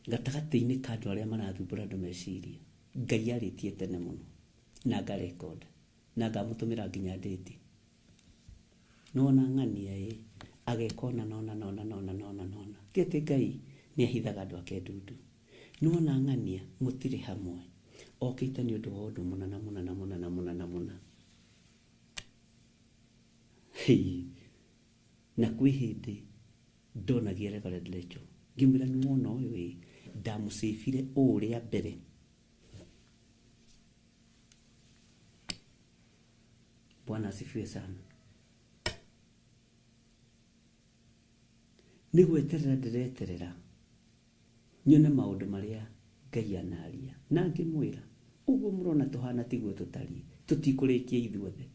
gatagatĩ-inĩ ka andũ arĩa marathumbũra andũ meciria, Ngai arĩtie tene mũno na ngarekonda na ngamũtũmĩra nginya ndĩti. Nĩwona ng'ania ĩ ageka ona nona nona nona nona nona. Ti atĩ Ngai nĩ ahithaga andũ ake ndundu. Nĩwona ng'ania mũtirĩ hamwe, okĩte nĩ ũndũ wa ũndũ mũna na mũna na mũna na mũna na mũna. Hei, na kwĩ hĩndĩ ndonagia Reverend Rachel ngĩmwĩra nĩ wona ũyũ ĩ ndamũcĩbire ũũ rĩa mbere. Bwana asifiwe sana. Nĩ gweterera ndĩreterera nyone maũndũ marĩa Ngai anaria. Na ngĩmwĩra ũguo mũrona tũhana tiguo tũtariĩ, tũtikũrĩkia ithuothe.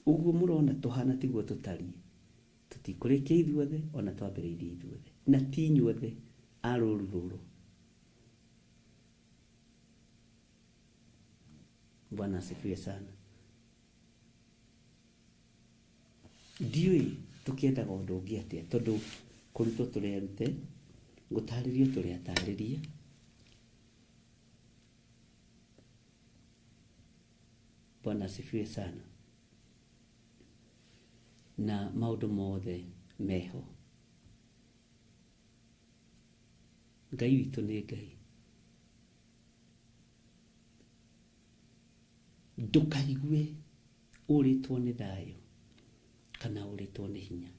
Ũguo mũrona tũhana tiguo tũtariĩ, tũtikũrĩkia ithuothe ona twambĩrĩirie ithuothe. Na ti inyuothe a rũru rũrũ. Bwana asifiwe sana. Ndiũĩ tũkĩendaga ũndũ ũngĩ atĩa, tondũ kũrutwo tũrerute, gũtarĩrio tũrĩatarĩrie. Bwana asifiwe sana. Na maũndũ mothe meho. Ngai witũ nĩ Ngai. Ndũkaigue ũrĩtwo nĩ thayũ kana ũrĩtwo nĩ hinya.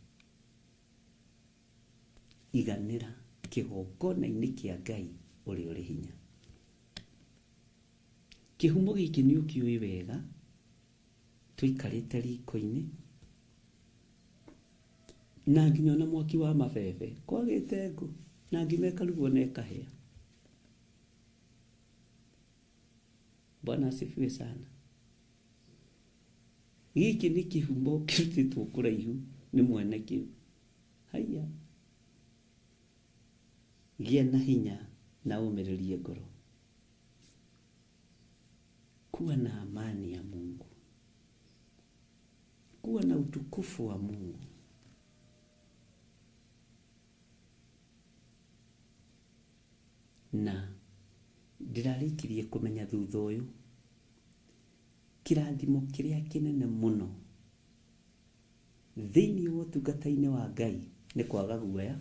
Iganĩra kĩgongona-inĩ kĩa Ngai ũrĩa ũrĩ hinya. Kĩhumo gĩkĩ nĩ ũkĩũĩ wega, tũikarĩte riko-inĩ na nginya ona mwaki wa mabebe kwagĩte ngũ na ngima ĩkarugwo na ĩkahĩa. Bwana asifiwe sana. Gĩkĩ nĩ kĩhumo kĩrutĩtwo kũraihu nĩ mwene kĩu. Haiya, gĩa na hinya na ũmĩrĩrie ngoro. Kuwa na amani ya Mungu, kuwa na utukufu wa Mungu. Na ndĩrarĩkirie kũmenya thutha ũyũ kĩrathimo kĩrĩa kĩnene mũno thĩinĩ wa ũtungata-inĩ wa Ngai nĩ kwaga guoya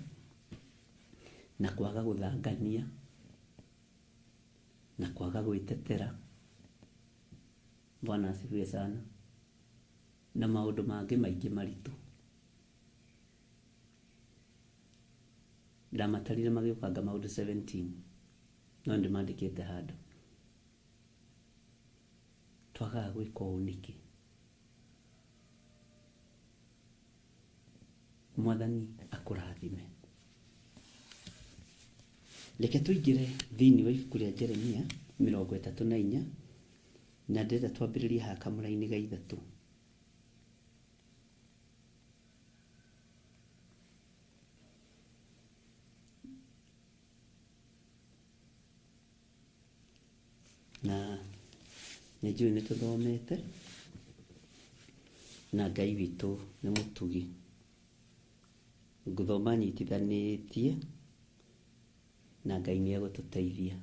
na kwaga gũthangania na kwaga gwĩtetera. Bwana asifiwe sana. Na maũndũ mangĩ maingĩ maritũ. Ndamatarire magĩũkanga maũndũ 17 no ndĩmandĩkĩte handũ. Twagaga gwĩka ũũ nĩkĩ? Mwathani akũrathime. Reke tũingĩre thĩinĩ wa ibuku rĩa Jeremia 34 na ndĩrenda twambĩrĩrie haha kamũra-inĩ ga ithatũ. Na nĩ njũĩ nĩ tũthomete na Ngai witũ nĩ mũtugi. Ngũthoma nyitithanĩtie na Ngai nĩ egũtũteithia.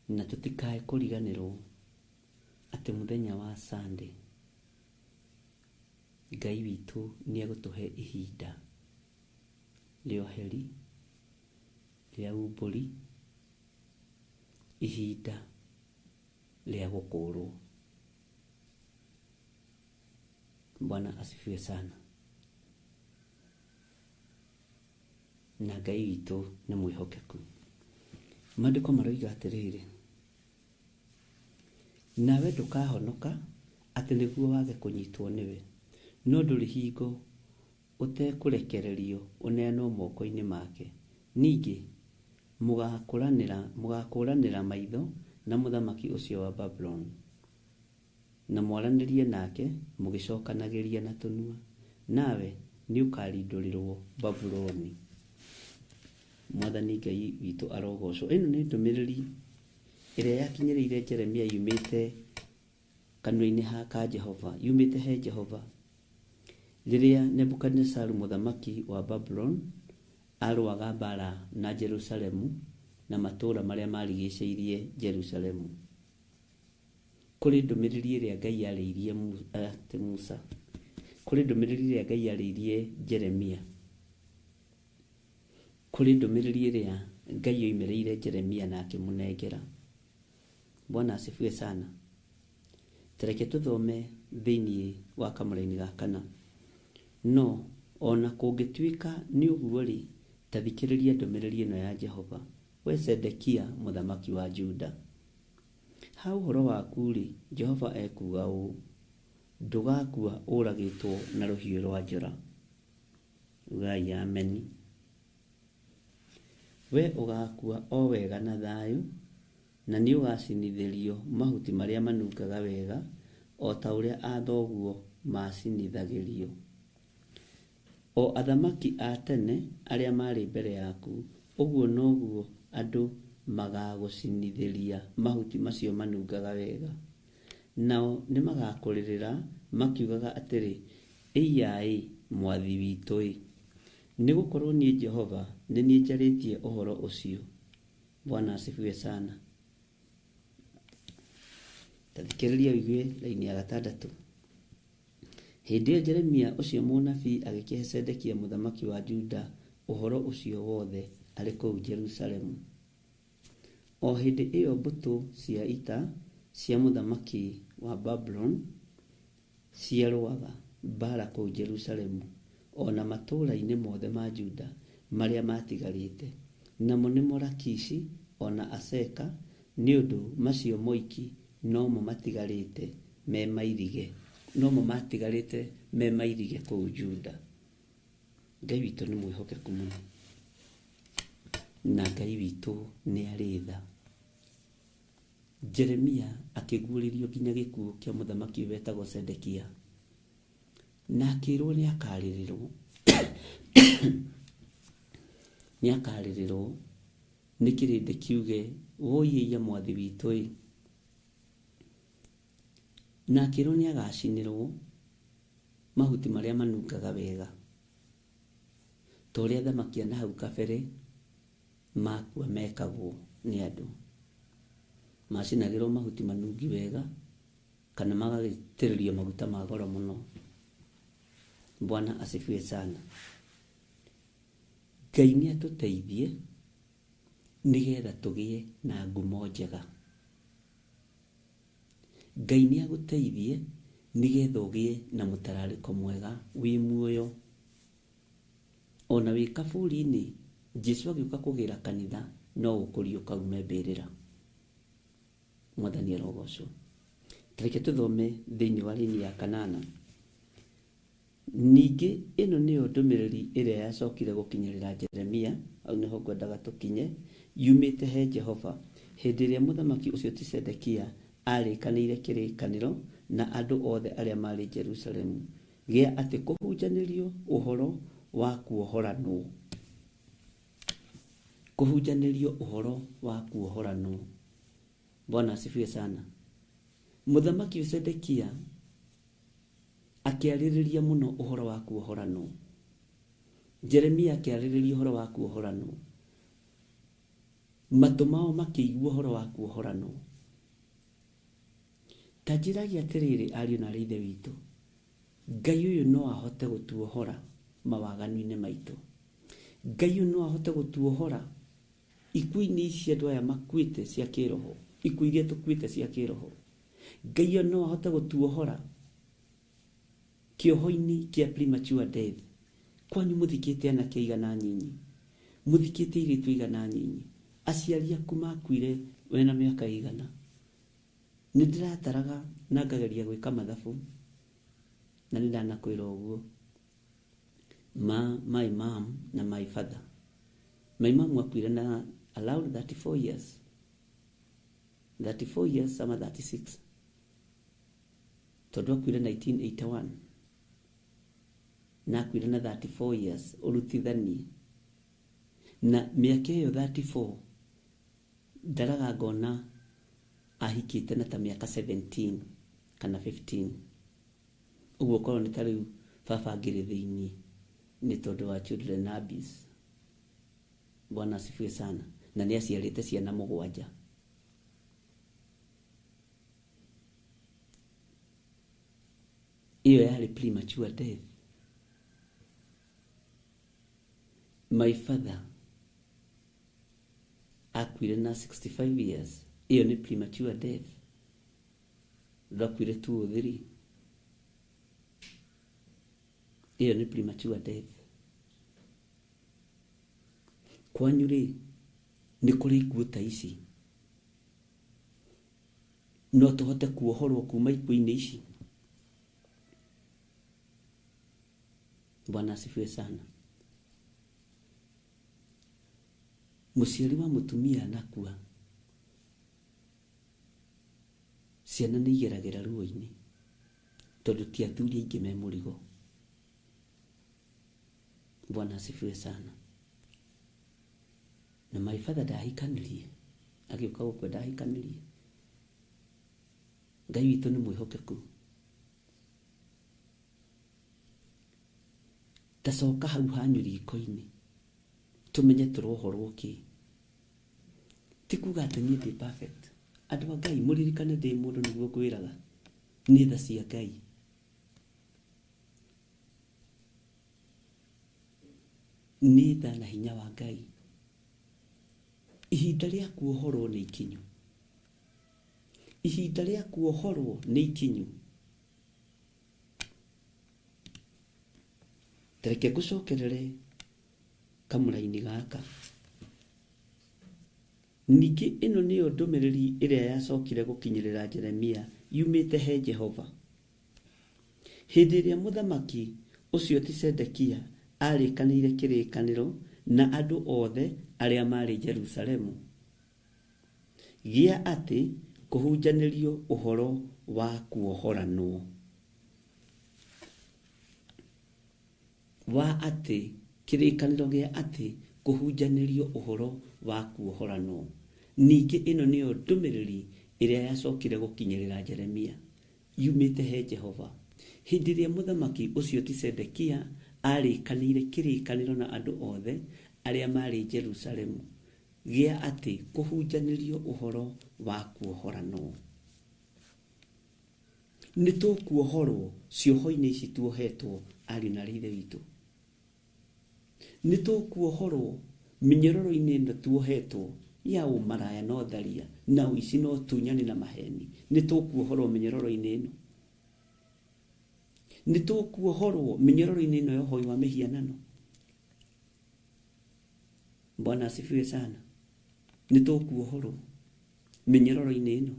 Na tũtikae kũriganĩrwo atĩ mũthenya wa Sunday Ngai witũ nĩ egũtũhe ihinda rĩa ũheri, rĩa umbũri, ihinda rĩa gũkũrwo. Bwana asifiwe sana. Na Ngai witũ nĩ mwĩhokeku. Maandĩko maroiga atĩrĩrĩ, nawe ndũkahonoka atĩ nĩguo wage kũnyitwo nĩwe, no ndũrĩ hingo ũtekũrekererio ũneanwo moko-inĩ make. Ningĩ mũgakũranĩra maitho na mũthamaki ũcio wa Babuloni, na mwaranĩrie nake mũgĩcokanagĩria na tũnua, nawe nĩũkarindũrĩrwo Babuloni. Mwathani Ngai witũ arogocwo. Ĩno nĩ ndũmĩrĩri ĩrĩa yakinyĩrĩire Jeremia yumĩte kanua-inĩ ka Jehova, yumĩte he Jehova, rĩrĩa Nebukadinezaru mũthamaki wa Babuloni arũaga mbara na Jerusalemu na matũũra marĩa marigicĩirie Jerusalemu. Kũrĩ ndũmĩrĩri ĩrĩa Ngai yarĩirie Musa, kũrĩ ndũmĩrĩri ĩrĩa Ngai yarĩirie Jeremia, kũrĩ ndũmĩrĩri ĩrĩa Ngai yoimĩrĩire Jeremia na akĩmũnengera. Bwana asifiwe sana. Tareke tũthome thĩinĩ wa kamũraini ga kana. No ona kũngĩtuĩka nĩ ũguo-rĩ, ta thikĩrĩria ndũmĩrĩri ĩno ya Jehova, we Zedekia mũthamaki wa Juda. Ha ũhoro waku-rĩ, Jehova ekuuga ũũ, ndũgakua ũragĩtwo na rũhiũ rwa njora. Ugai ameni. We ũgakua o wega na thayũ, na nĩũgacinithĩrio mahuti marĩa manungaga wega, o ta ũrĩa athoguo macinithagĩrio. O athamaki a tene arĩa maarĩ mbere yaku, ũguo noguo andũ magagũcinithĩria mahuti macio manungaga wega. Nao nĩmagakũrĩrĩra makiugaga atĩrĩ, ĩiya-ĩ, mwathi witũ-ĩ! Nĩgũkorwo niĩ Jehova nĩ niĩ njarĩtie ũhoro ũcio. Bwana asifiwe sana. Ta thikĩrĩria ũigue raini ya gatandatũ. Hĩndĩ ĩyo Jeremia ũcio mũnabii agĩkĩhe Zedekia mũthamaki wa Juda ũhoro ũcio wothe arĩ kũu Jerusalemu. O hĩndĩ ĩyo mbũtũ cia ita cia mũthamaki wa Babuloni ciarũaga mbaara kũu Jerusalemu o na matũũra-inĩ mothe ma Juda marĩa maatigarĩte, namo nĩmo Lakishi o na Aseka, nĩ ũndũ macio moiki nomo matigarĩte me mairige, nomo matigarĩte me mairige kũu Juda. Ngai witũ nĩ mwĩhokeku mũno, na Ngai witũ nĩ arĩ tha. Jeremia akĩguũrĩrio nginya gĩkuũ kĩa mũthamaki ũyũ wetagwo Zedekia, na akĩrwo nĩ akarĩrĩrwo nĩ akarĩrĩrwo nĩ kĩrĩndĩ kiuge woi ĩiya mwathi witũ ĩ, na akĩrwo nĩ agacinĩrwo mahuti marĩa manungaga wega ta ũrĩa athamaki a na hau kabere Makua mekagwo nĩ andũ. Macinagĩrwo mahuti manungi wega kana magagĩitĩrĩrio maguta ma goro mũno. Bwana asifiwe sana. Ngai nĩ atũteithie nĩgetha tũgĩe na ngumo njega. Ngai nĩ agũteithie nĩgetha ũgĩe na mũtararĩko mwega wĩ muoyo. Ona wĩ kaburi-inĩ, Jesu agĩũka kũgĩra kanitha no ũkũriũka ume mbĩrĩra. Mwathani arogocwo. Reke tũthome thĩinĩ wa raini ya kanana. Ningĩ ĩno nĩyo ndũmĩrĩri ĩrĩa yacokire gũkinyĩrĩra Jeremia, hau nĩho ngwendaga tũkinye, yumĩte he Jehova, hĩndĩ ĩrĩa mũthamaki ũcio ti Zedekia arĩkanĩire kĩrĩkanĩro na andũ othe arĩa marĩ Jerusalemu, gĩa atĩ kũhunjanĩrio ũhoro wa kuohoranwo. Kũhunjanĩrio ũhoro wa kuohoranwo. Bwana asifiwe sana. Mũthamaki Zedekia akĩarĩrĩria mũno ũhoro wa kuohoranwo. Jeremia akĩarĩrĩria ũhoro wa kuohoranwo. Matũ mao makĩigua ũhoro wa kuohoranwo. Ta njĩragia atĩrĩrĩ ariũ na aarĩ a Ithe witũ, Ngai ũyũ no ahote gũtuohora mawaganu-inĩ maitũ. Ngai ũyũ no ahote gũtuohora ikuũ-inĩ ici andũ aya makuĩte cia kĩroho, ikuũ iria tũkuĩte cia kĩroho. Ngai ũyũ no ahote gũtuohora kĩoho-inĩ kĩa premature death. Kwanyu mũthikĩte anake aigana nyinyi, mũthikĩte airĩtu aigana nyinyi, aciari aku makuire wena mĩaka ĩigana. Nĩ ndĩrataraga na ngageria gwĩka mathabu, na nĩ ndanakwĩra ũguo. Ma my mom na my father. My mom akuire na around 34 years. 34 years ama 36. Tondũ akuire 1981. Na akuire na 34 years ũrutithanie. Na mĩaka ĩyo 34 ndaraga ngona ahikĩte na ta mĩaka 17 kana 15. Ũguo korwo nĩ ta rĩu baba angĩrĩ thĩiniĩ nĩ tondũ wa children abuse. Bwana asifiwe sana. Na nĩ aciarĩte ciana mũgwanja. Ĩyo yarĩ premature death. My father akuire na 65 years. Ĩyo nĩ premature death. Ndakuire 203. Ĩyo nĩ premature death. Kwanyu rĩ, nĩ kũrĩ ikuũ ta ici? No tũhote kuohorwo kuma ikuũ-inĩ ici? Bwana asifiwe sana. Mũciari wa mũtumia anakua, ciana nĩ igeragĩra ruo-inĩ tondũ ti athuri aingĩ me mũrigo. Bwana asifiwe sana. Na my father ndahikanirie, agĩũka gũkua ndahikanirie. Ngai witũ nĩ mwĩhokeku. Ta coka hau hanyu riko-inĩ tũmenye tũrohorwo kĩ. Ti kuga atĩ niĩ ndĩ perfect. Andũ a Ngai mũririkane ndĩ mũndũ nĩguo ngwĩraga. Nĩ tha cia Ngai. Nĩ tha na hinya wa Ngai. Ihinda rĩa kuohorwo nĩ ikinyu. Ihinda rĩa kuohorwo nĩ ikinyu. Reke ngũcokerere kamũraini gaka. Ningĩ ĩno nĩyo ndũmĩrĩri ĩrĩa yacokire gũkinyĩrĩra Jeremia yumĩte he Jehova. Hĩndĩ ĩrĩa mũthamaki ũcio ti Zedekia arĩkanĩire kĩrĩkanĩro na andũ othe arĩa marĩ Jerusalemu, gĩa atĩ kũhunjanĩrio ũhoro wa kuohoranwo. Wa atĩ kĩrĩkanĩro gĩa atĩ kũhunjanĩrio ũhoro wa kuohoranwo. Ningĩ ĩno nĩyo ndũmĩrĩri ĩrĩa yacokire gũkinyĩrĩra Jeremia yumĩte he Jehova. Hĩndĩ ĩrĩa mũthamaki ũcio ti Zedekia arĩkanĩire kĩrĩkanĩro na andũ othe arĩa marĩ Jerusalemu, Gĩa atĩ kũhunjanĩrio ũhoro wa kuohoranwo. Nĩ tũkuohorwo cioho-inĩ ici tuohetwo ariũ na aarĩ a Ithe witũ. Nĩ tũkuohorwo mĩnyororo-inĩ ĩno tuohetwo ya ũmaraya na ũtharia na ũici na ũtunyani na maheni. Nĩ tũkuohorwo mĩnyororo-inĩ ĩno. Nĩ tũkuohorwo mĩnyororo-inĩ ĩno ya ũhoi wa mĩhianano. Bwana asifiwe sana. Nĩ tũkuohorwo mĩnyororo-inĩ ĩno.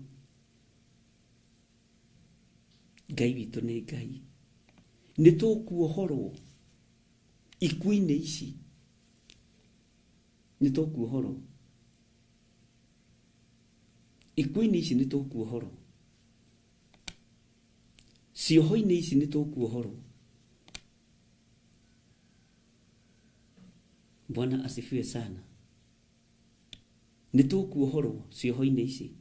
Ngai witũ nĩ Ngai. Nĩ tũkuohorwo ikuũ-inĩ ici. Nĩ tũkuohorwo ikuũ-inĩ ici, nĩ tũkuohorwo cioho-inĩ ici, nĩ tũkuohorwo. Bwana asifiwe sana. Nĩ tũkuohorwo cioho-inĩ ici.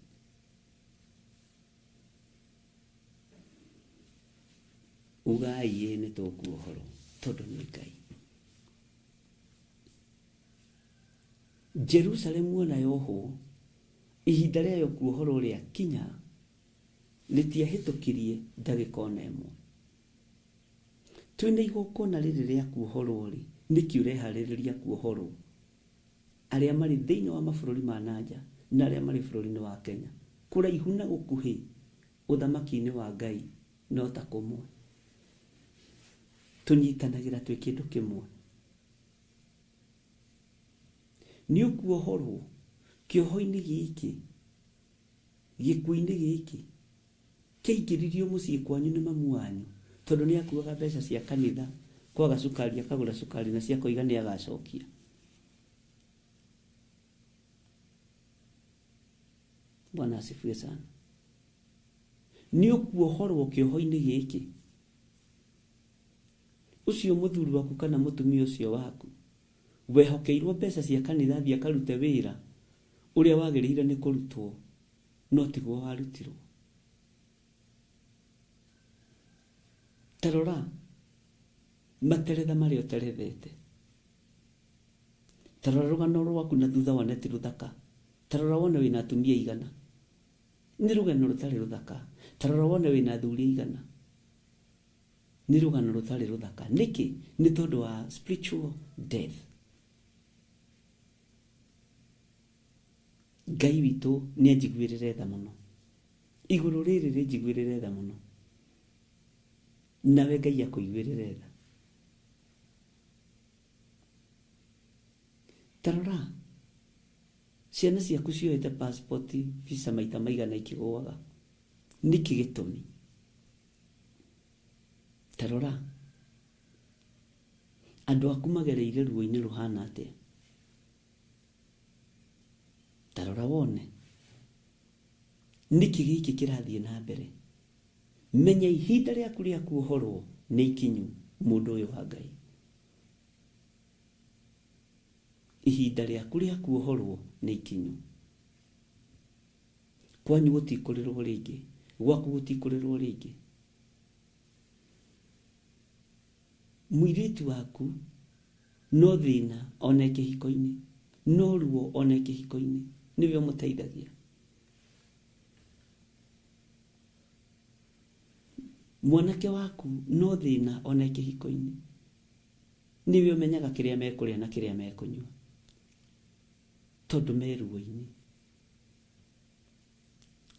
Ugai ĩ nĩ tũkuohorwo tondũ nĩ Ngai. Jerusalemu ona yohwo, ihinda rĩayo kuohorwo rĩakinya, rĩtiahĩtũkirie ndagĩka ona ĩmwe. Twĩna igongona rĩrĩ rĩa kuohorwo rĩ, nĩkĩ ũreharĩrĩria kuohorwo? Arĩa marĩ thĩinĩ wa mabũrũri ma nanja na arĩa marĩ bũrũri-inĩ wa Kenya, kũraihu na gũkuhĩ, ũthamaki-inĩ wa Ngai no ta kũmwe. Tũnyitanagĩra twĩ kĩndũ kĩmwe. Nĩ ũkuohorwo kĩoho-inĩ gĩkĩ, gĩkuũ-inĩ gĩkĩ kĩaingĩririo mũciĩ kwanyu nĩ mamu wanyu tondũ nĩ akuaga mbeca cia kanitha, kwaga cukari akagũra cukari na ciakoiga nĩ agacokia. Bwana asifiwe sana. Nĩ ũkuohorwo kĩoho-inĩ gĩkĩ. Ũcio mũthuri waku kana mũtumia ũcio waku wehokeirwo mbeca cia kanitha athiĩ akarute wĩra ũrĩa wagĩrĩire nĩ kũrutwo, no tiguo warutirwo. Ta rora materetha marĩa ũterethete. Ta rora rũgano rwaku na thutha wone ti rũthaka. Ta rora wone wĩna atumia aigana. Nĩ rũgano rũtarĩ rũthaka. Ta rora wone wĩna athuri aigana. Nĩ rũgano rũtarĩ rũthaka. Nĩkĩ? Nĩ tondũ wa spiritual death. Ngai witũ nĩ anjiguĩrĩre tha mũno. Igũrũ rĩrĩ rĩnjiguĩrĩre tha mũno. Nawe Ngai akũiguĩrĩre tha. Ta rora ciana ciaku cioete passport visa maita maigana ikĩgũaga. Nĩkĩ gĩtũmi? Ta rora andũ aku magereire ruo-inĩ rũhana atĩa. Ta rora wone nĩkĩ gĩkĩ kĩrathiĩ na mbere. Menya ihinda rĩaku rĩa kuohorwo nĩ ikinyu, mũndũ ũyũ wa Ngai. Ihinda rĩaku rĩa kuohorwo nĩ ikinyu. Kwanyu gũtikũrĩrwo rĩngĩ, gwaku gũtikũrĩrwo rĩngĩ. Mũirĩtu waku no thĩna ona e kĩhiko-inĩ, no ruo ona e kĩhiko-inĩ, nĩwe ũmũteithagia. Mwanake waku no thĩna ona e kĩhiko-inĩ, nĩwe ũmenyaga kĩrĩa mekũrĩa na kĩrĩa mekũnyua, tondũ me ruo-inĩ.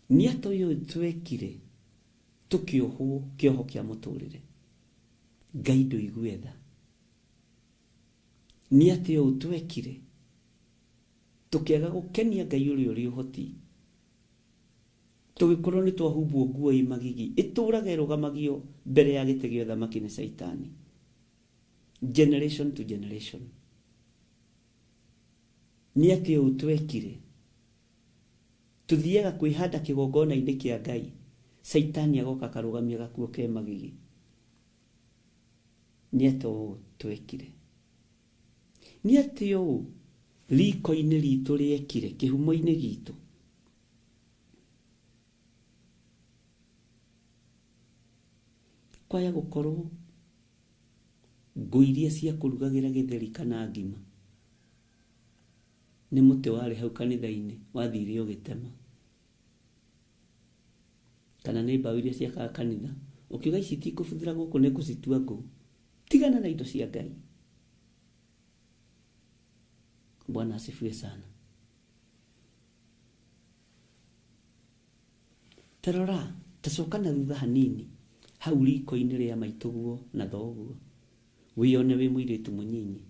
Nĩ atĩa ũyũ twekire tũkĩohwo kĩoho kĩa mũtũrĩre? Ngai ndũigue tha. Nĩ atĩa ũũ twekire tũkĩaga gũkenia Ngai ũrĩa ũrĩ ũhoti, tũgĩkorwo nĩ twahumbwo nguo ĩ magigi ĩtũraga ĩrũgamagio mbere ya gĩtĩ gĩa ũthamaki nĩ Caitani, generation to generation. Nĩ atĩa ũũ twekire tũthiaga kwĩhanda kĩgongona-inĩ kĩa Ngai, Caitani agoka akarũgamia gakuo ke magigi? Nĩ atĩa ũũ twekire? Nĩ atĩa ũũ riko-inĩ ritũ rĩekire, kĩhumo-inĩ gitũ? Kwaya gũkorwo ngũ iria cia kũrugagĩra gĩtheri kana ngima. Nĩ mũtĩ warĩ hau kanitha-inĩ wathire ũgĩtema, kana nĩ mbaũ iria ciakaga kanitha, ũkiuga ici itikũbuthĩra gũkũ nĩ ngũcitua ngũ. Tigana na indo cia Ngai. Bwana asifiwe sana. Ta rora, ta coka na thutha hanini hau riko-inĩ rĩa maitũguo na thoguo, wĩyone wĩ mũirĩtu mũnyinyi,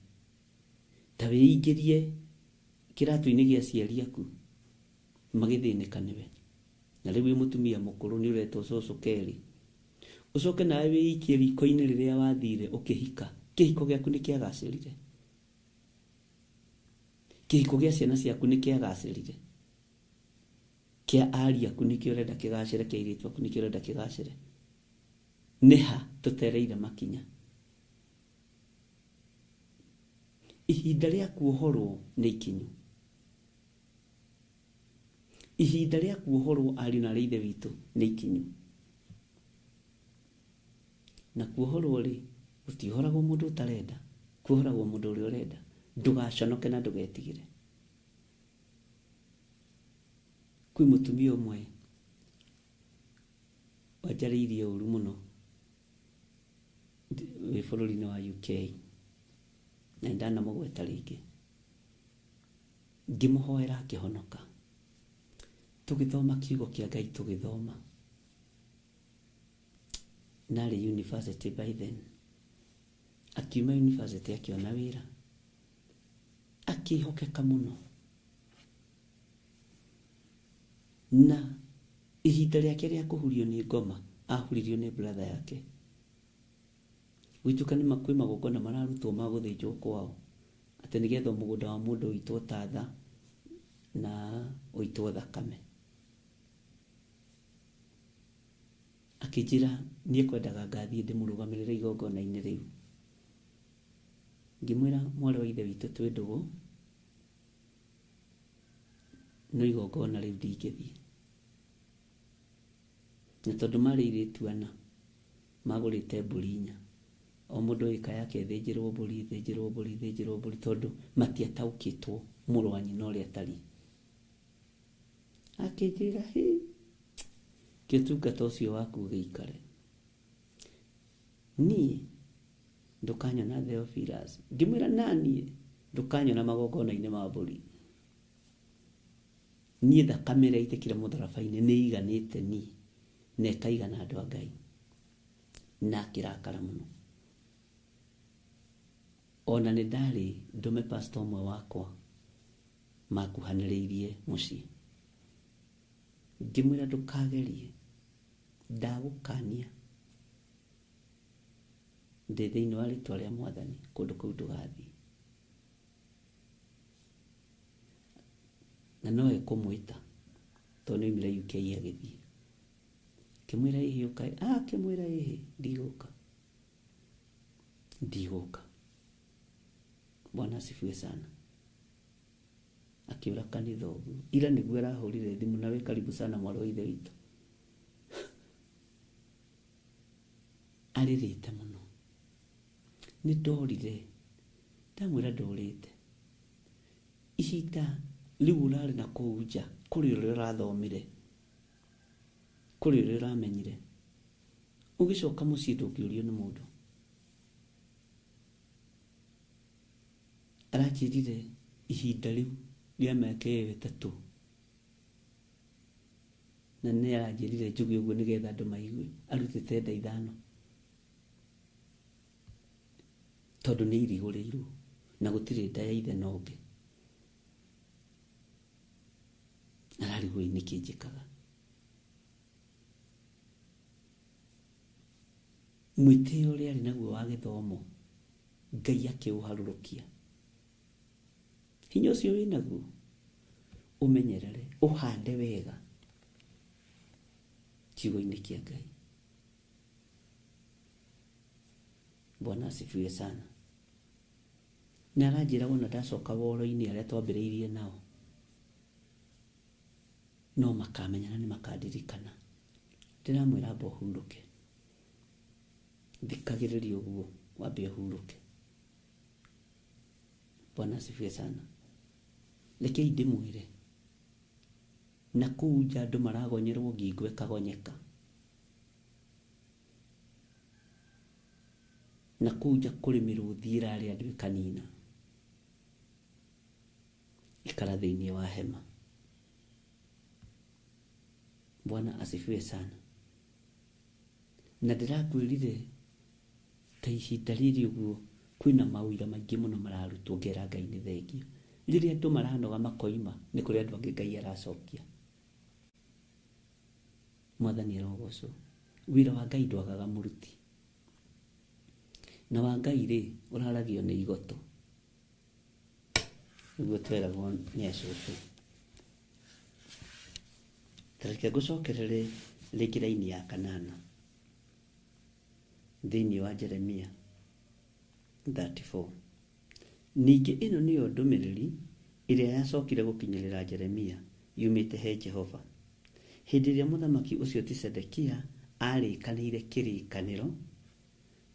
ta wĩingĩrie kĩratũ-inĩ gĩa aciari aku magĩthĩnĩka nĩwe, na rĩu wĩ mũtumia mũkũrũ nĩ ũretwo cũcũ kerĩ, ũcoke nawe wĩikie riko-inĩ rĩrĩa wathire ũkĩhika, kĩhiko gĩaku nĩ kĩagacĩrire, kĩhiko gĩa ciana ciaku nĩ kĩagacĩrire, kĩa ari aku nĩkĩo ũrenda kĩgacĩre, kĩa airĩtu aku nĩkĩo ũrenda kĩgacĩre. Nĩha tũtereire makinya? Ihinda rĩa kuohorwo nĩ ikinyu. Ihinda rĩa kuohorwo ariũ na arĩ ithe witũ nĩ ikinyu. Na kuohorwo rĩ, gũtiohoragwo mũndũ ũtarenda, kuohoragwo mũndũ ũrĩa ũrenda. Ndũgaconoke na ndũgetigĩre. Kwĩ mũtumia ũmwe wanjarĩirie ũru mũno wĩ bũrũri-inĩ wa UK, na nĩndanamũgweta rĩngĩ, ngĩmũhoera akĩhonoka. Tũgĩthoma kiugo kĩa Ngai, tũgĩthoma narĩ university by then, akiuma university akĩona wĩra, akĩhokeka mũno, na ihinda rĩake rĩa kũhurio nĩ ngoma ahuririo nĩ brother yake. Gwĩtuĩka nĩ kwĩ magongona mararutwo ma gũthĩnjwo kwao, atĩ nĩgetha mũgũnda wa mũndũ ũitwo tatha na ũitwo thakame. Akĩnjĩra niĩ kwendaga ngathiĩ ndĩmũrũgamĩrĩre igongona-inĩ rĩu. Ngĩmwĩra mwarĩ wa ithe witũ twĩ ndũgũ, no igongona rĩu ndingĩthiĩ. Na tondũ marĩ airĩtu ana, magũrĩte mbũri inya, o mũndũ ĩka yake ĩthĩnjĩrwo mbũri, ĩthĩnjĩrwo mbũri, ĩthĩnjĩrwo mbũri, tondũ matiataũkĩtwo mũrũ wa nyina ũrĩa atariĩ. Akĩnjĩra, hĩ, kĩ ũtungata ũcio waku ũgĩikare. Niĩ ndũkanyona Theophilus. Ngĩmwĩra naniĩ ndũkanyona magongona-inĩ ma mbũri. Niĩ thakame ĩrĩa ĩitĩkire mũtharaba-inĩ nĩ ĩiganĩte niĩ na ĩkaigana andũ a Ngai. Na akĩrakara mũno. Ona nĩ ndarĩ ndũme pastor ũmwe wakwa makuhanĩrĩirie mũciĩ. Ngĩmwĩra ndũkagerie, ndagũkania ndĩ thĩinĩ wa rĩtwa rĩa Mwathani, kũndũ kũu ndũgathiĩ. Na no ekũmwĩta tondũ nĩ oimire UK agĩthiĩ. Akĩmwĩra ĩhĩ ũka, akĩmwĩra ĩhĩ ndigũka, ndigũka. Bwana asifiwe sana. Akĩũra kanitha ũguo. Ira nĩguo arahũrire thimũ, na wĩ karibu sana mwarĩ wa ithe witũ. Arĩrĩte mũno. Nĩ ndorire, ndamwĩra ndũrĩte. Ihinda rĩu ũrarĩ na kũu nja, kũrĩ ũrĩa ũrathomire, kũrĩ ũrĩa ũramenyire. Ũgĩcoka mũciĩ ndũngĩũrio nĩ mũndũ. Aranjĩrire ihinda rĩu rĩa mĩaka ĩyo ĩtatũ, na nĩ aranjĩrire njuge ũguo nĩgetha andũ maigue, arutĩte nda ithano tondũ nĩ irigũrĩirwo na gũtirĩ nda ya ithe na ũngĩ. Ararigwo nĩkĩ njĩkaga. Mwĩtĩo ũrĩa arĩ naguo wa gĩthomo, Ngai akĩũharũrũkia. Hinya ũcio wĩnaguo ũmenyerere, ũhande wega kiugo-inĩ kĩa Ngai. Bwana asifiwe sana. Nĩ aranjĩra wona ndacoka woro-inĩ arĩa twambĩrĩirie nao, no makamenya na nĩ makandirikana. Ndĩramwĩra amba ũhurũke, thikagĩrĩria ũguo wambe ũhurũke. Bwana asifiwe sana. Rekei ndĩmwĩre, na kũu nja andũ maragonyerwo ngingo ĩkagonyeka. Na kũu nja kũrĩ mĩrũthi ĩrarĩa andũ ĩkanina. Ikara thĩinĩ wa hema. Bwana asifiwe sana. Na ndĩrakwĩrire ta ihinda rĩrĩ ũguo kwĩna mawĩra maingĩ mũno mararutwo, ngera Ngai nĩ thengio. Rĩrĩa andũ maranoga makoima, nĩ kũrĩ andũ angĩ Ngai aracokia. Mwathani arogocwo. Wĩra wa Ngai ndwagaga mũruti. Na wa Ngai rĩ, ũraragio nĩ igoto. Nĩguo tweragwo nĩ acũcũ. Ta reke ngũcokerere rĩngĩ raini ya kanana thĩinĩ wa Jeremia 34. Ningĩ ĩno nĩyo ndũmĩrĩri ĩrĩa yacokire gũkinyĩrĩra Jeremia yumĩte he Jehova hĩndĩ ĩrĩa mũthamaki ũcio ti Zedekia arĩkanĩire kĩrĩkanĩro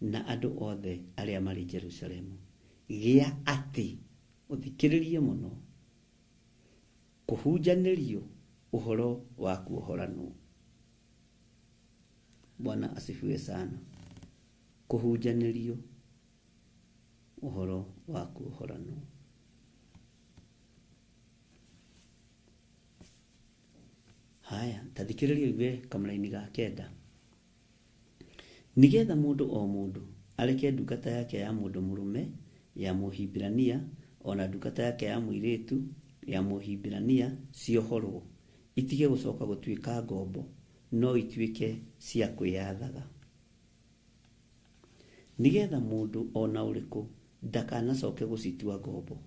na andũ othe arĩa marĩ Jerusalemu, gĩa atĩ ũthikĩrĩrie mũno kũhunjanĩrio ũhoro wa kuohoranwo. Bwana asifiwe sana. Kũhunjanĩrio ũhoro wa kuohoranwo. Haya, ta thikĩrĩria ũigue kamũraini ga kenda. Nĩgetha mũndũ o mũndũ areke ndungata yake ya mũndũ mũrũme ya Mũhibirania ona ndungata yake ya mũirĩtu ya Mũhibirania ciohorwo, itige gũcoka gũtuĩka ngombo, no ituĩke cia kwĩyathaga. Nĩgetha mũndũ ona ũrĩkũ ndakanacoke gũcitua ngombo.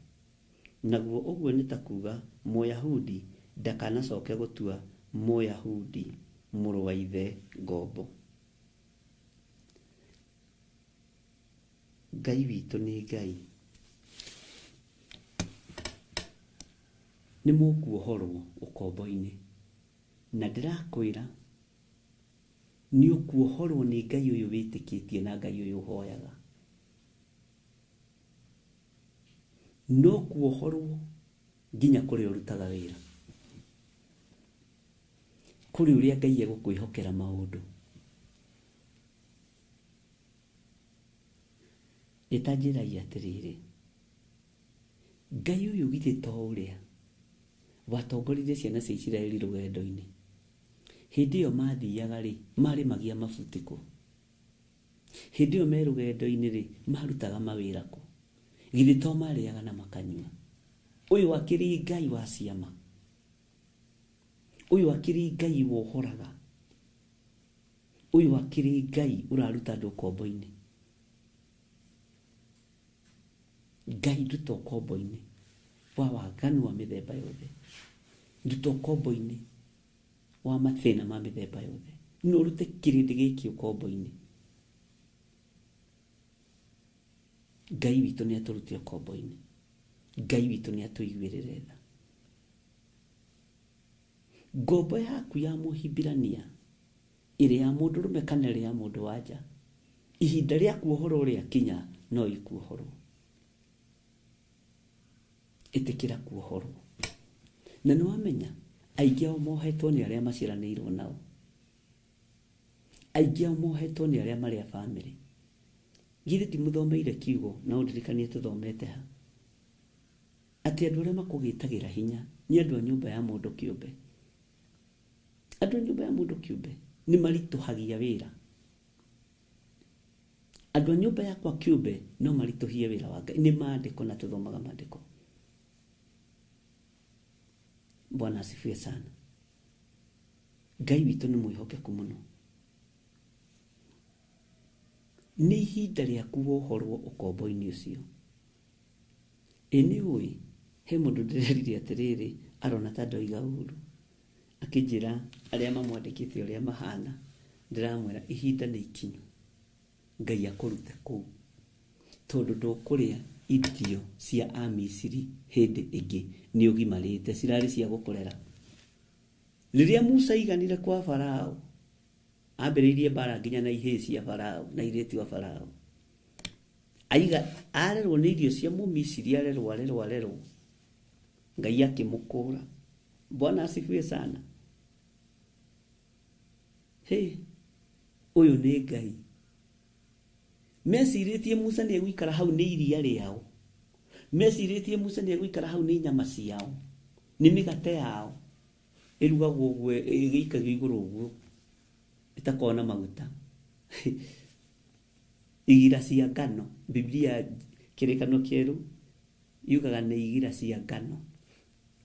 Naguo ũguo nĩ ta kuga Mũyahudi ndakanacoke gũtua Mũyahudi mũrũ wa ithe ngombo. Ngai witũ nĩ Ngai. Nĩ mũkuohorwo ũkombo-inĩ. Na ndĩrakwĩra nĩ ũkuohorwo nĩ Ngai ũyũ wĩtĩkĩtie na Ngai ũyũ ũhoyaga. No kuohorwo nginya kũrĩa ũrutaga wĩra. Kũrĩ ũrĩa Ngai egũkwĩhokera maũndũ. Ĩtanjĩragia atĩrĩrĩ, Ngai ũyũ githĩ to ũrĩa watongoririe ciana cia Isiraeli rũgendo-inĩ. Hĩndĩ ĩyo mathiaga rĩ, marĩmagia mabuti kũ? Hĩndĩ ĩyo me rũgendo-inĩ rĩ, marutaga mawĩra kũ? Githĩ to marĩaga na makanyua? Ũyũ akĩrĩ Ngai wa ciama. Ũyũ akĩrĩ Ngai wohoraga. Ũyũ akĩrĩ Ngai ũraruta andũ ũkombo-inĩ. Ngai nduta ũkombo-inĩ wa waganu wa mĩthemba yothe. Nduta ũkombo-inĩ wa mathĩna ma mĩthemba yothe. No ũrute kĩrĩndĩ gĩkĩ ũkombo-inĩ. Ngai witũ nĩ atũrute ũkombo-inĩ. Ngai witũ nĩ atũiguĩrĩre tha. Ngombo yaku ya Mũhibirania ĩrĩ ya mũndũrũme kana ĩrĩ ya mũndũ wa nja, ihinda rĩa kuohorwo rĩakinya no ikuohorwo. Ĩtĩkĩra kuohorwo. Na nĩ wamenya aingĩ ao mohetwo nĩ arĩa maciaranĩirwo nao. Aingĩ ao mohetwo nĩ arĩa marĩ a bamĩrĩ. Githĩ ndimũthomeire kiugo na ũndirikanie tũthomete ha? Atĩ andũ arĩa makũgĩtagĩra hinya nĩ andũ a nyũmba ya mũndũ kĩũmbe. Andũ a nyũmba ya mũndũ kĩũmbe nĩ maritũhagia wĩra. Andũ a nyũmba yakwa kĩũmbe no maritũhie wĩra wa Ngai. Nĩ maandĩko na tũthomaga maandĩko. Bwana asifiwe sana. Ngai witũ nĩ mwĩhokeku mũno. Nĩ ihinda rĩaku wohorwo ũkombo-inĩ ũcio. Ĩ nĩ ũĩ, he mũndũ ndĩrerire atĩrĩrĩ, arona ta ndoiga ũru. Akĩnjĩra arĩa mamwandĩkĩte ũrĩa mahana, ndĩramwĩra ihinda nĩ ikinyu. Ngai akũrute kũu. Tondũ ndũkũrĩa irio cia Amisiri hĩndĩ ĩngĩ nĩ ũgimarĩte, cirarĩ cia gũkũrera. Rĩrĩa Musa aiganire kwa Farao, ambĩrĩirie mbara nginya na ihĩĩ cia Farao na airĩtu a Farao. Aiga arerwo nĩ irio cia Mũmisiri, arerwo arerwo arerwo. Ngai akĩmũkũra. Bwana asifiwe sana. Hey, ũyũ nĩ Ngai. Mecirĩtie Musa nĩ egũikara hau nĩ iria rĩao. Mecirĩtie Musa nĩ egũikara hau nĩ nyama ciao, nĩ mĩgate yao ĩrugagwo ũguo, ĩgĩikagio igũrũ ũguo ĩtakoragwo na maguta. Igira cia ngano, Biblia kĩrĩkanĩro kĩerũ yugaga nĩ igira cia ngano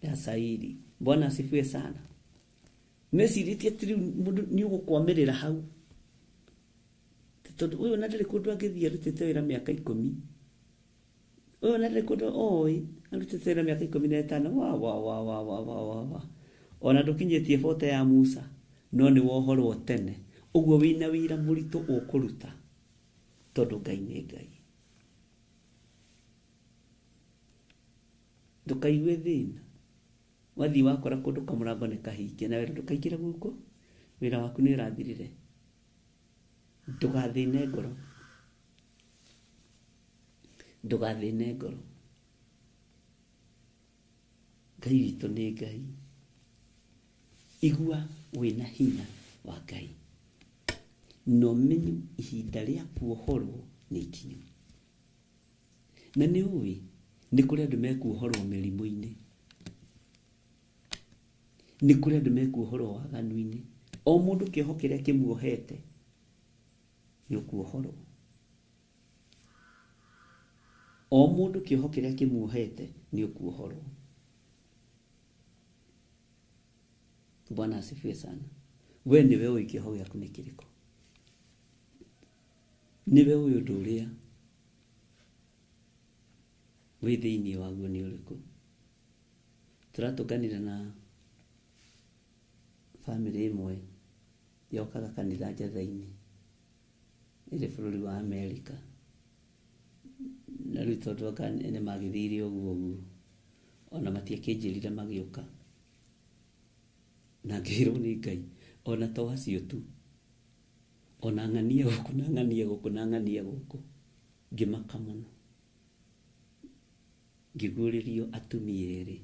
ya cairi. Bwana asifiwe sana. Mecirĩtie atĩ rĩu mũndũ nĩ ũgũkwamĩrĩra hau, tondũ ũyũ ona ndarĩ kũndũ angĩthiĩ arutĩte wĩra mĩaka 10. Ũyũ ona ndarĩ kũndũ oĩ arutĩte wĩra mĩaka 15. Wa wa wa wa wa wa wa wa. Ona ndũkinyĩtie bote ya Musa, no nĩ wohorwo tene. Ũguo wĩna wĩra mũritũ ũkũruta, tondũ Ngai nĩ Ngai. Ndũkaigue thĩna. Wathiĩ wakora kũndũ kamũrango nĩ kahinge, na wĩra ndũkaingĩre gũkũ, wĩra waku nĩ ũrathirire. Ndũgathĩne ngoro. Ndũgathĩne ngoro. Ngai witũ nĩ Ngai. Igua wĩna hinya wa Ngai. Na ũmenye ihinda rĩa kuohorwo nĩ ikinyu. Na nĩ ũĩ nĩ kũrĩ andũ mekuohorwo mĩrimũ-inĩ. Nĩ kũrĩ andũ mekuohorwo waganu-inĩ. O mũndũ kĩoho kĩrĩa kĩmuohete nĩ ũkuohorwo. O mũndũ kĩoho kĩrĩa kĩmuohete nĩ ũkuohorwo. Bwana asifiwe sana. We nĩwe ũĩ kĩoho gĩaku nĩ kĩrĩkũ. Nĩwe ũĩ ũndũ ũrĩa wĩ thĩinĩ waguo nĩ ũrĩkũ. Tũratũnganire na bamĩrĩ ĩmwe yokaga kanitha Njatha-inĩ ĩrĩ bũrũri wa Amerika. Na rĩu tondũ anga nĩ magĩthire ũguo ũguo, ona matiakĩnjĩrire magĩũka. Na ngĩrwo nĩ Ngai, ona to acio tu, ona ng'ania gũkũ na ng'ania gũkũ na ng'ania gũkũ. Ngĩmaka mũno. Ngĩguũrĩrio atumia erĩ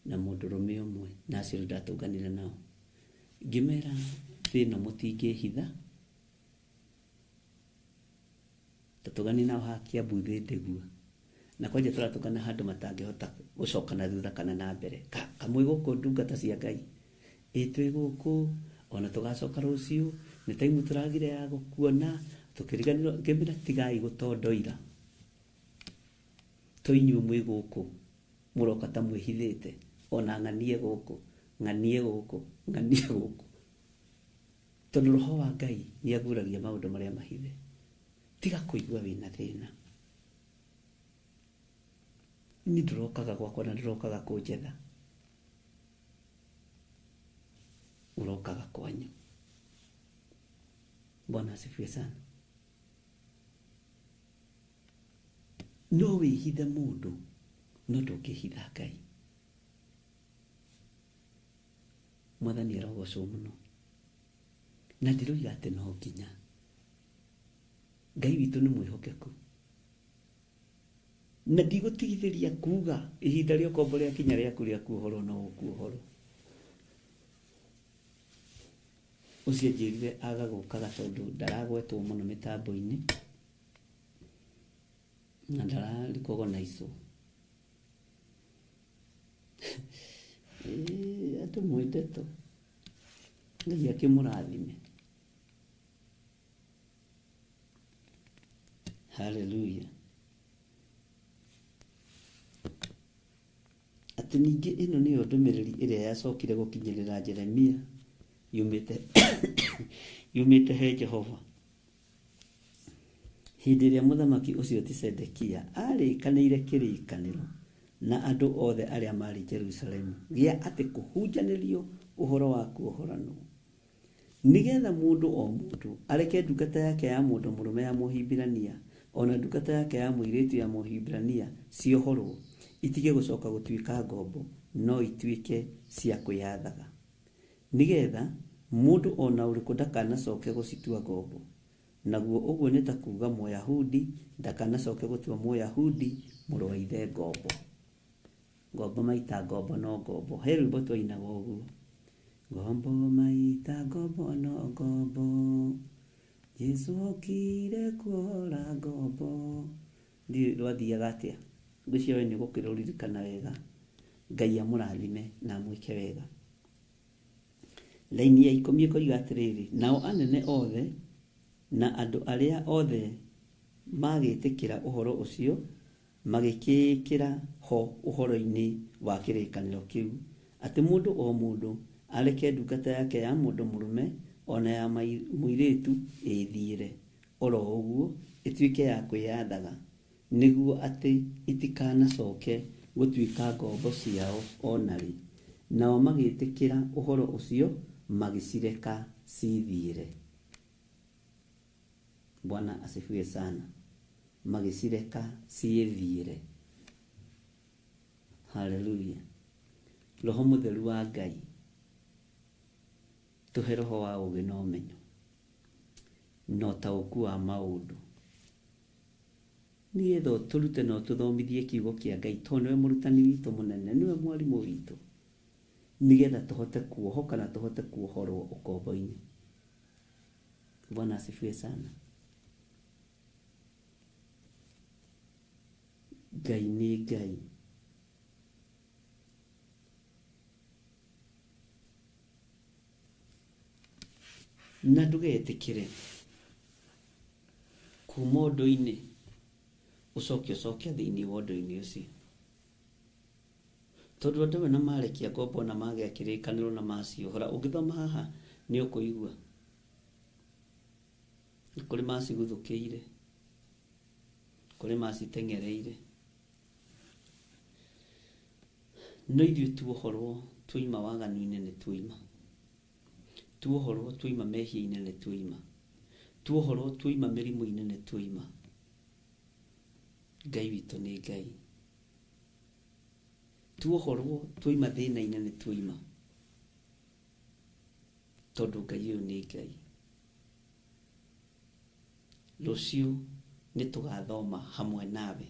na mũndũrũme ũmwe, na acio rĩu ndatũnganire nao. Ngĩmera thĩ ĩno mũtingĩhitha, tũtũngane nao haha Kiambu thĩ ndĩgua. Na kwanja tũratũngana handũ matangĩhota gũcoka na thutha kana na mbere. Kamwe gũkũ ndungata cia Ngai. Ĩ twĩ gũkũ, ona tũgacoka rũciũ, nĩ taimu tũragire ya gũkuona, tũkĩriganĩrwo, ngĩmera tigai gũtondoira. To inyuĩ mwĩ gũkũ, mũroka ta mwĩhithĩte, ona ng'anie gũkũ, ng'anie gũkũ, ng'anie gũkũ. Tondũ roho wa Ngai nĩ aguũragia maũndũ marĩa mahithe. Tiga kũigua wĩna thĩna. Niĩ ndũrokaga gwakwa na ndũrokaga kũnjetha. Ũrokaga kwanyu. Bwana asifiwe sana. No wĩhithe mũndũ, no ndũngĩhitha Ngai. Mwathani arogocwo mũno. Na ndĩroiga atĩ no nginya. Ngai witũ nĩ mwĩhokeku. Na ndigũtigithĩria kuga ihinda rĩa ũkombo rĩakinya rĩaku rĩa kuohorwo no ũkuohorwo. Ũcio anjĩrire aga gũkaga tondũ ndaragwetwo mũno mĩtambo-inĩ na ndararikogonaicwo. Andũ mwĩ ndeto. Ngai akĩmũrathime. Hallelujah. Atĩ ningĩ ĩno nĩyo ndũmĩrĩri ĩrĩa yacokire gũkinyĩrĩra Jeremia yumĩte he Jehova. Hĩndĩ ĩrĩa mũthamaki ũcio ti Zedekia arĩkanĩire kĩrĩkanĩro na andũ othe arĩa maarĩ Jerusalemu gĩa atĩ kũhunjanĩrio ũhoro wa kuohoranwo, nĩgetha mũndũ o mũndũ areke ndungata yake ya mũndũ mũrũme ya Mũhibirania ona ndungata yake ya mũirĩtu ya Mũhibirania ciohorwo, itige gũcoka gũtuĩka ngombo, no ituĩke cia kwĩyathaga, nĩgetha mũndũ ona ũrĩkũ ndakanacoke gũcitua ngombo. Naguo ũguo nĩ ta kuga Mũyahudi ndakanacoke gũtua Mũyahudi mũrũ wa ithe ngombo. Ngombo maita ngombo no ngombo. He rwĩmbo twainaga ũguo. Ngombo maita ngombo no ngombo. Jesu okire kuohora ngombo. Ndiũĩ rwathiaga atĩa. Ngwĩciria we nĩ ũgũkĩrũririkana wega. Ngai amũrathime na amwĩke wega. Raini ya ikũmi ĩkoiga atĩrĩrĩ, nao anene othe na andũ arĩa othe magĩtĩkĩra ũhoro ũcio magĩkĩĩkĩra ho ũhoro-inĩ wa kĩrĩkanĩro kĩu, atĩ mũndũ o mũndũ areke ndungata yake ya mũndũ mũrũme o na ya mũirĩtu ĩĩthiĩre o ro ũguo, ĩtuĩke ya kwĩyathaga, nĩguo atĩ itikanacoke gũtuĩka ngombo ciao o na rĩ. Nao magĩĩtĩkĩra ũhoro ũcio, magĩcireka ciĩthiĩre. Bwana asifiwe sana. Magĩcireka ciĩthiĩre. Haleluya. Roho mũtheru wa Ngai, tũhe roho wa ũũgĩ na ũmenyo na ũtaũku wa maũndũ, nĩgetha ũtũrute na ũtũthomithie kiugo kĩa Ngai, tondũ nĩwe mũrutani witũ mũnene, nĩwe mwarimũ witũ, nĩgetha tũhote kuohoka na tũhote kuohorwo ũkombo-inĩ. Bwana asifiwe sana. Ngai nĩ Ngai. Na ndũgetĩkĩre kuma ũndũ-inĩ ũcoke ũcoke thĩinĩ wa ũndũ-inĩ ũcio. Tondũ andũ amwe na marekia ngombo na magĩa kĩrĩkanĩro na maciohora, ũngĩthoma haha nĩ ũkũigua nĩ kũrĩ maciguthũkĩire, kũrĩ maciteng'ereire. No ithuĩ tuohorwo tuoima waganu-inĩ nĩ tuoima, tuohorwo tuoima mehia-inĩ nĩ tuoima, tuohorwo tuoima mĩrimũ-inĩ nĩ tuoima. Ngai witũ nĩ Ngai. Tuohorwo tuoima thĩna-inĩ nĩ tuoima, tondũ Ngai ũyũ nĩ Ngai. Rũciũ nĩ tũgathoma hamwe nawe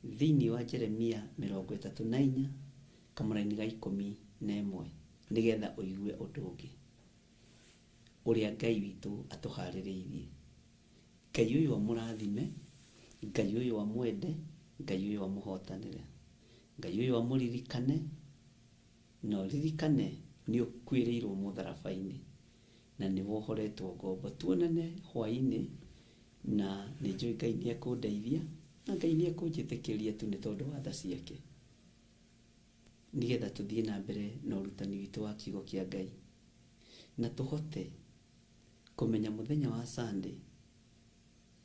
thĩinĩ wa Jeremia 34 kamũraini ga 11, nĩgetha ũigue ũndũ ũngĩ ũrĩa Ngai witũ atũharĩrĩirie. Ngai ũyũ amũrathime, Ngai ũyũ amwende, Ngai ũyũ amũhotanĩre, Ngai ũyũ amũririkane, na ũririkane nĩ ũkuĩrĩirwo mũtharaba-inĩ na nĩ wohoretwo ngombo. Tuonane hwaĩ-inĩ, na nĩ njũĩ Ngai nĩ ekũndeithia na Ngai nĩ ekũnjĩtĩkĩria tu nĩ tondũ wa tha ciake, nĩgetha tũthiĩ na mbere na ũrutani witũ wa kiugo kĩa Ngai, na tũhote kũmenya mũthenya wa Sunday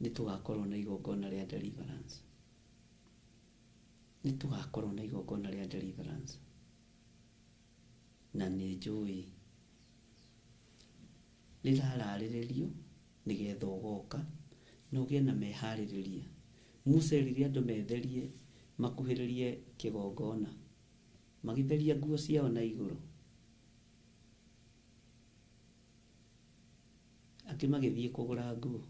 nĩ tũgakorwo na igongona rĩa deliverance. Nĩ tũgakorwo na igongona rĩa deliverance. Na nĩ njũĩ rĩrararĩrĩrio nĩgetha ũgoka na ũgĩe na meharĩrĩria. Musa erire andũ metherie makuhĩrĩrie kĩgongona, magĩtheria nguo ciao na igũrũ, angĩ magĩthiĩ kũgũra nguo.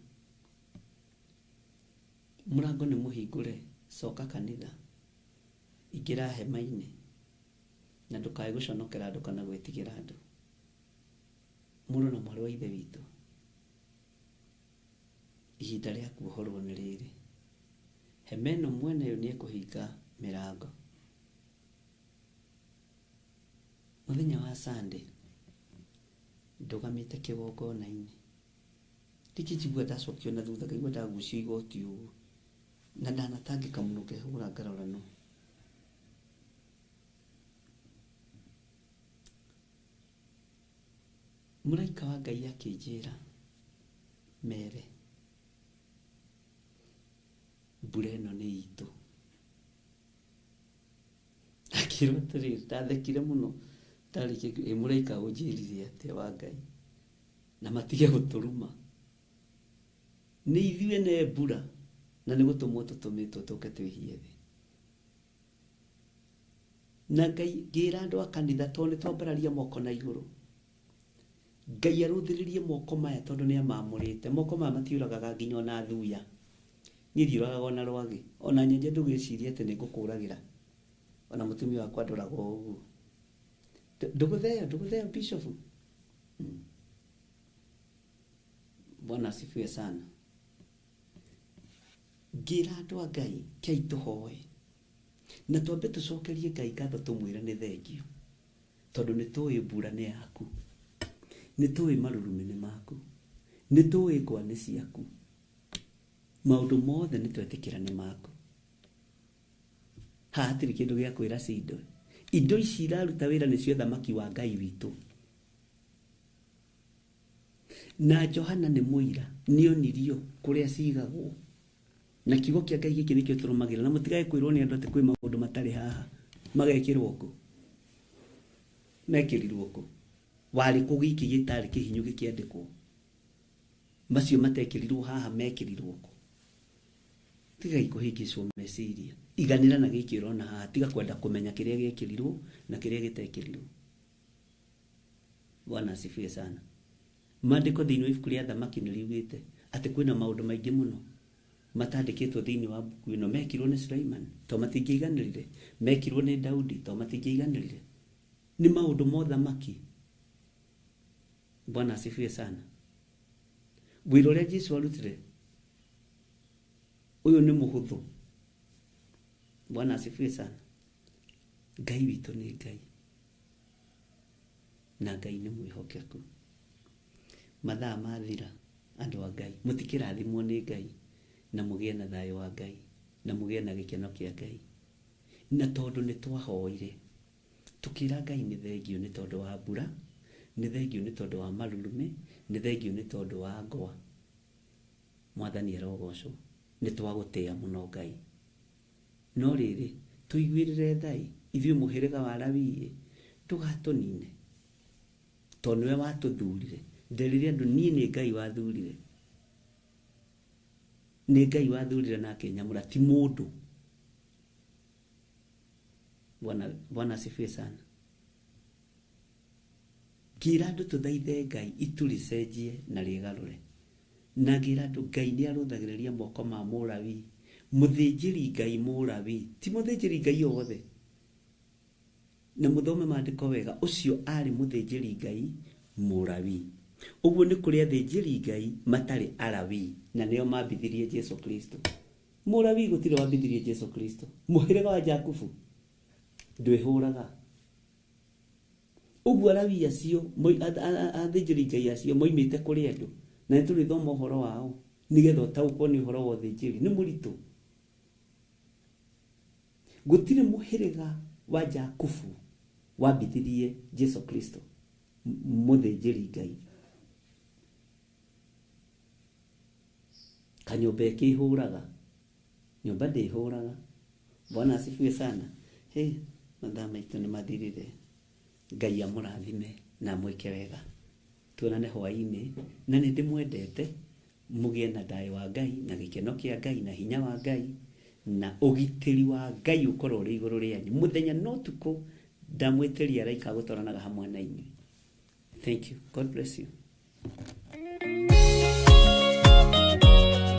Mũrango nĩ mũhingũre, coka kanitha, ingĩra hema-inĩ, na ndũkae gũconokera andũ kana gwĩtigĩra andũ. Mũrũ na mwarĩ wa Ithe witũ, ihinda rĩa kuohorwo nĩ rĩrĩ. Hema ĩno mwene yo nĩ ekũhinga mĩrango. Mũthenya wa Sunday ndũgamĩte kĩgongona-inĩ, ndikĩnjigua ndacokio na thutha, ngaigua ndagucio igoti ũguo, na ndanatangĩka mũno, ngehũgũra ngarora no. Mũraika wa Ngai akĩnjĩra mere mbura ĩno nĩ itũ. Akĩrwo atĩrĩrĩ, ndathekire mũno ndarĩkia, ĩ mũraika ũnjĩrire atĩa wa Ngai, na matige gũtũruma. Nĩ ithuĩ ne mbura, na nĩ gũtũmwo tũtũmĩtwo tũke twĩhie thĩ. Na Ngai ngĩra andũ a kanitha, tondũ nĩ twambararia moko na igũrũ, Ngai arũthĩrĩrie moko maya tondũ nĩ amamũrĩte. Moko maya matiũragaga nginya ona thuya. Niĩ ndiũragaga ona rwagĩ. Ona nyenje ndũgĩcirie atĩ nĩ ngũkũragĩra.
Ona mũtumia wakwa ndoragwo ũguo. Ndũgũtheo, ndũgũtheo bishop. Bwana asifiwe sana. Ngĩra andũ a Ngai, kei tũhoe. Na twambe tũcokerie Ngai ngatho tũmwĩre nĩ thengio. Tondũ nĩ tũĩ mbura nĩ yaku. Nĩ tũĩ marurumĩ nĩ maku. Nĩ tũĩ ngwa nĩ ciaku. Maũndũ mothe nĩ twetĩkĩra nĩ maku. Haha hatirĩ kĩndũ gĩa kwĩra cindo. Indo ici iraruta wĩra nĩcio thamaki wa Ngai witũ. Na Johana nĩ mũira, nĩonirio kũrĩa cigagwo. Na kiugo kĩa Ngai gĩkĩ nĩkĩo tũrũmagĩrĩra. Na mũtigae kwĩrwo nĩ andũ atĩ kwĩ maũndũ matarĩ haha. Magekĩrwo kũ? Mekĩrirwo kũ? Warĩ kũ gĩkĩ gĩtarĩ kĩhinyu gĩkĩandĩkwo? Macio matekĩrirwo haha mekĩrirwo kũ? Tigai kũhĩngĩcwo meciria. Iganĩra na gĩkĩ ũrona haha. Tiga kwenda kũmenya kĩrĩa gĩekĩrirwo na kĩrĩa gĩtekĩrirwo. Bwana asifiwe sana. Maandĩko thĩinĩ wa ibuku rĩa Thamaki nĩ riugĩte atĩ kwĩna maũndũ maingĩ mũno matandĩkĩtwo thĩinĩ wa mbuku ĩno mekirwo nĩ Sulaiman to matingĩiganĩrire, mekirwo nĩ Daudi to matingĩiganĩrire. Nĩ maũndũ ma ũthamaki. Bwana asifiwe sana. Wĩra ũrĩa Jesu arutire ũyũ nĩ mũhũthũ. Bwana asifiwe sana. Ngai witũ nĩ Ngai na Ngai nĩ mwĩhokeku. Mathaa mathira andũ a Ngai, mũtikĩrathimwo nĩ Ngai na mũgĩe na thayũ wa Ngai na mũgĩe na gĩkeno kĩa Ngai. Na tondũ nĩ twahoire tũkĩra Ngai nĩ thengio nĩ tondũ wa mbura, nĩ thengio nĩ tondũ wa marurumĩ, nĩ thengio nĩ tondũ wa ngwa. Mwathani arogocwo. Nĩ twagũtĩa mũno Ngai. No rĩrĩ, tũiguĩrĩre tha ithuĩ mũhĩrĩga wa Lawi-ĩ, ndũgatũnine, tondũ nĩwe watũthurire. Nderire andũ niĩ nĩ Ngai wathurire. Nĩ Ngai wathurire na akĩnyamũra, ti mũndũ. Bwana, Bwana asifiwe sana. Ngĩra andũ tũthaithe Ngai itu rĩcenjie na rĩgarũre. Na ngĩra andũ Ngai nĩ arũthagĩrĩria moko ma Mũlawi, mũthĩnjĩri Ngai Mũlawi, ti mũthĩnjĩri Ngai o wothe. Na mũthome maandĩko wega, ũcio arĩ mũthĩnjĩri Ngai Mũlawi. Ũguo nĩ kũrĩ athĩnjĩri Ngai matarĩ Alawi, na nĩo mambithirie Jesu Kristo. Mũlawi gũtirĩ wambithirie Jesu Kristo. Mũhĩrĩga wa Jakubu ndwĩhũraga. Ũguo Alawi acio, athĩnjĩri Ngai acio moimĩte kũrĩ andũ, na nĩ tũrĩthoma ũhoro wao nĩgetha ũtaũkwo nĩ ũhoro wa ũthĩnjĩri. Nĩ mũritũ. Gũtirĩ mũhĩrĩga wa Jakubu wambithirie Jesu Kristo mũthĩnjĩri Ngai. Kanyũmba ĩkĩhũraga, nyũmba ndĩhũraga. Bwana asifiwe sana. Hey, mathaa maitũ nĩ mathirire. Ngai amũrathime na amwĩke wega. Tuonane hwaĩ-inĩ, na nĩ ndĩmwendete. Mũgĩe na thayũ wa Ngai na gĩkeno kĩa Ngai na hinya wa Ngai na ũgitĩri wa Ngai ũkorwo ũrĩ igũrũ rĩanyu mũthenya na ũtukũ. Ndamwĩtĩria araika gũtwaranaga hamwe na inyuĩ. Thank you. God bless you.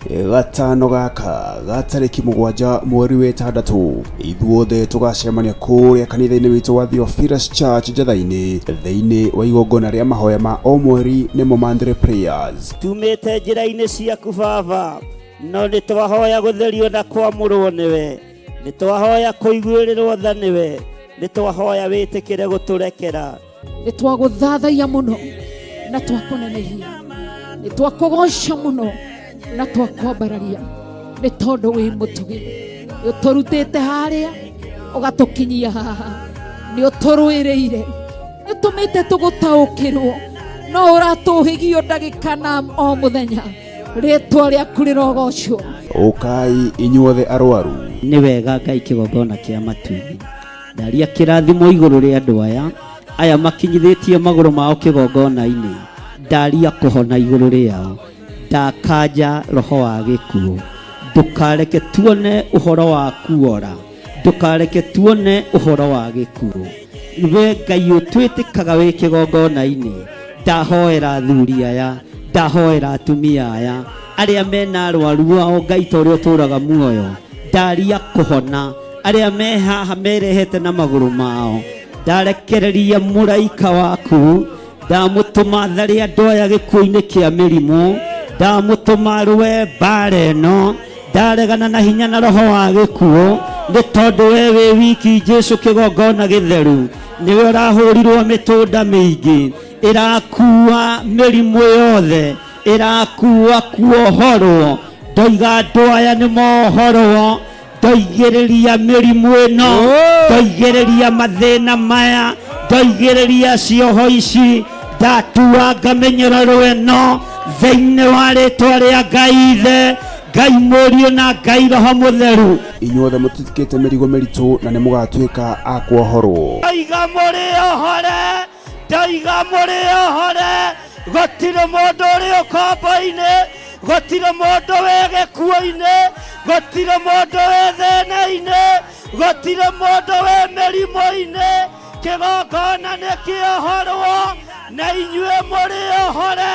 Gatano gaka ga tarĩki 7 mweri wa 6 ithuothe tũgacemania kũrĩa kanitha-inĩ witũ wa Theophilus Church Njatha-inĩ thĩinĩ wa igongona rĩa mahoya ma o mweri nĩmo Monthly Prayers.
Tumĩte njĩra-inĩ ciaku Baba, no nĩ twahoya gũtherio na kwamũrwo nĩwe, nĩ twahoya kũiguĩrĩrwo tha nĩwe, nĩ twahoya wĩtĩkĩre gũtũrekera.
Nĩ twagũthathaiya mũno na twakũnenehia, nĩ twakũgoca mũno na twakwambararia, nĩ tondũ wĩ mũtugi. Nĩ ũtũrutĩte harĩa ũgatũkinyia haha, nĩ ũtũrũĩrĩire, nĩ ũtũmĩte tũgũtaũkĩrwo, no ũratũhĩgio ndagĩka na o mũthenya. Rĩtwa rĩaku rĩrogocwo.
Ũkai inyuothe arwaru.
Nĩ wega Ngai kĩgongona kĩa matu-inĩ. Ndaria kĩrathimo igũrũ rĩa andũ aya, aya makinyithĩtie magũrũ mao kĩgongona-inĩ. Ndaria kũhona igũrũ rĩao. Ndakanja roho wa gĩkuũ. Ndũkareke tuone ũhoro wa kuora. Ndũkareke tuone ũhoro wa gĩkuũ. We Ngai ũtwĩtĩkaga wĩ kĩgongona-inĩ. Ndahoera athuri aya, ndahoera atumia aya, arĩa mena arwaru ao Ngai ta ũrĩa ũtũraga muoyo. Ndaria kũhona.
Arĩa me haha merehete na magũrũ mao, ndarekereria mũraika waku, ndamũtũma tharĩ andũ aya gĩkuũ-inĩ kĩa mĩrimũ, ndamũtũma rũe mbara ĩno. Ndaregana na hinya na roho wa gĩkuũ, nĩ tondũ we wĩ wiki Jesu kĩgongona gĩtheru, nĩwe ũrahũrirwo mĩtũnda mĩingĩ ĩrakua mĩrimũ yothe, ĩrakua kuohorwo. Ndoiga andũ aya nĩ mohorwo, ndoigĩrĩria mĩrimũ ĩno, ndoigĩrĩria mathĩna maya, ndoigĩrĩria cioho ici, ndatuanga mĩnyororo ĩno thĩinĩ wa rĩtwa rĩa Ngai Ithe, Ngai Mũriũ na Ngai Roho Mũtheru.
Inyuothe mũtitikĩte mĩrigo mĩritũ na nĩ mũgatuĩka a kuohorwo.
Ndoiga mũrĩ ohore, ndoiga mũrĩ ohore, gũtirĩ mũndũ ũrĩ ũkombo-inĩ, gũtirĩ mũndũ wĩ gĩkuũ-inĩ, gũtirĩ mũndũ wĩ thĩna-inĩ, gũtirĩ mũndũ wĩ mĩrimũ-inĩ. Kĩgongona nĩ kĩohorwo na inyuĩ mũrĩ ohore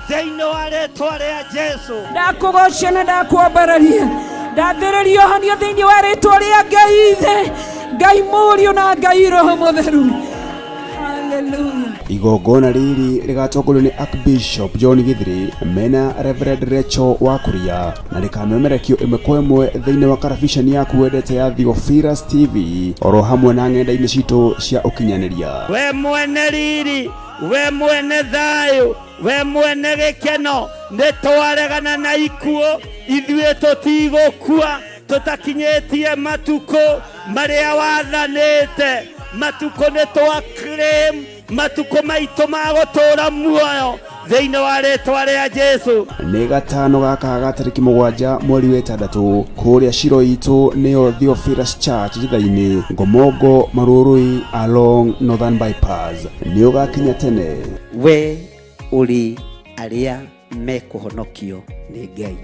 thĩinĩ wa rĩtwa rĩa Jesu.
Ndakũgocia na ndakwambararia, ndathĩrĩria ũhonio thĩinĩ wa rĩtwa rĩa Ngai Ithe, Ngai Mũriũ na Ngai Roho Mũtheru. Hallelujah.
Igongona rĩrĩ rĩgatongorio nĩ Archbishop John Githiri mena Reverend Rachel Wakuria na rĩkamemerekio ĩmwe kwa ĩmwe thĩinĩ wa karabiceni yaku wendete ya Theophilus TV oro hamwe na ng'enda-inĩ citũ cia ũkinyanĩria.
We mwene riri, we mwene thayũ, we mwene gĩkeno, nĩ twaregana na ikuũ, ithuĩ tũtigũkua tũtakinyĩtie matukũ marĩa wathanĩte. Matukũ nĩ twa claim matukũ maitũ ma gũtũũra muoyo thĩinĩ wa rĩtwa rĩa Jesu.
Nĩ gatano gaka ga tarĩki 7 mweri wa 6 kũrĩa Shiro itũ nĩyo Theophilus Church Njitha-inĩ, Ngomongo, Marurui along Northern Bypass. Nĩ ũgakinya tene.
We ũrĩ arĩa mekũhonokio nĩ Ngai.